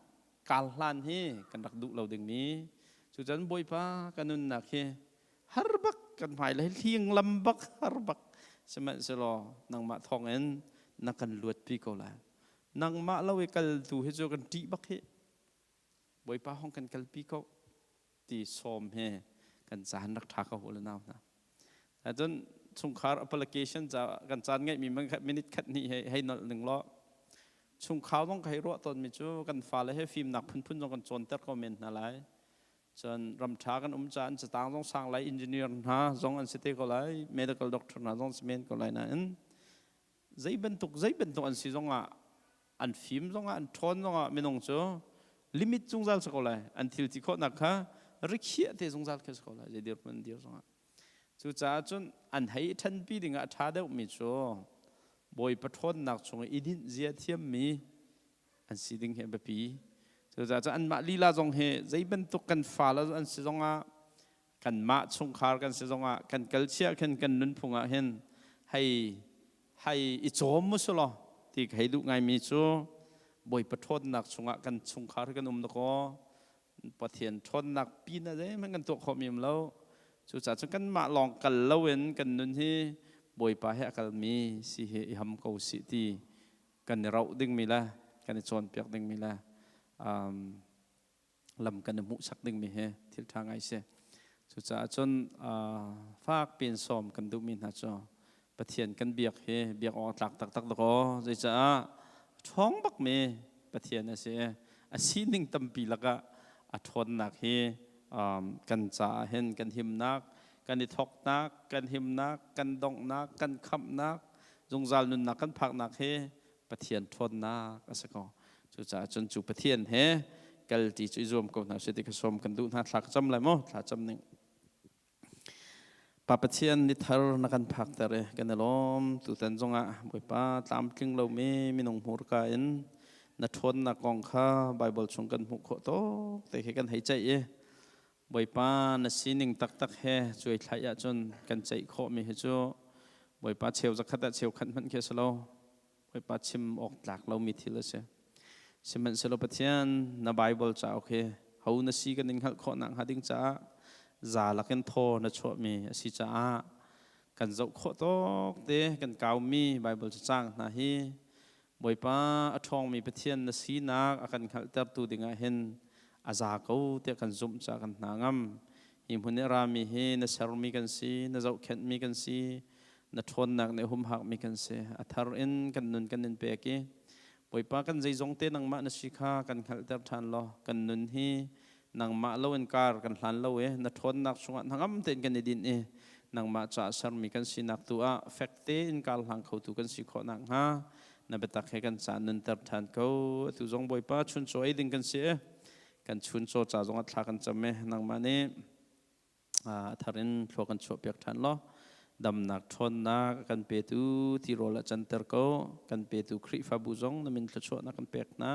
kar hlan hi kan rak duh lo dingmi cucun Bawipa kan nunnak hi har bak kan hmai le hling lam bak har bak sihmanhsehlaw nangmah thawngin na kan luatpi ko lai nangmah lo i kal tu hi cu kan ṭih bak hi Bawipa hong kan kalpi ko ti sawm he kan caan rak ṭha ko le nau hna cun chungkhar application ca kan caan ngeihmi minute khat hnih hei hei nolh ning law chungkhar zong ka hei ruah tawnmi cu kan fale he fimnak phunphun zong kan cawnter ko men hna lai cun ram ṭha kan um caah an catang zong sang lai engineer hna zong an si te ko lai medical doctor hna zong si men ko lai nain zei bantuk zei bantuk an si zongah an fim zongah an ṭhawn zongah minung cu limit zungzal si ko lai an thil ti khawhnak kha rikhiah te zungzal khi si ko lai zei dirhmun dir zongah cucaah cun an hei ṭhanpi dingah a ṭha deuhmi cu Bawipa ṭhawnnak chung i dinh zia thiammi an si ding hi a biapi cucaah cun anmah lila zong hi zei bantuk kan fale an si zongah kanmah chungkhar kan si zongah kan kal chia khin kan nunphung ah hin hei hei i cawm mu sulaw ti ka hei duh ngaimi cu Bawipa ṭhawnnak chungah kan chungkhar kan um dakaw Pathian ṭhawnnak pin a zeihmanh kan tuah khawhmi um lo cucaah cun kanmah lawng kal loin kan nun hi Bawipa he a kalmi si hi i ham ko sih ti kan i roh dingmi le kan i cawnpiak dingmi le lam kan i hmuhsak dingmi hi thil ṭha ngai si. Cucaah cun fak piin sawm kan duhmi hna cu Pathian kan biak hi biak awk tlak taktak dakaw zeicaah ṭhawng bakmi Pathian a si i a sining tampi lakah a ṭhawnnak hi kan caah hin kan himnak kan i thawknak kan himnak kan donghnak kan khamhnak zungzal nunnak kan phaknak hi Pathian ṭhawnnak a si ko. Cucaah cun cu Pathian he kal ti cu i zuam ko hna sih ti kha sawm kan duh hna. Thla ka cam lai maw? Thla cam ning. Pa Pathian ni thar na kan phakter i kan i lawm. Tutan zongah Bawipa tlamtling lomi minung hmurka in na ṭhawnnak kong kha Baibal chung kan hmuh khawh tuk te khi kan hei ceih i Bawipa na sining taktak he cuai thlaih ahcun kan ceih khawhmi hi cu Bawipa cheu zakhat ah cheu khat hmanh khi a si lo. Bawipa chim awk tlak lomi thil a si. Sihmanhsehlaw Pathian na Baibal cauk hi ho na si kan in hngalh khawh nakhnga ding caah za lakin thaw na chuahmi a si caah kan zoh khawh tawk te kan kaumi Baibal cacang hna hi Bawipa a ṭhawngmi Pathian na sinak a kan hngalhtertu dingah hin a za ko tiah kan zumh caah kan hna ngam. Hi hmun i a rami hi na sermi kan si, na zohkhenhmi kan si, na ṭhawnnak nih humhakmi kan si. A thar in kan nun kan in pek i Bawipa kan zeizong te nangmah na si kha kan hngalhter ṭhan law kan nun hi nangmah lo in kar kan hlan lo i na ṭhawnnak chungah hnangam tein kan i dinh i nangmah caah sermi kan sinak tu ah fek tein kar hlang khotu kan si khawh nakhnga na biatak he kan ca nunter ṭhan ko atu zong Bawipa chuncaw ei ding kan si i kan chuncaw ca zong ah thla kan cam i nangmah nih a thar in thlua kan chuahpiak ṭhan law damnak ṭhawnnak a kan petu tirawl ah canter ko kan petu Khrihfabu zong na min thluachuahnak kan pek hna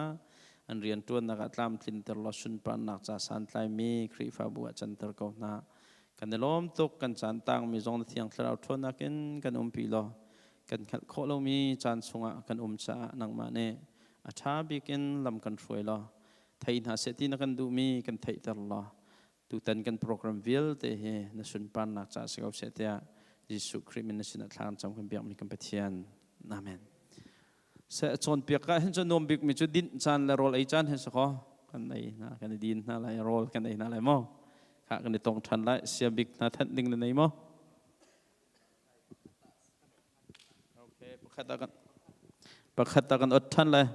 an rianṭuannak ah tlamtlinter law sunparnak ca santlaimi Khrihfabu ah canter ko hna kan i lawm tuk kan caan tangmi zong na thiang thlarau ṭhawnnak in kan umpi law kan hngalh khawh lomi caan chungah kan um caah nangmah nih a ṭha bik in lam kan hruai law thei hna seh ti na kan duhmi kan theihter law tutan kan program vialte hi na sunparnak caah si ko seh tiah Jesuh Khrih min na sinah thla kan cam kan biakmi kan Pathian. Amen. Se cawnpiak ah hin cu nuam bikmi cu dinh caan le rawl ei caan hin si ko. Kan ei hna, kan i din hna lai, rawl kan ei hna lai maw? Kha kan i tong ṭhan lai. Sia bik hna thanh ding na nei maw? Okay, pakhat ah kan. Pakhat ta kan ot than lai.